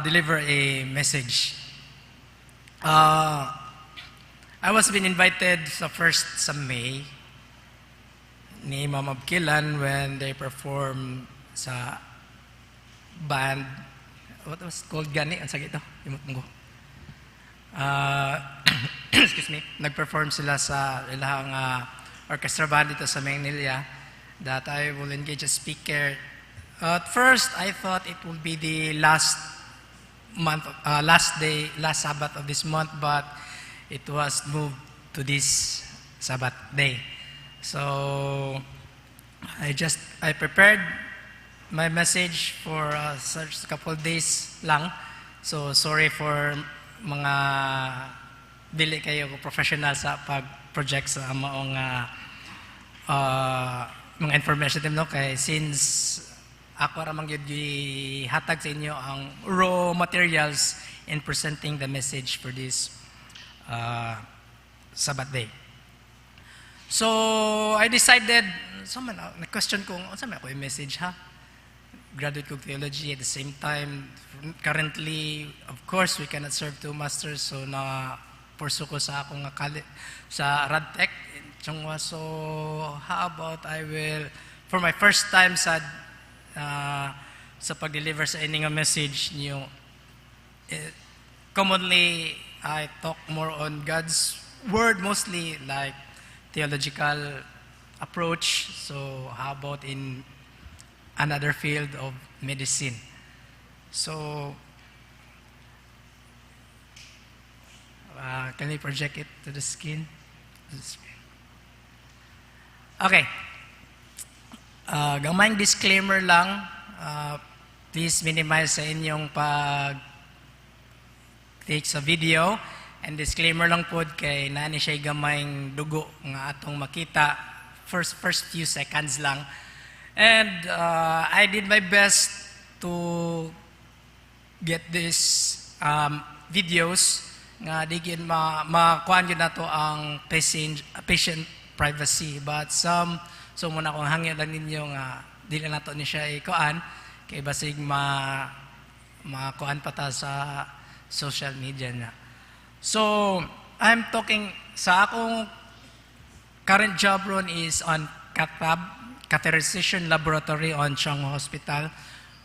N: deliver a message. I was been invited sa first sa May ni Ma'am Abkilan when they perform sa band, what was it called gani? Ang sakit ito. Limot mo ko. Excuse me. Nag-perform sila sa ilang orchestra band dito sa Manila that I will engage a speaker. At first, I thought it would be the last month, last day, last Sabbath of this month, but it was moved to this Sabbath day. So I prepared my message for such a couple days lang. So sorry for mga dili kayo professional sa pag-project sa maong mga information din, no? Kay since ako ra man gyud gihatag sa inyo ang raw materials in presenting the message for this Sabbath day. So I decided, so man, na-question ko, unsa man ako yung message ha? Graduate ko theology at the same time. Currently, of course, we cannot serve 2 masters, so na pursue ko sa akong sa Radtech. So how about I will, for my first time sa pag-deliver sa inyong message niyo, commonly I talk more on God's word, mostly like theological approach. So how about in another field of medicine? So can we project it to the screen? Okay. Gamayng disclaimer lang, please minimize sa inyong pag-take sa video. And disclaimer lang po kay nani siya'y gamayng dugo nga atong makita first few seconds lang. And I did my best to get these videos nga di gyud makuan gyud nato ang patient privacy, but some so muna akong hangyo lang ninyo nga dili nato ni siya ikuan kay basig makuan pa ta sa social media na. So I'm talking sa akong current job ron is on Cath Lab, Catheterization Laboratory on Chong Hua Hospital.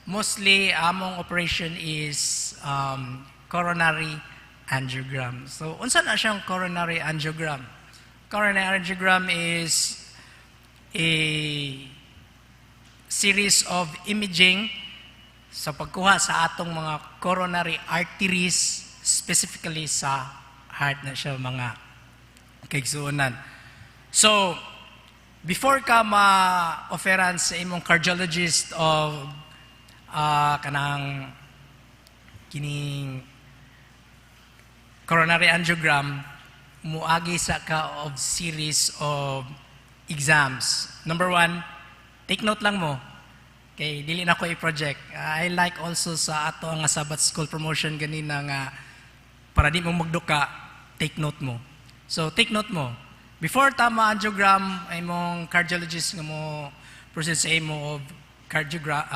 N: Mostly among operation is coronary angiogram. So unsa na siyang coronary angiogram? Coronary angiogram is a series of imaging sa pagkuha sa atong mga coronary arteries, specifically sa heart na siya mga kaigsuonan. So, before ka ma-offeran sa imong cardiologist of kanang kining coronary angiogram, Muagi sa ka of series of exams. Number one, take note lang mo. Kay dili na ko i-project. I like also sa ato nga Sabbath School promotion ganina nga para di mo magduka, take note mo. So take note mo. Before ta ma-angiogram, ay mong cardiologist nga mo proceed sa imo of cardiogram,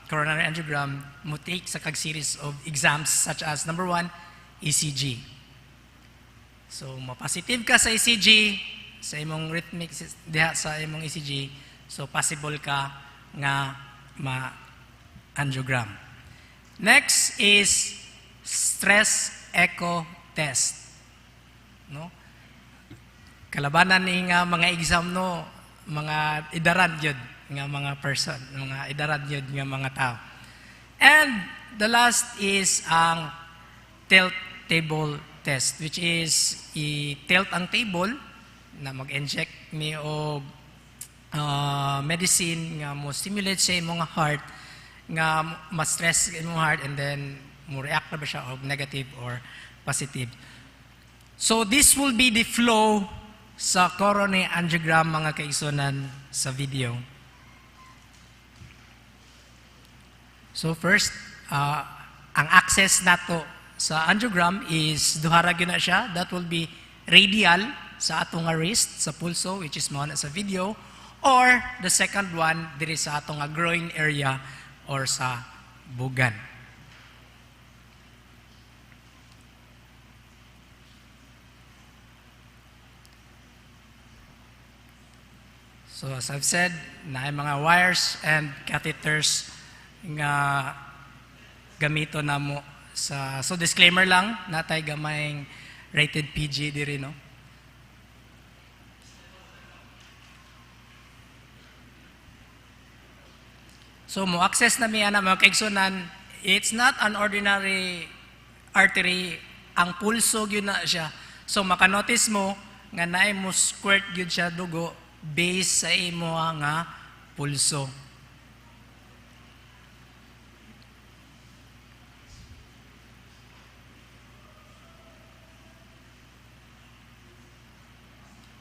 N: coronary angiogram, mo take sa kag series of exams such as number one, ECG. So ma-positive ka sa ECG, sa imong rhythmic diha sa imong ECG, so possible ka nga ma-angiogram. Next is stress echo test. No? Kalabanan ni nga mga exam, no, mga idaran gyud nga mga person, mga idaran gyud nga mga tao. And the last is ang tilt table test, which is i-tilt ang table na mag-inject ni og medicine nga mo stimulate sa imong heart nga ma-stress imong heart and then mo react na ba siya og negative or positive. So this will be the flow sa coronary angiogram, mga kaigsunan, sa video. So first, ang access nato sa angiogram is duha ra gyud na siya. That will be radial sa atong nga wrist, sa pulso, which is mao na sa video, or the second one diri sa atong nga groin area or sa bugan. So as I've said, naay mga wires and catheters nga gamito namo sa, so disclaimer lang, natay gamayng rated PG diri, no. So mo access na mi ana, mga kaigsunan, it's not an ordinary artery, ang pulso gyud na siya. So maka-notice mo nga naay mo squirt gyud siya dugo based sa imo nga pulso.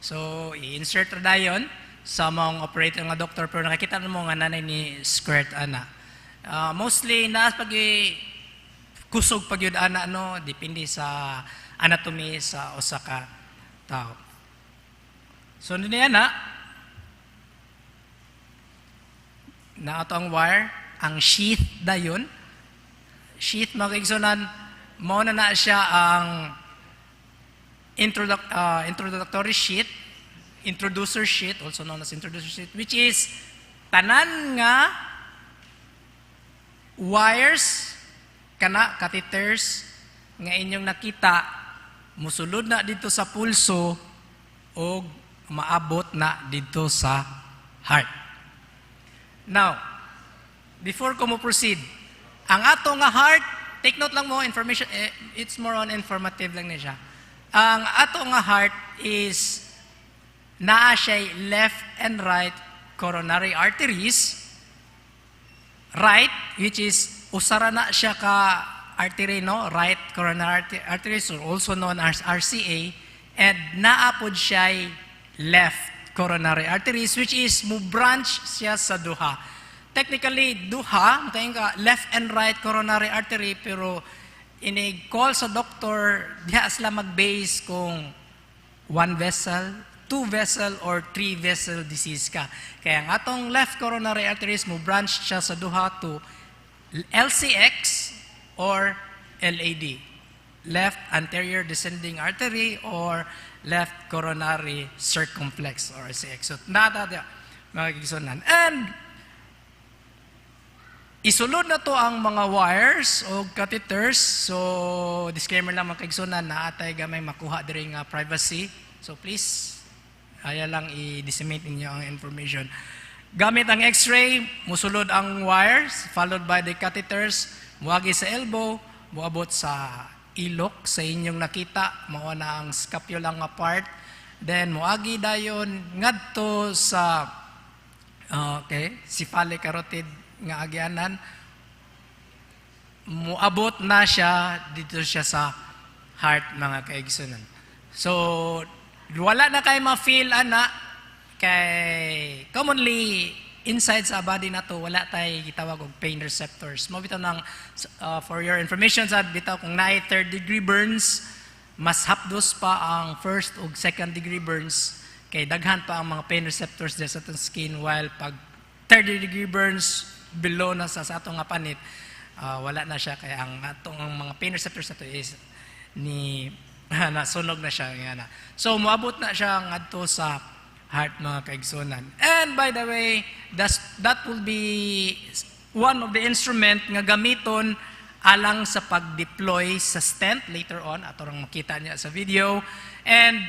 N: So i-insert ra dayon sa mga operator nga doktor, pero nakikita mo nga nanay ni squirt ana. Mostly naas pag kusog pag yun ana, no, depende sa anatomy sa usa ka tao. So niya na na ato ang wire, ang sheath dayon. Sheath, mga kaigsunan, mao na na siya ang introductory sheath, introducer sheath, also known as introducer sheath, which is tanan nga wires kana catheters nga inyong nakita musulod na dito sa pulso og maabot na dito sa heart. Now, before ko mo proceed, ang ato nga heart, take note lang mo, information, it's more on informative lang ni siya. Ang ato nga heart is naa siya'y left and right coronary arteries. Right, which is usara na siya ka artery, no? Right coronary arteries, or also known as RCA, and naa pod siya'y left coronary arteries, which is mo branch siya sa duha. Technically, duha, makaingon ka, left and right coronary artery, pero inig-call sa doktor, diha sila mag-base kung one vessel, two vessel, or three vessel disease ka. Kaya ang atong left coronary arteries mo branch siya sa duha to LCX or LAD. Left anterior descending artery or left coronary circumflex or LCX. So, nada mga kaigsunan. And isulod na to ang mga wires o catheters. So, disclaimer lang, mga kaigsunan, na atay gamay makuha diri nga privacy. So, please, aya lang i-disseminate ninyo ang information. Gamit ang x-ray, musulod ang wires, followed by the catheters, muagi sa elbow, muabot sa ilok sa inyong nakita, mao na ang scapula nga part. Then, muagi dayon ngadto sa okay, cephalic carotid nga agyanan, muabot na siya dito siya sa heart, mga kaigsunan. So, wala na kay ma-feel ana kay commonly inside sa body nato wala tay gitawag og pain receptors. Mo bitaw nang for your information sad bitaw, kung naay third degree burns, mas hapdos pa ang first ug second degree burns kay daghan pa ang mga pain receptors diya sa atong skin, while pag third degree burns below na sa atong nga panit, wala na siya kay ang atong ang mga pain receptors nato is ni nasunog na siya nga na. So moabot na siya ngadto sa heart, mga kaigsunan. And by the way, that will be one of the instrument nga gamiton alang sa pag-deploy sa stent later on, ato rang makita niya sa video, and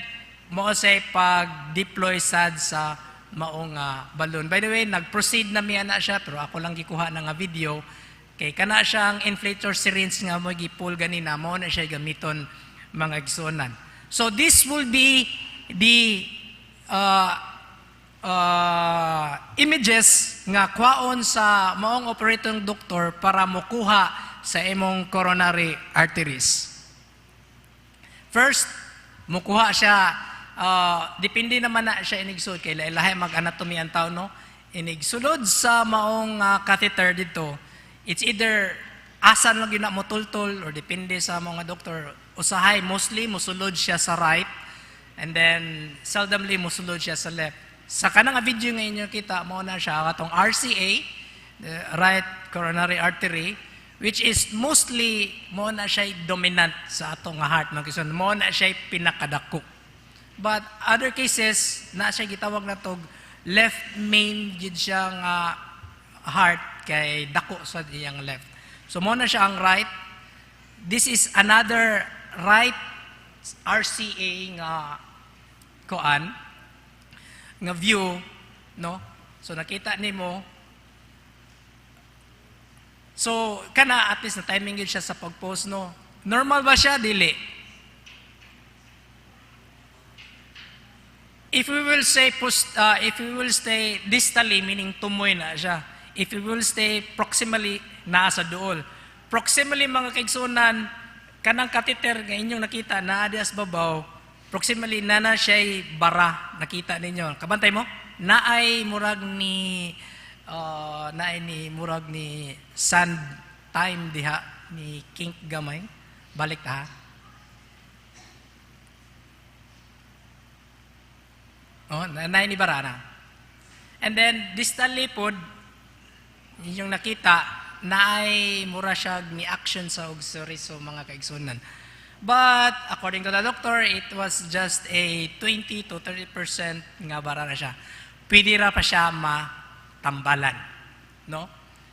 N: mao say pag-deploy sad sa maong balloon. By the way, nag-proceed na miya na siya, pero ako lang gikuha na nga video kay kana siyang inflator syringe nga mo gi-pull ganina, mao na siya gamiton, mga igsuonan. So this will be the images nga kwaon sa maong operating doctor para mokuha sa imong coronary arteries. First, mukuha siya, depende naman na siya inigsud kay lahi mag-anatomy ang tao, no? Inigsulod sa maong catheter dito, it's either asan lang gyud na motultol or depende sa mga doktor. Usahay, mostly musulod siya sa right and then seldomly musulod siya sa left. Sa kanang video nga inyo kita, mao na siya atong RCA, the right coronary artery, which is mostly mo na siya dominant sa atong nga heart, mga kaigsuonan. Mo na siya pinakadako. But other cases, na siya gitawag na tog left main gid siya nga heart kay dako sa iyang left. So mo na siya ang right. This is another right RCA nga koan nga view, no? So nakita nimo. So kana at least na timing yun siya sa pag-post, no? Normal ba siya? Dili. If we will say post, if we will stay distally, meaning tumoy na siya. If we will stay proximally, naa sa duol. Proximally, mga kaigsunan, kanang catheter nga inyong nakita naa diha sa babaw, proximally na na siya'y bara, nakita ninyo. Kabantay mo? Naay murag ni naay ni murag ni sand time diha ni kink gamay. Balik ta ha. Oh, naay ni bara na. And then distally pod inyong nakita naay mura siya ni action sa og so mga kaigsunan. But according to the doctor, it was just a 20 to 30% nga bara na siya. Pwede ra pa siya matambalan, no?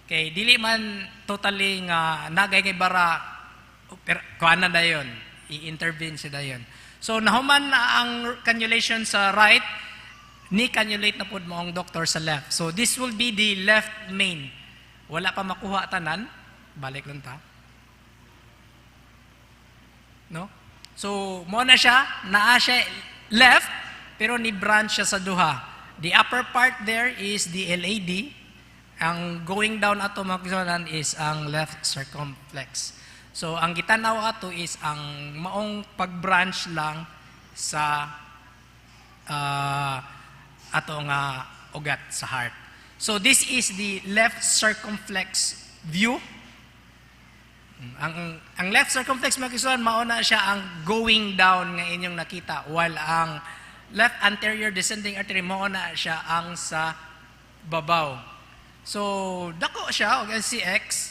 N: Kay dili man totally nga nagay kay bara, pero kuan na dayon, i-intervene siya dayon. So nahuman na ang cannulation sa right, ni cannulate na pud mo ang doctor sa left. So this will be the left main. Wala pa makuha tanan, balik lang ta. No? So mo na siya, naa siya left, pero ni branch siya sa duha. The upper part there is the LAD. Ang going down ato mga kaigsuonan is ang left circumflex. So ang gitanaw ato is ang maong pag-branch lang sa ato nga ugat sa heart. So this is the left circumflex view. Ang left circumflex, mga kaigsuonan, mao na siya ang going down nga inyong nakita, while ang left anterior descending artery mao na siya ang sa babaw. So dako siya og LCX,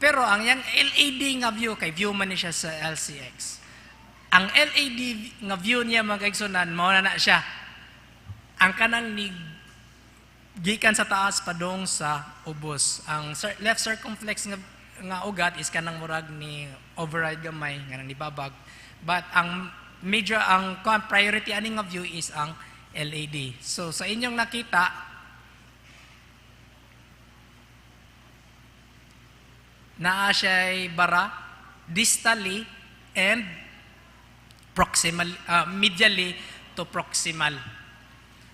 N: pero ang yang LAD nga view kay view man ni siya sa LCX. Ang LAD nga view niya, mga kaigsuonan, mao na siya ang kanang ni gikan sa taas padung sa ubos. Ang left circumflex nga ugat is kanang murag ni override gamay nga nang nibabag. But ang major ang priority ani nga view is ang LAD. So sa inyong nakita, naa siya'y bara distally and proximal, medially to proximal.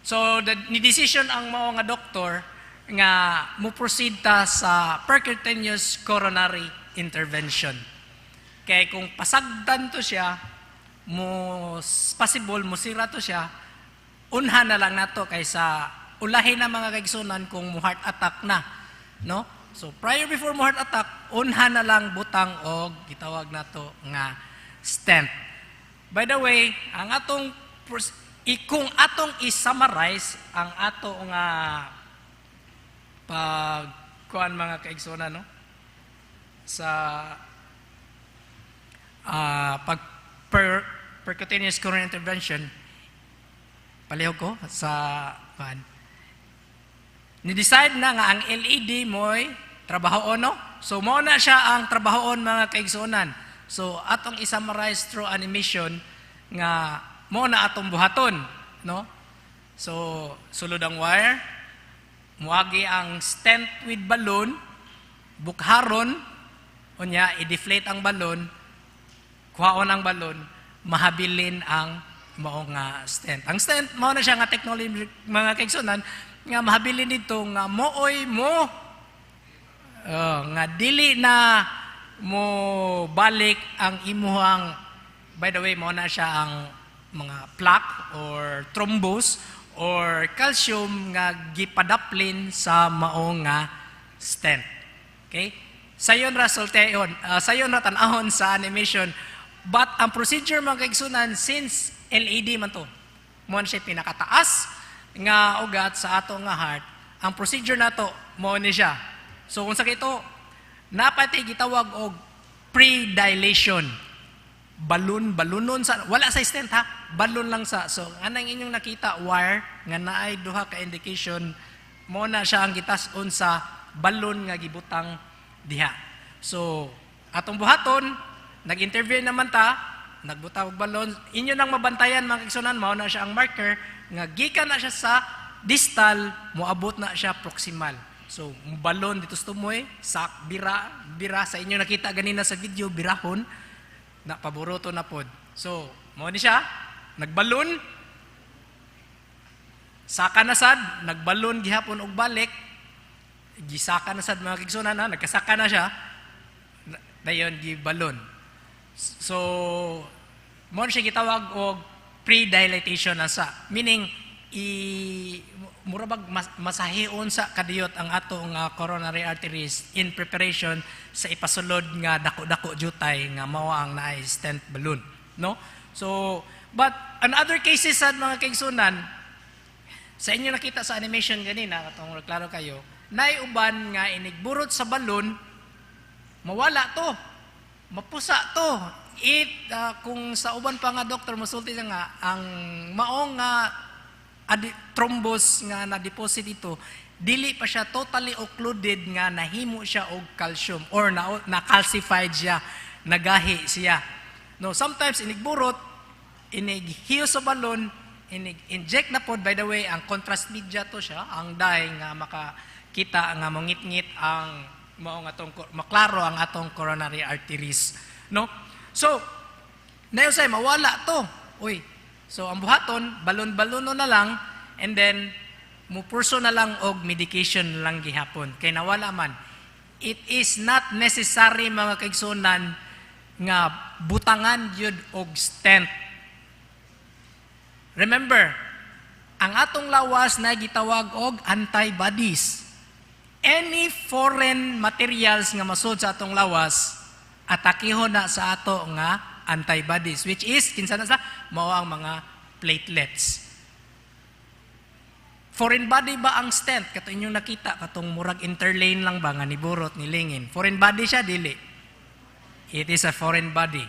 N: So the ni decision ang mao nga doktor nga mo proceed ta sa percutaneous coronary intervention. Kay kung pasagdan to siya, Mo possible mo sira to siya, unhan na lang nato kaysa ulahin na, mga kaigsunan, kung mo heart attack na, no? So prior before mo heart attack, unhan na lang butang og gitawag nato nga stent. By the way, ang atong kung atong i-summarize ang ato nga pag kuan, mga kaigsunan, no, sa pag percutaneous coronary intervention, palihog ko sa kuan, ni-decide na nga ang LAD mo'y trabahoon, no? So mao na siya ang trabahoon, mga kaigsuonan. So atong i-summarize through animation nga mao na atong buhaton, no? So sulod ang wire, muagi ang stent with balloon, bukharon, unya i-deflate ang balloon, kuhaon ang balloon, mahabilin ang mao nga stent. Ang stent mao na siya nga technology, mga kaigsuonan, nga mahabilin dito nga mooy mo nga dili na mo balik ang imuhang. By the way, mao na siya ang mga plaque or thrombus or calcium nga gipadaplin sa mao nga stent. Okay? Sayon ra sultehon, sayon ra tan-ahon sa animation. But ang procedure, mga kaigsunan, since LAD man to, mo na siya pinakataas nga ugat sa ato nga heart, ang procedure nato mo ni siya. So kung sa ito, napati gitawag og pre-dilation. Balloon, balunon sa, wala sa stent ha, balloon lang sa. So anang inyong nakita wire nga naay duha ka indication, mo na siya ang gitas-on sa balloon nga gibutang diha. So atong buhaton, nag-intervene naman ta, nagbutang og balloon, inyo nang mabantayan, mga kaigsunan, mao na siya ang marker nga gikan na siya sa distal, moabot na siya proximal. So, balon dito sa tumoy, sak, bira, bira, sa inyo nakita ganina sa video, birahon, na paboruto na pod. So, mao ni siya, nagbalon, saka na sad, nagbalon gihapon og balik, gisaka na sad, mga kaigsunan ha, nagkasaka na siya, dayon gibalon. So, mo siya gitawag og pre-dilatation na sa. Meaning, i mura bag masahion sa kadiyot ang ato nga coronary arteries in preparation sa ipasulod nga dako-dako jutay nga mao ang naay stent balloon, no? So but on other cases sad, mga kaigsunan, sa inyo nakita sa animation ganina, katong klaro kayo, naay uban nga inigburot sa balloon, mawala to, mapusa to. It kung sa uban pa nga doktor mosulti siya nga ang maong nga thrombus nga na-deposit ito, dili pa siya totally occluded nga nahimo siya og calcium or na calcified siya, nagahi siya, no? Sometimes inigburot, inig sa balon, inig inject na pod. By the way, ang contrast media to siya ang dye nga makakita nga mongitngit ang mao nga atong maklaro ang atong coronary arteries, no? So nayo say mawala to, uy. So ang buhaton, balon-balono na lang and then mupurso na lang og medication lang gihapon kay nawala man. It is not necessary, mga kaigsunan, nga butangan gyud og stent. Remember, ang atong lawas na gitawag og antibodies. Any foreign materials nga masud sa atong lawas, atakihon na sa ato nga antibodies, which is kinsa na sa mao ang mga platelets. Foreign body ba ang stent? Kato inyong nakita, katong murag interlane lang ba nga niburot nilingin. Foreign body siya, dili? It is a foreign body.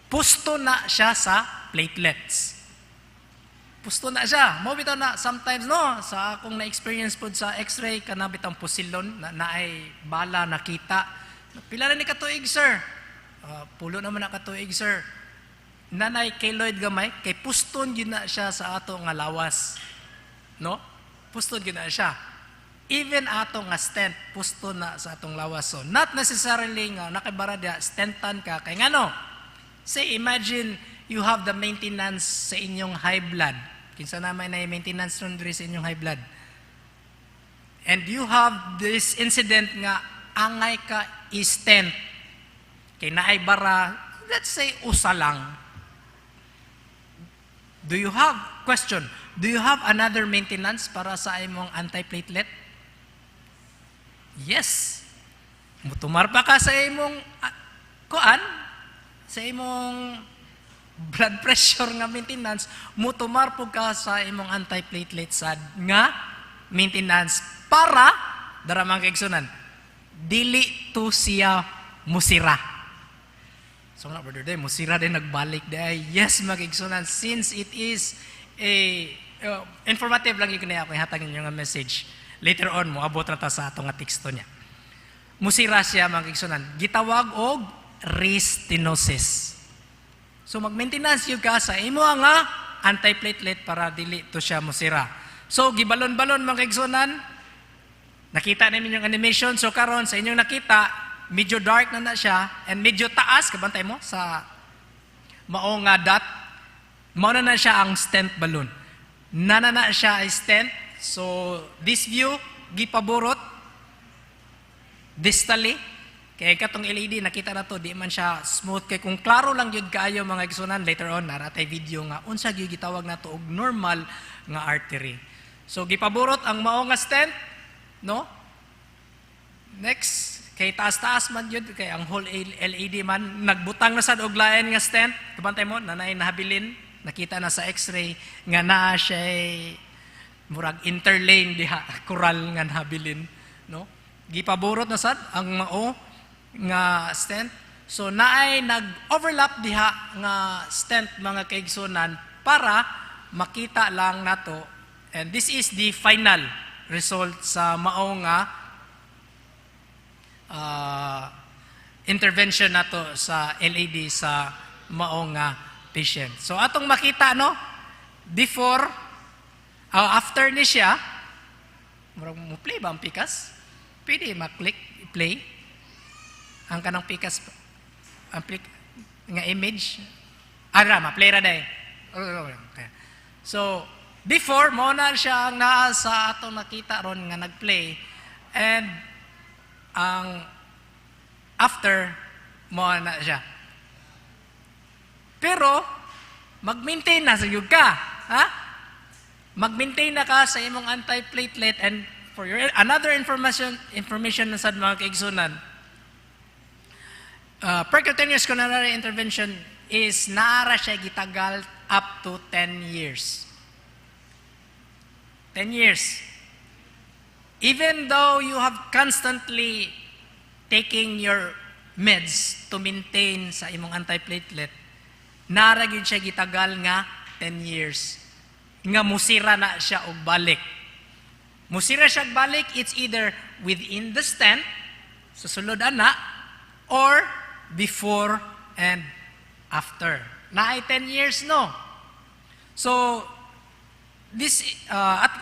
N: Pusto na siya sa platelets. Pusto na siya. Mo bitaw na sometimes, no, sa akong na-experience pod sa x-ray, kana bitang pusilon na naay bala nakita. Pila na ni katuig, sir? Pulo naman na katuig, sir. Nanay keloid gamay kay puston gyud na siya sa ato nga lawas. No? Puston gyud na siya. Even ato nga stent, puston na sa atong lawas. So, not necessarily nga nakibara diya, stentan ka. Kay ngano? Say, imagine you have the maintenance sa inyong high blood. Kinsa na may na maintenance nun diri sa inyong high blood? And you have this incident nga angay ka i-stent. Kay naay bara, let's say usa lang. Do you have, question, do you have another maintenance para sa imong antiplatelet? Yes. Mutumar pa ka sa imong kuan, sa imong blood pressure nga maintenance, mutumar po ka sa imong antiplatelet sad nga maintenance para dara, mga kaigsunan, dili to siya musira. So nga, brother day, musira din, nagbalik day. Yes, mga kaigsunan, since it is a informative lang yun ako ihatag ninyo nga message. Later on, moabot na ta sa ato nga teksto niya. Musira siya, mga kaigsunan. Gitawag og restenosis. So mag-maintenance yun ka sa imo nga antiplatelet para dili to siya musira. So gibalon-balon, mga kaigsunan, nakita namin yung animation. So karon sa inyong nakita, medyo dark na na siya and medyo taas, kabantay mo sa mao nga dot, mao na na siya ang stent balloon. Nana na siya ay stent. So this view, gipaburot distally. Kay katong LAD, nakita na to, di man siya smooth. Kay kung klaro lang yun kaayo, mga igsunan, later on, naratay video nga, unsa gyud gitawag nato og normal nga artery. So, gipaburot ang mao nga stent, no? Next, kay taas-taas man yun, kay ang whole LAD man, nagbutang na sad og lain nga stent, kabantay mo, nanay nahabilin, nakita na sa x-ray, nga naa siya murag interlane diha, coral nga nahabilin, no? Gipaburot na sad ang mao nga stent. So naay nag-overlap diha nga stent, mga kaigsunan, para makita lang nato, and this is the final result sa mao nga intervention nato sa LAD sa mao nga patient. So atong makita, no, before, after ni siya, murag mo play ba ang pikas? Pwede ma-click play ang kanang pikas ang click nga image ara, ma-play ra day. Okay. So before, mo na siya ang naa sa atong nakita ron nga nag-play, and ang after, mo na siya. Pero mag-maintain na sa ka, ha? Mag-maintain na ka sa imong anti-platelet. And for your another information information na sad, mga kaigsunan, percutaneous coronary intervention is naara siya gitagal up to 10 years. 10 years. Even though you have constantly taking your meds to maintain sa imong antiplatelet, naara gyud siya gitagal nga 10 years. Nga musira na siya og balik. Musira siya og balik, it's either within the stent, sa sulod ana, or before and after. Naay 10 years, no? So, this, at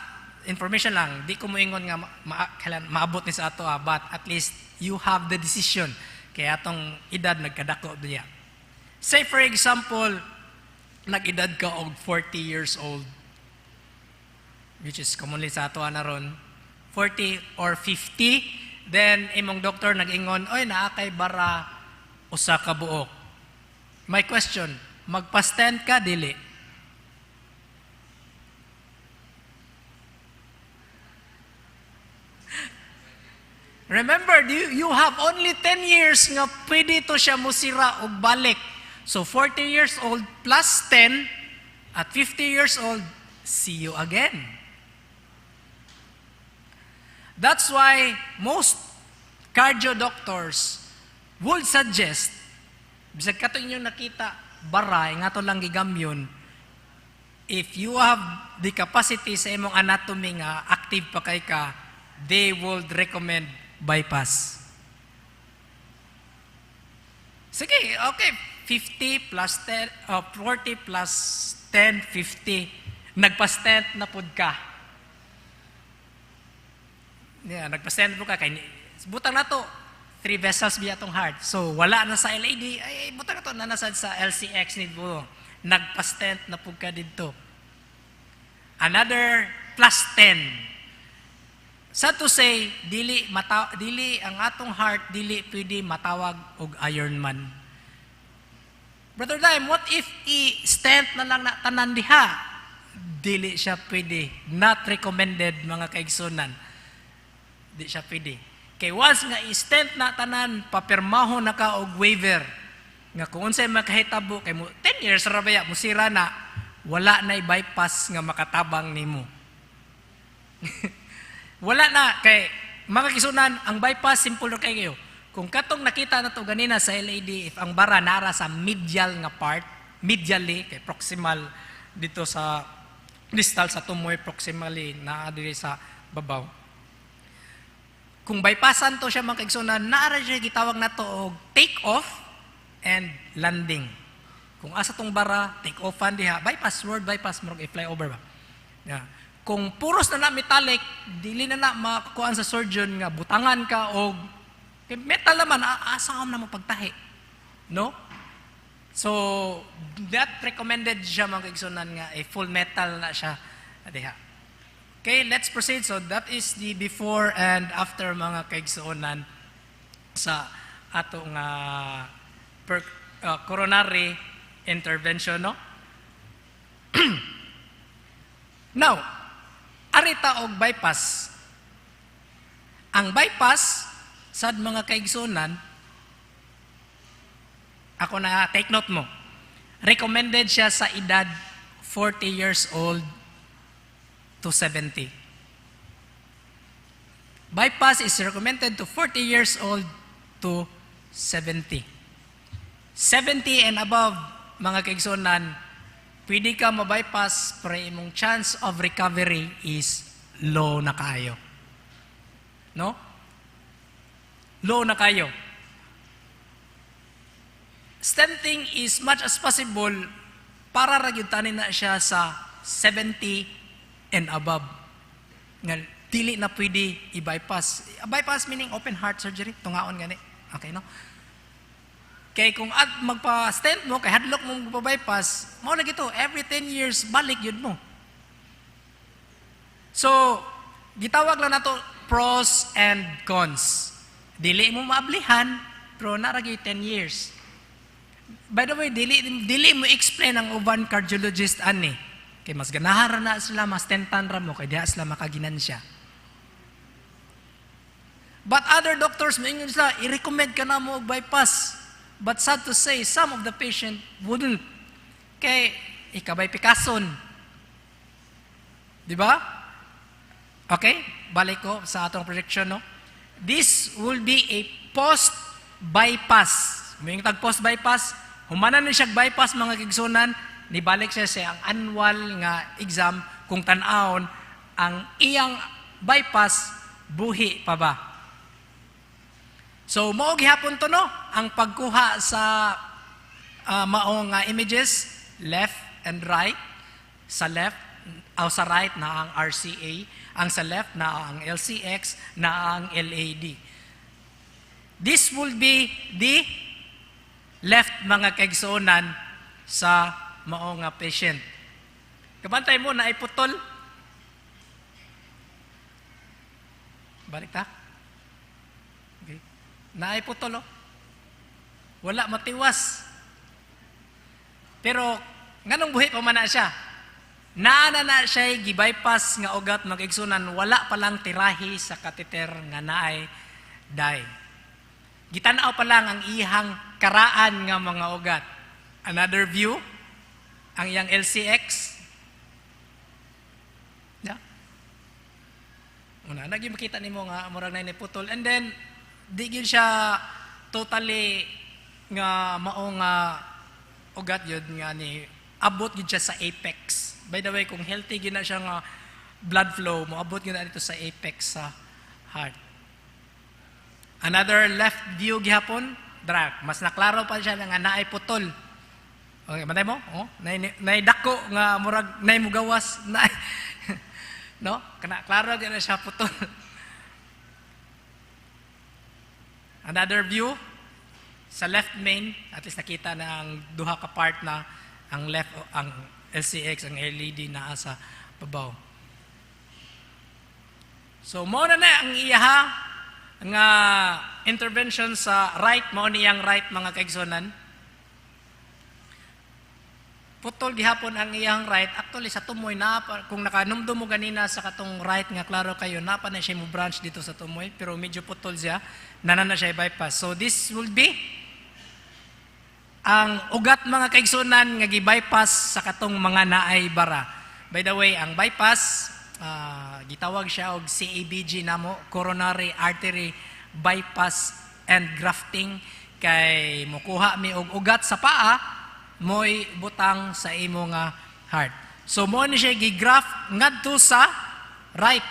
N: information lang, di ko moingon nga kailan maabot ni sa ato, but at least you have the decision. Kaya atong edad nagkadako diya. Say for example, nag-edad ka og 40 years old, which is commonly sa ato na ron, 40 or 50, then imong doktor nag-ingon, "Oy, naa kay bara usa ka buok." My question, magpa-stent ka, dili? Remember, you have only 10 years nga pwede to siya musira og balik. So 40 years old plus 10, at 50 years old, see you again. That's why most cardio doctors would suggest, bisag kato inyong nakita, bara, nga to lang gigamyon, if you have the capacity sa imong anatomy nga active pa kay ka, they would recommend bypass. Sige, okay, 50 plus 10, 40 plus 10, 50. Nagpa-stent na pud ka. Yeah, nagpa-stent po ka. Kay, butang na to, 3 vessels biya tong heart. So, wala na sa LAD, ay, butang na to, na nasa sa LCX ni mo. Nagpa-stent na pud ka didto. Another plus 10. Sad to say, dili ang atong heart dili pwede matawag og Iron Man. Brother Dime, what if i-stent na lang na tanan diha? Dili siya pwede. Not recommended, mga kaigsunan. Di siya pwede. Kay once nga i-stent na tanan, papirmahon na ka og waiver. Nga kung unsay makahitabo, kay mo 10 years ra baya, musira na, wala na bypass nga makatabang nimo. Wala na kay, mga kaigsunan, ang bypass simple ra kayo. Kung katong nakita na to ganina sa LAD, if ang bara nara sa medial nga part, medially kay proximal dito sa distal sa tumoy, proximally naa diri sa babaw. Kung bypassan to siya, mga kaigsunan, naara siya gitawag na to og take off and landing. Kung asa tong bara, take offan diha, bypass, word bypass, murag i-flyover ba. Yeah. Kung puros na na metallic, dili na na makuan sa surgeon nga butangan ka og kay metal naman, asa ka na mo pagtahi. No? So, that recommended siya, mga kaigsunan, nga a full metal na siya diha. Okay, let's proceed. So, that is the before and after, mga kaigsuonan, sa ato nga coronary intervention, no? Now, arita og bypass. Ang bypass, sad, mga kaigsunan, ako na take note mo. Recommended siya sa edad 40 years old to 70. Bypass is recommended to 40 years old to 70. 70 and above, mga kaigsunan, pwede ka ma-bypass, pero imong chance of recovery is low na kayo. No? Low na kayo. Stenting is much as possible para ra gyud tani na siya sa 70 and above. Nga dili na pwede i-bypass. Bypass meaning open heart surgery, tungaon gani. Okay, no? Kay kung at magpa-stent mo, kay hadlok mo magpa-bypass, mao lagi to, every 10 years balik yun mo. So, gitawag lang nato pros and cons. Dili mo maablihan, pero naa ra gyud 10 years. By the way, dili dili mo explain ang uban cardiologist ani. Kay mas ganahan ra na sila, mas stentan ra mo kay diha sila makaginansya. But other doctors, moingon sila, i-recommend ka na mo og bypass. But sad to say, some of the patient wouldn't. Kay ikabay pikason. Di ba? Okay, balik ko sa atong projection, no? This will be a post-bypass. May tag post-bypass, humanan ni siya bypass, mga kaigsunan, nibalik siya sa ang annual nga exam kung tan-awon ang iyang bypass buhi pa ba. So mao gihapon to, no, ang pagkuha sa mao nga images, left and right. Sa left aw sa right na ang RCA, ang sa left na ang LCX, na ang LAD. This will be the left, mga kaigsuonan, sa mao nga patient. Kabantay mo na putol. Balik ta. Okay. Naay putol, oh. Wala matiwas. Pero nganong buhi pa man na siya? Naa na na siya gi-bypass nga ugat, mga kaigsunan, wala pa lang tirahi sa catheter nga naay dye. Gitan-aw pa lang ang iyang karaan nga mga ugat. Another view, ang iyang LCX. Yeah. Una, nagi makita nimo nga murag na putol. And then di gyud siya totally nga mao nga ugat yun nga ni abot gyud siya sa apex. By the way, kung healthy gyud na siya nga blood flow, moabot gyud na dito sa apex sa heart. Another left view gihapon, dra, mas naklaro pa siya nga naay putol. Okay, bantay mo? Oh, naay, naay dako nga murag naay mugawas na, no? Kana klaro gyud na siya putol. Another view sa left main, at least nakita na ang duha ka part na ang left, ang LCX, ang LED naa sa babaw. So mao na na ang iyaha nga intervention sa right, mao niyang right, mga kaigsunan. Putol gihapon ang iyang right. Actually, sa tumoy na, kung nakanumdum mo ganina sa katong right nga klaro kayo, napa na siya mo branch dito sa tumoy, pero medyo putol siya, nana na siya bypass. So this will be ang ugat, mga kaigsunan, nga gi-bypass sa katong mga naay bara. By the way, ang bypass, gitawag siya og CABG namo, coronary artery bypass and grafting, kay mukuha mi og ugat sa paa, mo'y butang sa imo nga heart. So mo ni siya gi-graft ngadto sa right.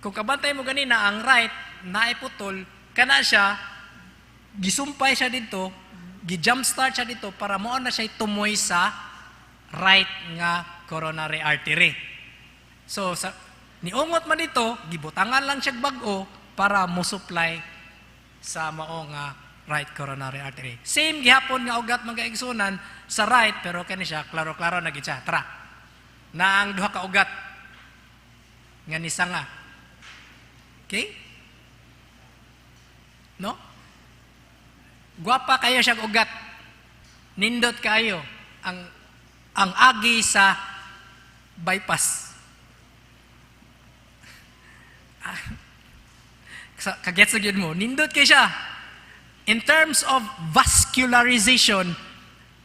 N: Kung kabantay mo ganina, ang right naay putol, kana siya gisumpay siya dito, gi-jump start siya dito para mo na siya tumoy sa right nga coronary artery. So sa niungot man dito, gibutangan lang siya bag-o para mo supply sa mao nga right coronary artery. Same gihapon nga ugat, mga igsunan, sa right, pero kani siya klaro-klaro na gid siya. Tara. Na ang duha ka ugat nga nisanga. Okay? No? Gwapa kayo siyang ugat. Nindot kayo ang agi sa bypass. Ah, kagets na gyud mo. Nindot kay siya. In terms of vascularization,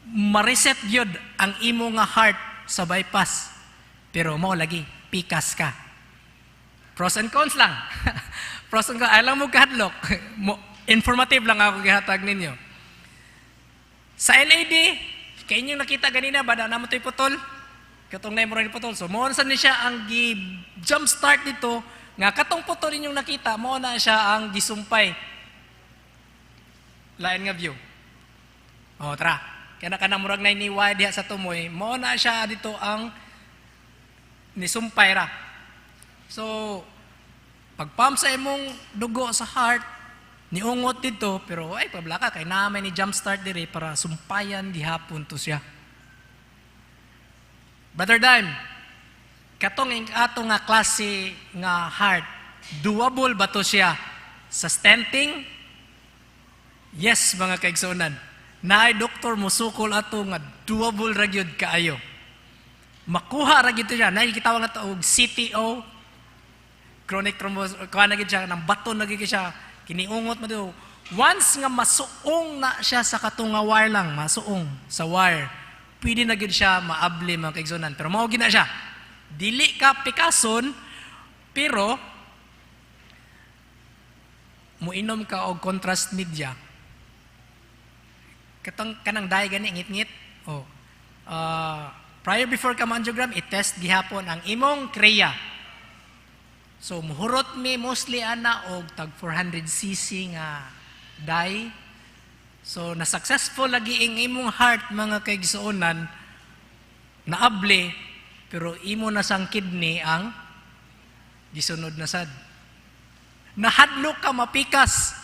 N: ma-reset gyud ang imo nga heart sa bypass. Pero mo lagi, pikas ka. Pros and cons lang. Pros and cons. Ay lang mo kahadlok. Informative lang ako gihatag ninyo. Sa LAD, kay inyong nakita ganina, ba na mo to'y putol? Katong na mo rin putol. So, mo sa ni siya ang gi-jump start dito, nga katong putol inyong nakita, mo na siya ang gisumpay. Lain nga view. O, tara. Kaya na kanang murag na iniway diha sa tumoy, mo na siya dito ang nisumpay ra. So, pagpump sa imong dugo sa heart, niungot dito, pero ay, pablaka, kay namin ni jump start dire para sumpayan gihapon to siya. Brother Dime, katong ato nga klase nga heart, doable ba to siya sa stenting? Yes, mga kaigsunan. Naay doktor musukol ato nga doable ra gyud kaayo. Makuha ra gyud to siya. Naay gitawag na to og CTO, chronic thrombosis, kuha na gyud siya, ng bato na gyud siya, kiniungot mo dito. Once nga masuong na siya sa katong nga wire lang, masuong sa wire, pwede na gyud siya maabli, mga kaigsunan. Pero mao gyud na siya. Dili ka pikason, pero muinom ka og contrast media. Katong kanang dye gani ngit-ngit. Oh. Prior before ka angiogram, i-test gihapon ang imong kreya. So muhurot mi mostly ana og tag 400 cc nga dye. So na successful lagi ang imong heart, mga kaigsuonan, naabli, pero imo na sang kidney ang gisunod na sad. Nahadlok ka mapikas.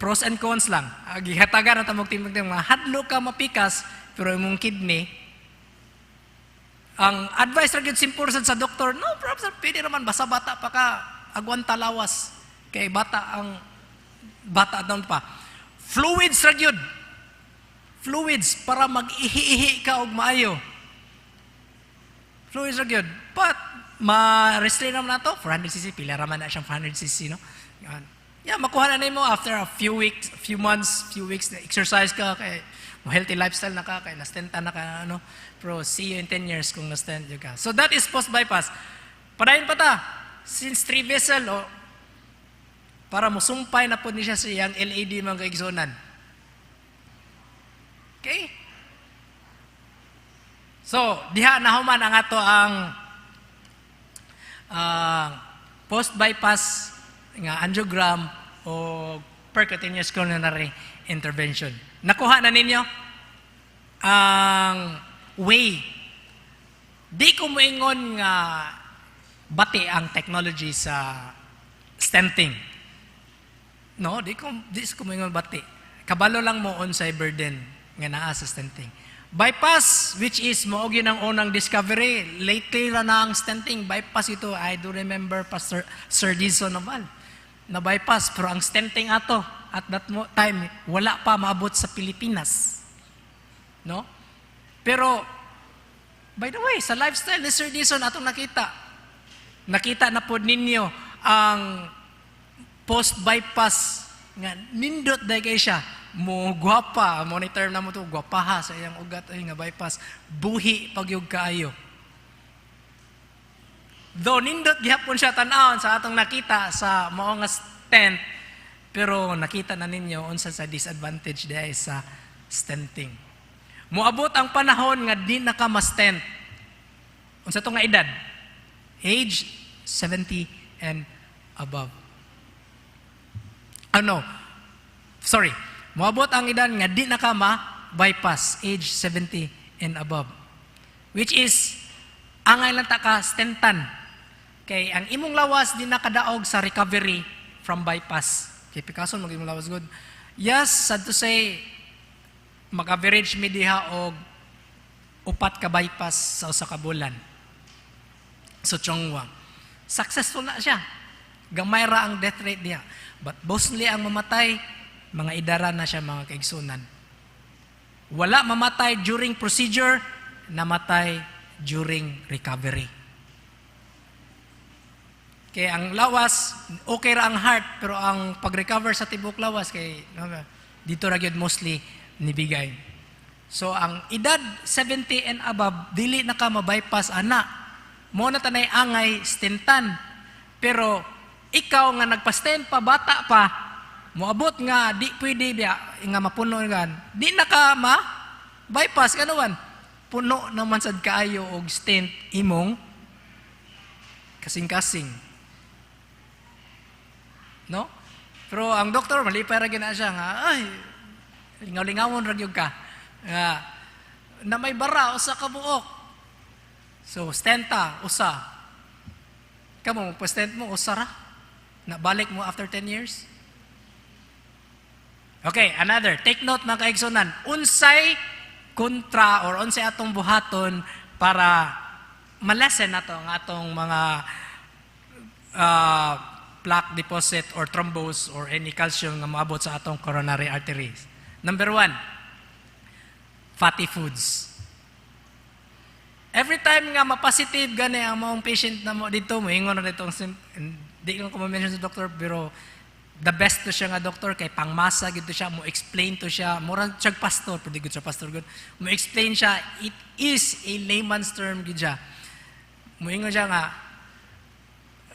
N: Pros and cons lang. Ah, gihatagan na tamog timog timog. Mahadlok ka mapikas, pero imong kidney, ang advice ra gyud simple sad sa doktor, "No problem, pwede naman, basta bata pa ka, agwanta lawas." Kay bata ang bata doon pa. Fluids ra gyud. Fluids para mag-ihi-ihi ka og maayo. Fluids ra gyud. But ma-restrain naman nato, 400 cc, pila ra man na siyang 400 cc, no? Yan. Yeah, makuha na nimo after a few weeks, few months, few weeks na exercise ka kay mo, healthy lifestyle na ka kay na-stenta na ka, ano. Pero see you in 10 years kung na-stent ka. So that is post bypass. Padayon pa ta. Since three vessel o para musumpay na po ni siya sa iyang LAD, mga kaigsunan. Okay? So, diha nahuman ang ato ang post bypass nga angiogram o percutaneous coronary intervention. Nakuha na ninyo ang way. Di ko moingon nga bati ang technology sa stenting. No, di ko moingon bati. Kabalo lang mo unsay burden nga naa sa stenting. Bypass, which is mao gyud ang unang discovery, lately ra na ang stenting. Bypass ito, I do remember Pastor Sir Dizon Noval na bypass, pero ang stenting ato at that time wala pa maabot sa Pilipinas. No? Pero, by the way, sa lifestyle ni Sir Dison atong nakita. Nakita na po ninyo ang post-bypass nga nindot dahil kay siya. Mo gwapa, mo ni term na mo to, gwapaha sa iyang ugat ay nga bypass. Buhi pagyug kaayo. Though nindot gihapon siya tan-awon sa atong nakita sa mao nga stent, pero nakita na ninyo unsa sa disadvantage diay sa stenting. Moabot ang panahon nga di na ka ma-stent. Unsa to nga edad? Age 70 and above. Ano? Sorry. Moabot ang edad nga di na ka ma-bypass, age 70 and above. Which is angay lang ta ka stentan. Kay ang imong lawas di nakadaog sa recovery from bypass. Kay pikason mag imong lawas good. Yes, sad to say, mag-average mi diha og 4 ka bypass sa usa ka bulan. So Chong Hua. Successful na siya. Gamay ra ang death rate diha. But mostly ang mamatay, mga idara na siya mga kaigsunan. Wala mamatay during procedure, namatay during recovery. Kaya ang lawas, okay ra ang heart, pero ang pag-recover sa tibok lawas, kay dito ra gyud mostly nibigay. So ang edad 70 and above, dili na ka ma-bypass ana. Mo na tanay angay stentan. Pero ikaw nga nagpa-stent pa, bata pa, moabot nga di pwede biya nga mapuno gan. Di na ka ma-bypass kanuan. Puno naman sad kaayo og stent imong kasing-kasing. No? Pero ang doktor malipay ra gyud na siya nga ay lingaw-lingawon ra gyud ka. Nga na may bara usa ka buok. So stenta usa. Kamo mo stent mo usa ra. Nabalik mo after 10 years. Okay, another. Take note mga kaigsunan. Unsay kontra or unsay atong buhaton para malesen nato ang atong mga plaque deposit or thrombose or any calcium nga moabot sa atong coronary arteries. Number 1, fatty foods. Every time nga mapositive gani ang maong patient na mo dito, moingon na dito, di lang ko ma-mention sa doktor, pero the best to siya nga doktor, kay pangmasa gito siya, mo explain to siya, mura siya pastor, pero di good siya pastor good, mo explain siya, it is a layman's term gid siya. Moingon siya nga,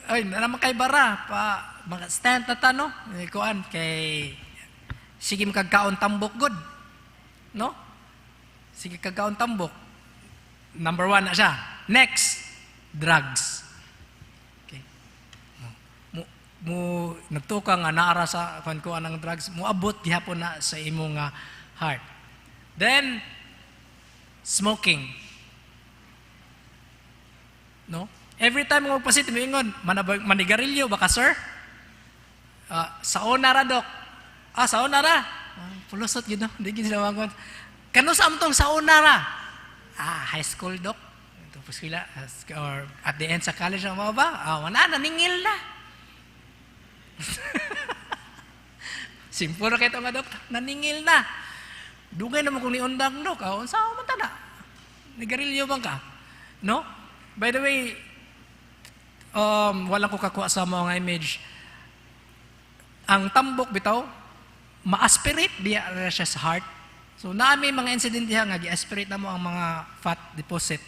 N: ay, naman kay bara, pa, mga stand na ta, no? Kuan, kay, sige makagkaon tambok good. No? Sige kagkaon tambok. Number 1 na siya. Next, drugs. Okay. Mo nagtuka nga naara sa kuan kuan ang drugs, moabot gihapon na sa imong heart. Then, smoking. No? Every time mo magpasit, moingon, manigarilyo baka sir? Sa una ra dok. Ah, sa una ra. Pulusot gid no. Di gid sila mangon. Kano sa amtong sa una ra? Ah, high school dok. Tapos sila or at the end sa college ang mga ba? Ah, wala naningil na. Simple ra kay nga dok, naningil na. Dugay naman kung niundang dok, ah, unsa man ta na? Nigarilyo bang ka? No? By the way, walang ko kakuha sa mga image. Ang tambok bitaw, ma-aspirate diya ra siya sa heart. So naami mga incident diha nga gi-aspirate na mo ang mga fat deposit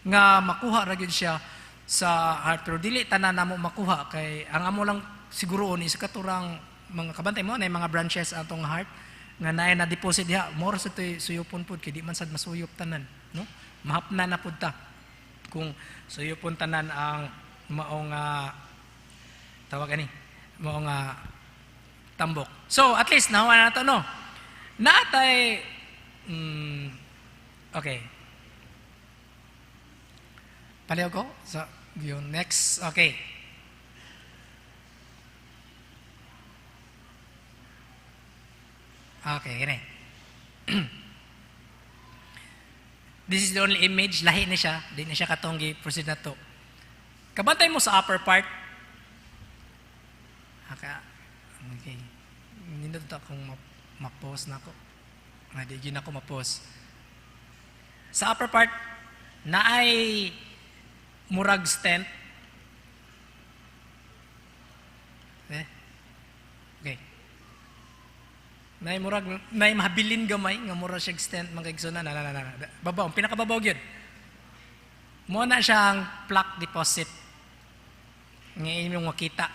N: nga makuha ra gyud siya sa heart, pero dili tanan namo makuha kay ang amo lang siguro ni sa katurang mga kabantay mo na mga branches atong heart nga naay na deposit diha, more sa toy suyupon pud kay di man sad masuyop tanan, no? Mahapna na pud ta kung suyupon tanan ang maong tawag ani maong tambok. So at least nahuwa na to, no? Naatay okay. Paliw ko sa yung next. Okay. Okay, gini. This is the only image, lahi ni siya, di ni siya katong gi-proceed na to. Kabantay mo sa upper part. Okay. Nindot akong ma-post na ako. Nga, di gina ako ma-post. Sa upper part, naay murag stent. Eh? Okay. Naay murag, naay mahabilin gamay nga murag siya stent mga kaigsunan. Na, na, na, na. Babaw, pinakababaw gyud. Mo na siya ang plaque deposit nga inyong makita.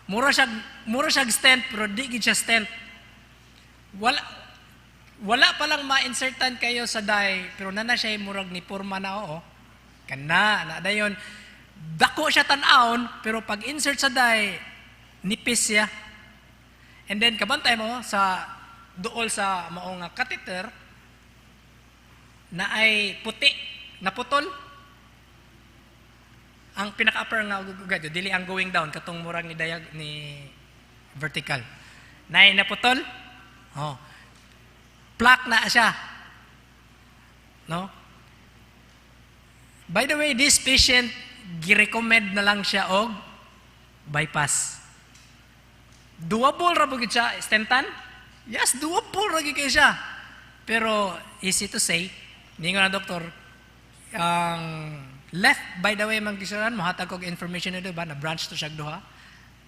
N: Mura siya stent pero di gid siya stent. Wala pa lang ma-insertan kayo sa dye pero nana siya murag ni porma na, oo. Kana na dayon dako siya tan-awon pero pag insert sa dye, nipis siya. And then kabantay mo sa duol sa maong nga catheter na ay puti, naputol. Ang pinaka-upper nga ugad, dili ang going down, katong murag ni dayag ni vertical. Naay naputol. Oh. Plaque na siya. No? By the way, this patient, gi-recommend na lang siya og bypass. Doable ra gid siya, stentan? Yes, doable ra gyud kay siya. Pero easy to say, ningon ang doktor, ang left, by the way, mga kaigsuonan, mohatag kog information nito ba, na branch to siya duha,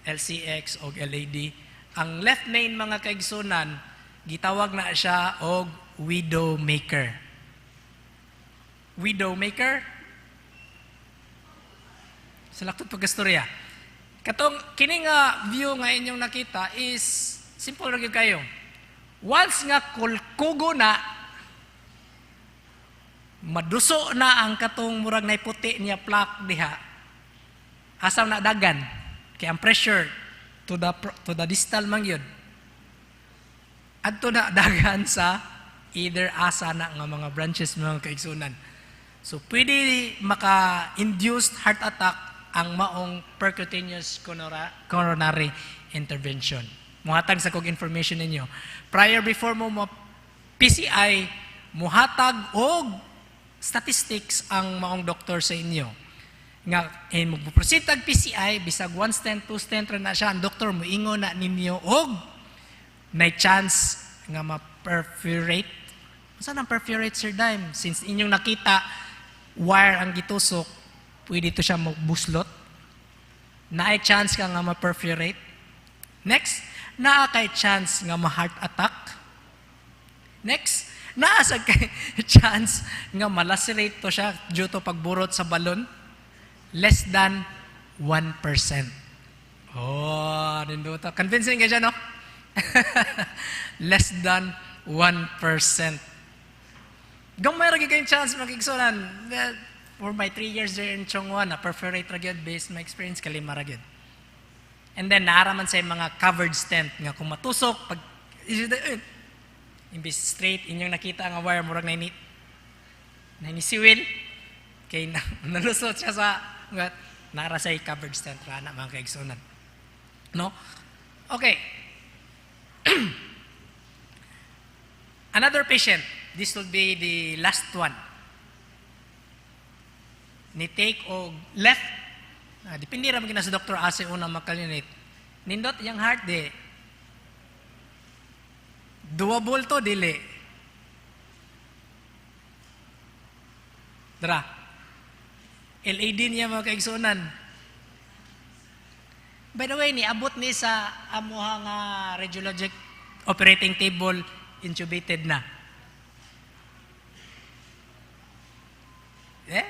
N: LCX og LAD. Ang left main, mga kaigsunan, gitawag na siya og widow maker. Widow maker? Sa laktod pagkastorya. Katong kini nga view nga inyong nakita is simple ra gyud kayo. Once nga kulkugo na, maduso na ang katong murag nay puti niya plaque diha. Asa na dagan? Kay ang pressure to the distal man gyud. Adto na dagan sa either asa na nga mga branches, mga kaigsunan. So pwede maka-induced heart attack ang maong percutaneous coronary intervention. Muhatag sa kog information ninyo. Prior before mo mo PCI, muhatag og statistics ang maong doktor sa inyo. Nga eh, magpo-proceed tag PCI, bisag one stent, two stent ra na siya, ang doktor moingon na ninyo og may chance nga ma-perforate. Unsa nang perforate, Sir Dime? Since inyong nakita, wire ang gitusok, pwede to siya buslot. Naay chance ka nga ma-perforate. Next, naa kay chance nga ma-heart attack. Next, naa sa kay chance nga malacerate to siya due to pagburot sa balon. Less than 1%. Oh, nindota. Convincing ka siya, no? Less than 1%. Gamay ra gyud kayong chance, mga kaigsunan. For my 3 years there in Chong Hua, na perforate ra gyud based my experience, kalima ra gyud. And then naaraman sa mga covered stent nga kung matusok pag eh, imbis straight inyong nakita nga wire, murag nainisiwil kay na, nalusot siya sa nga nara sa covered stent ra na, mga kaigsunan. No? Okay. Another patient. This will be the last one. Ni take og left. Ah, depende ra man sa doktor asa una makalinit. Nindot yang heart di. Doable to, dili? Dra. LAD niya, mga kaigsunan. By the way, niabot ni sa amuha nga radiologic operating table, intubated na. Eh?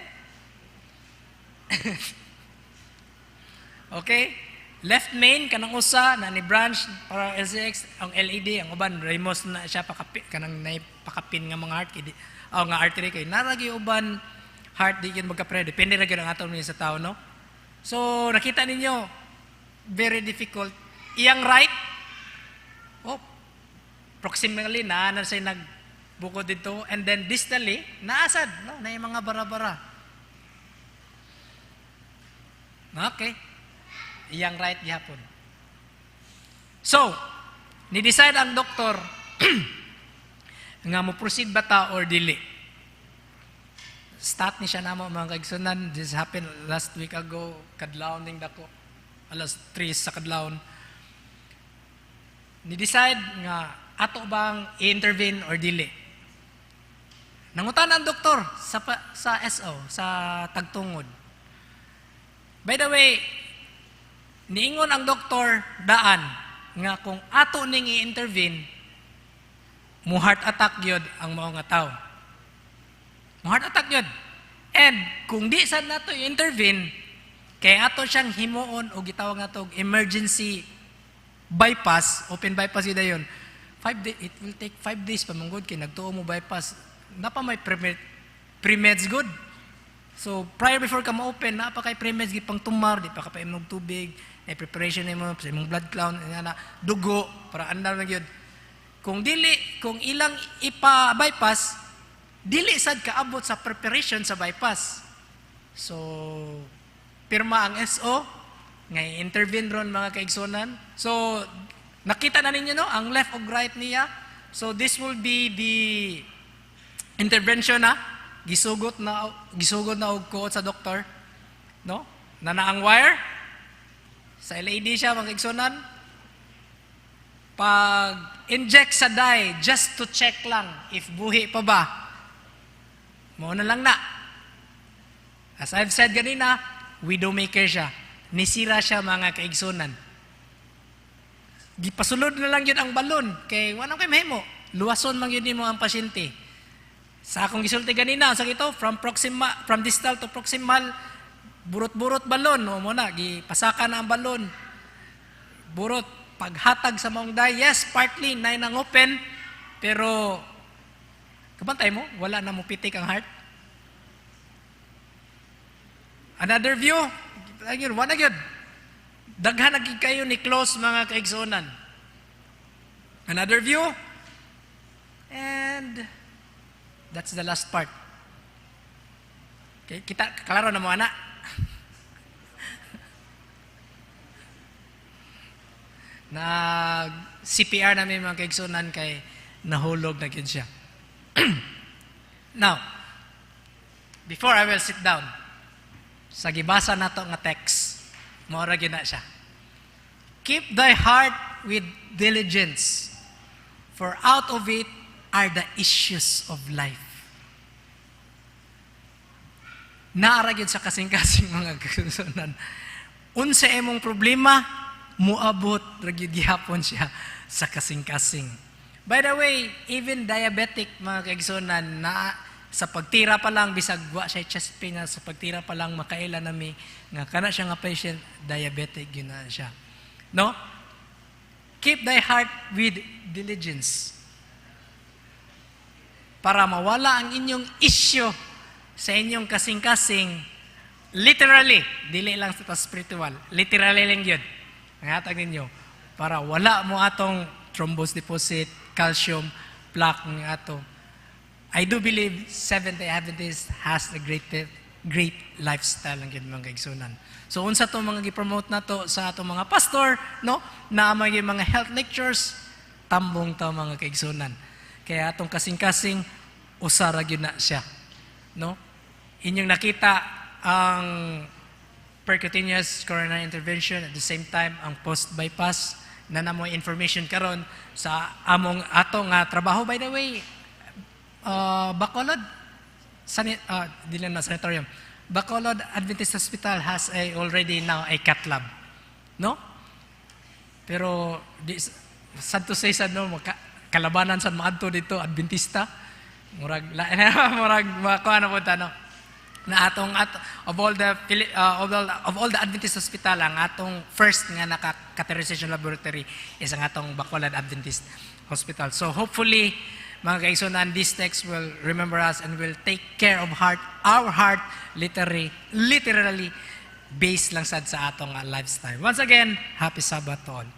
N: Okay? Left main kanang usa na ni branch para LCX, ang LAD, ang uban Ramos na siya pakapi, kanang nay pakapin nga mga heart kay oh, nga artery kay naragi uban heart di gyud magkapre, depende ra gyud ang aton sa tao, no? So nakita ninyo, very difficult. Iyang right, oh, proximally na na siya nagbukod dito and then distally naasad, no, na mga bara-bara. Okay, iyang right gihapon. So, ni-decide ang doktor nga mo proceed ba ta or dili. Start ni siya namo, mga kaigsunan. This happened last week ago, kadlawon ning dako. Alas 3 sa kadlawon. Ni-decide nga ato bang i-intervene or dili. Nangutan ang doktor sa SO, sa tagtungod. By the way, niingon ang doktor daan nga kung ato ning i-intervene, mo heart attack gyud ang mao nga tawo. Mo heart attack gyud. And kung di sad nato i-intervene, kay ato siyang himuon o gitawag nato og emergency bypass, open bypass yun dayon. 5 day, it will take 5 days pa man gud kay nagtuo mo bypass. Napa may pre-meds good. So prior before ka ma-open, naa pa kay pre-meds gipang tumar, di pa ka pa imong tubig, ay preparation nimo sa imong blood clot, na dugo para andam na gyud. Kung dili, kung ilang ipa-bypass, dili sad kaabot sa preparation sa bypass. So pirma ang SO nga intervene ron, mga kaigsunan. So nakita na ninyo, no, ang left ug right niya. So this will be the intervention na gisugot na og kuot sa doktor, no? Nana ang wire sa LAD siya, mga kaigsunan. Pag inject sa dye just to check lang if buhi pa ba. Mao na lang na. As I've said ganina, widowmaker siya. Nisira siya, mga kaigsunan. Gipasulod na lang yun ang balon kay wala kay mahimo. Luwason man yun nimo ang pasyente. Sa akong gisulti ganina, sa ito from distal to proximal, burot-burot balon o mo na gipasaka na ang balon. Burot paghatag sa maong dye, yes, partly na nang open, pero kabantay mo, wala na mo pitik ang heart. Another view, ayun, wala gyud. Daghan na gyud kayo ni close, mga kaigsuonan. Another view, and that's the last part. Okay, kita, klaro na mo ana. Nag CPR namin, mga kaigsuonan, kay nahulog na gyud siya. Now, before I will sit down, sa gibasa nato nga text, mao ra gyud na siya. "Keep thy heart with diligence, for out of it are the issues of life." Naa ra gyud sa kasing-kasing, mga kaigsuonan. Unsa imong problema, muabot ra gyud gihapon siya sa kasing-kasing. By the way, even diabetic, mga kaigsuonan, na sa pagtira pa lang, bisag wa siya chest pain na, sa pagtira pa lang makaila nami nga kana siya nga patient diabetic gyud na siya. No? Keep thy heart with diligence. Para mawala ang inyong issue sa inyong kasing-kasing, literally, dili lang sa spiritual, literally lang yun. Ang hatag ninyo, para wala mo atong thrombus deposit, calcium, plaque ng ato. I do believe Seventh-day Adventist has a great great lifestyle ang gyud, mga kaigsunan. So unsa to mga gi-promote nato sa atong mga pastor, no? Na mga mga health lectures, tambong ta, mga kaigsunan. Kaya atong kasing-kasing usa ra gyud na siya, no? Inyong nakita ang percutaneous coronary intervention, at the same time ang post bypass na namo information karon sa among ato nga trabaho. By the way, Bacolod dili na sanatorium, Bacolod Adventist Hospital has a already now a cath lab, no? Pero di sad to say sad, no, maka, kalabanan sad maadto dito Adventista, murag murag makuha na po ta, no, na atong at of all the Adventist hospital, ang atong first nga naka catheterization laboratory is ang atong Bacolod Adventist Hospital. So hopefully, mga kaigsunan, this text will remember us and will take care of heart our heart literally based lang sad sa atong lifestyle. Once again, happy Sabbath to all.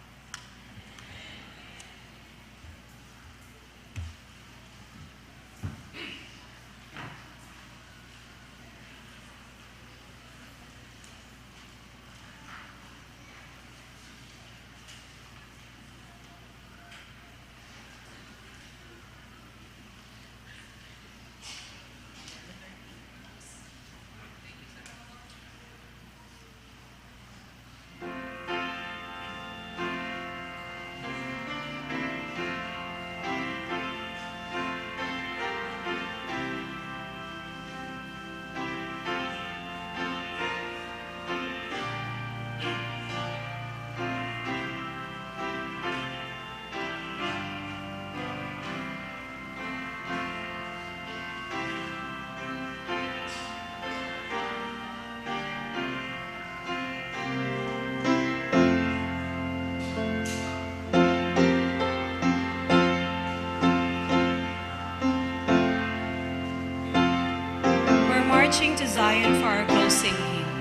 O: Zion for our closing hymn.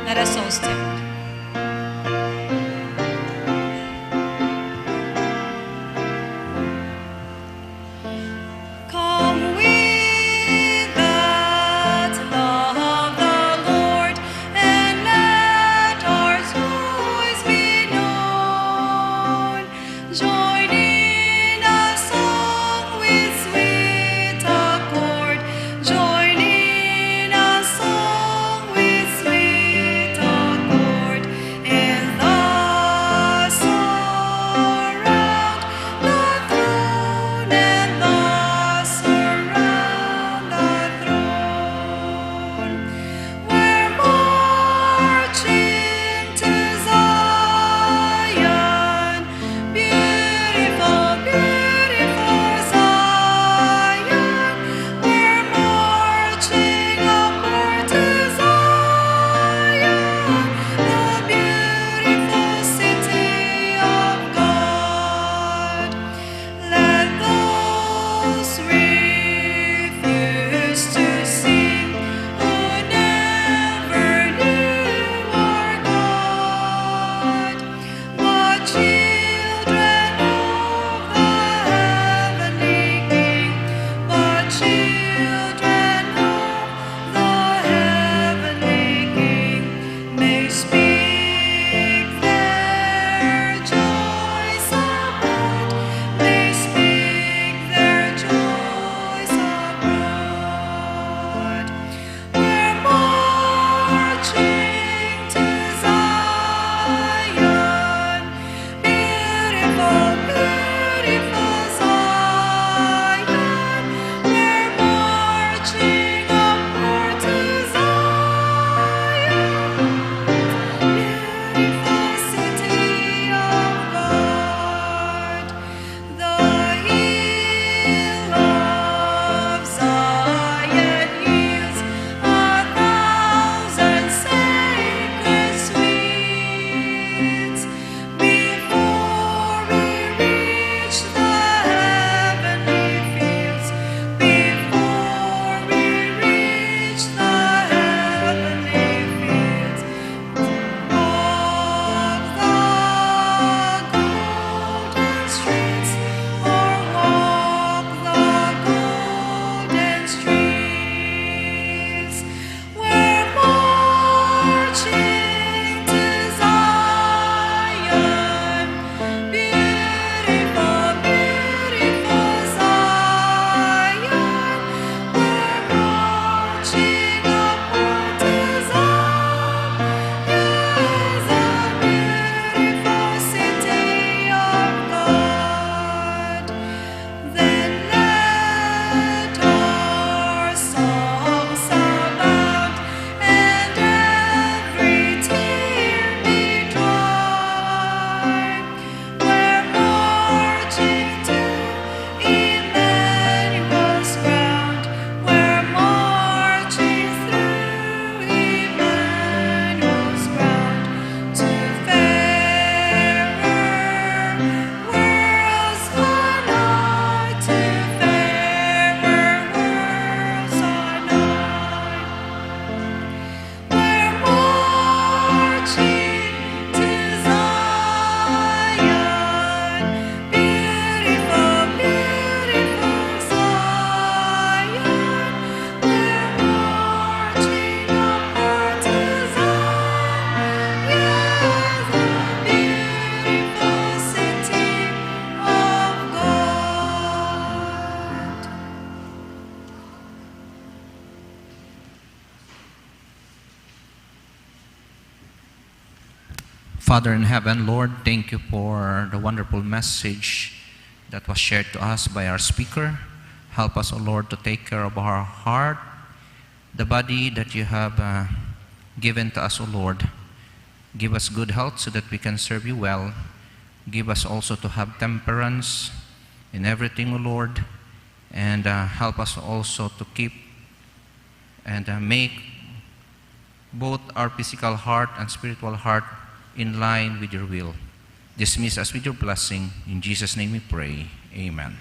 O: Let us all stand. Come we that love the Lord, and let our joys be known. Join in a song with sweet accord. Join in a song with sweet accord. And thus surround the throne, and thus surround the throne. We're marching to Zion, beautiful, beautiful Zion. We're marching upward to Zion, the beautiful city of God. Let those refuse to sing who never knew our God. But children of the heavenly King, but children of the heavenly King, may speak their joys abroad, may speak their joys abroad. We're marching to Zion, beautiful, beautiful Zion. We're marching upward to Zion, beautiful city of God. The hill of Zion yields 1,000 sacred sweets. Before we reach the heavenly fields, before we reach the heavenly fields, walk the golden streets, or walk the golden streets. We're marching to Zion, beautiful, beautiful Zion. We're marching upward to Zion, the beautiful city of God. Then let our songs abound, and every tear be dry. We're marching to Emmanuel's ground. We're marching through Emmanuel's ground to fairer worlds on high, to fairer worlds on high. We're marching to Zion, beautiful, beautiful Zion. We're marching upward to Zion, the beautiful city of God.
L: Father in heaven, Lord, thank you for the wonderful message that was shared to us by our speaker. Help us, O Lord, to take care of our heart, the body that you have given to us, O Lord. Give us good health so that we can serve you well. Give us also to have temperance in everything, O Lord. And help us also to keep and make both our physical heart and spiritual heart in line with your will. Dismiss us with your blessing. In Jesus' name we pray. Amen.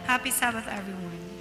O: Happy Sabbath, everyone.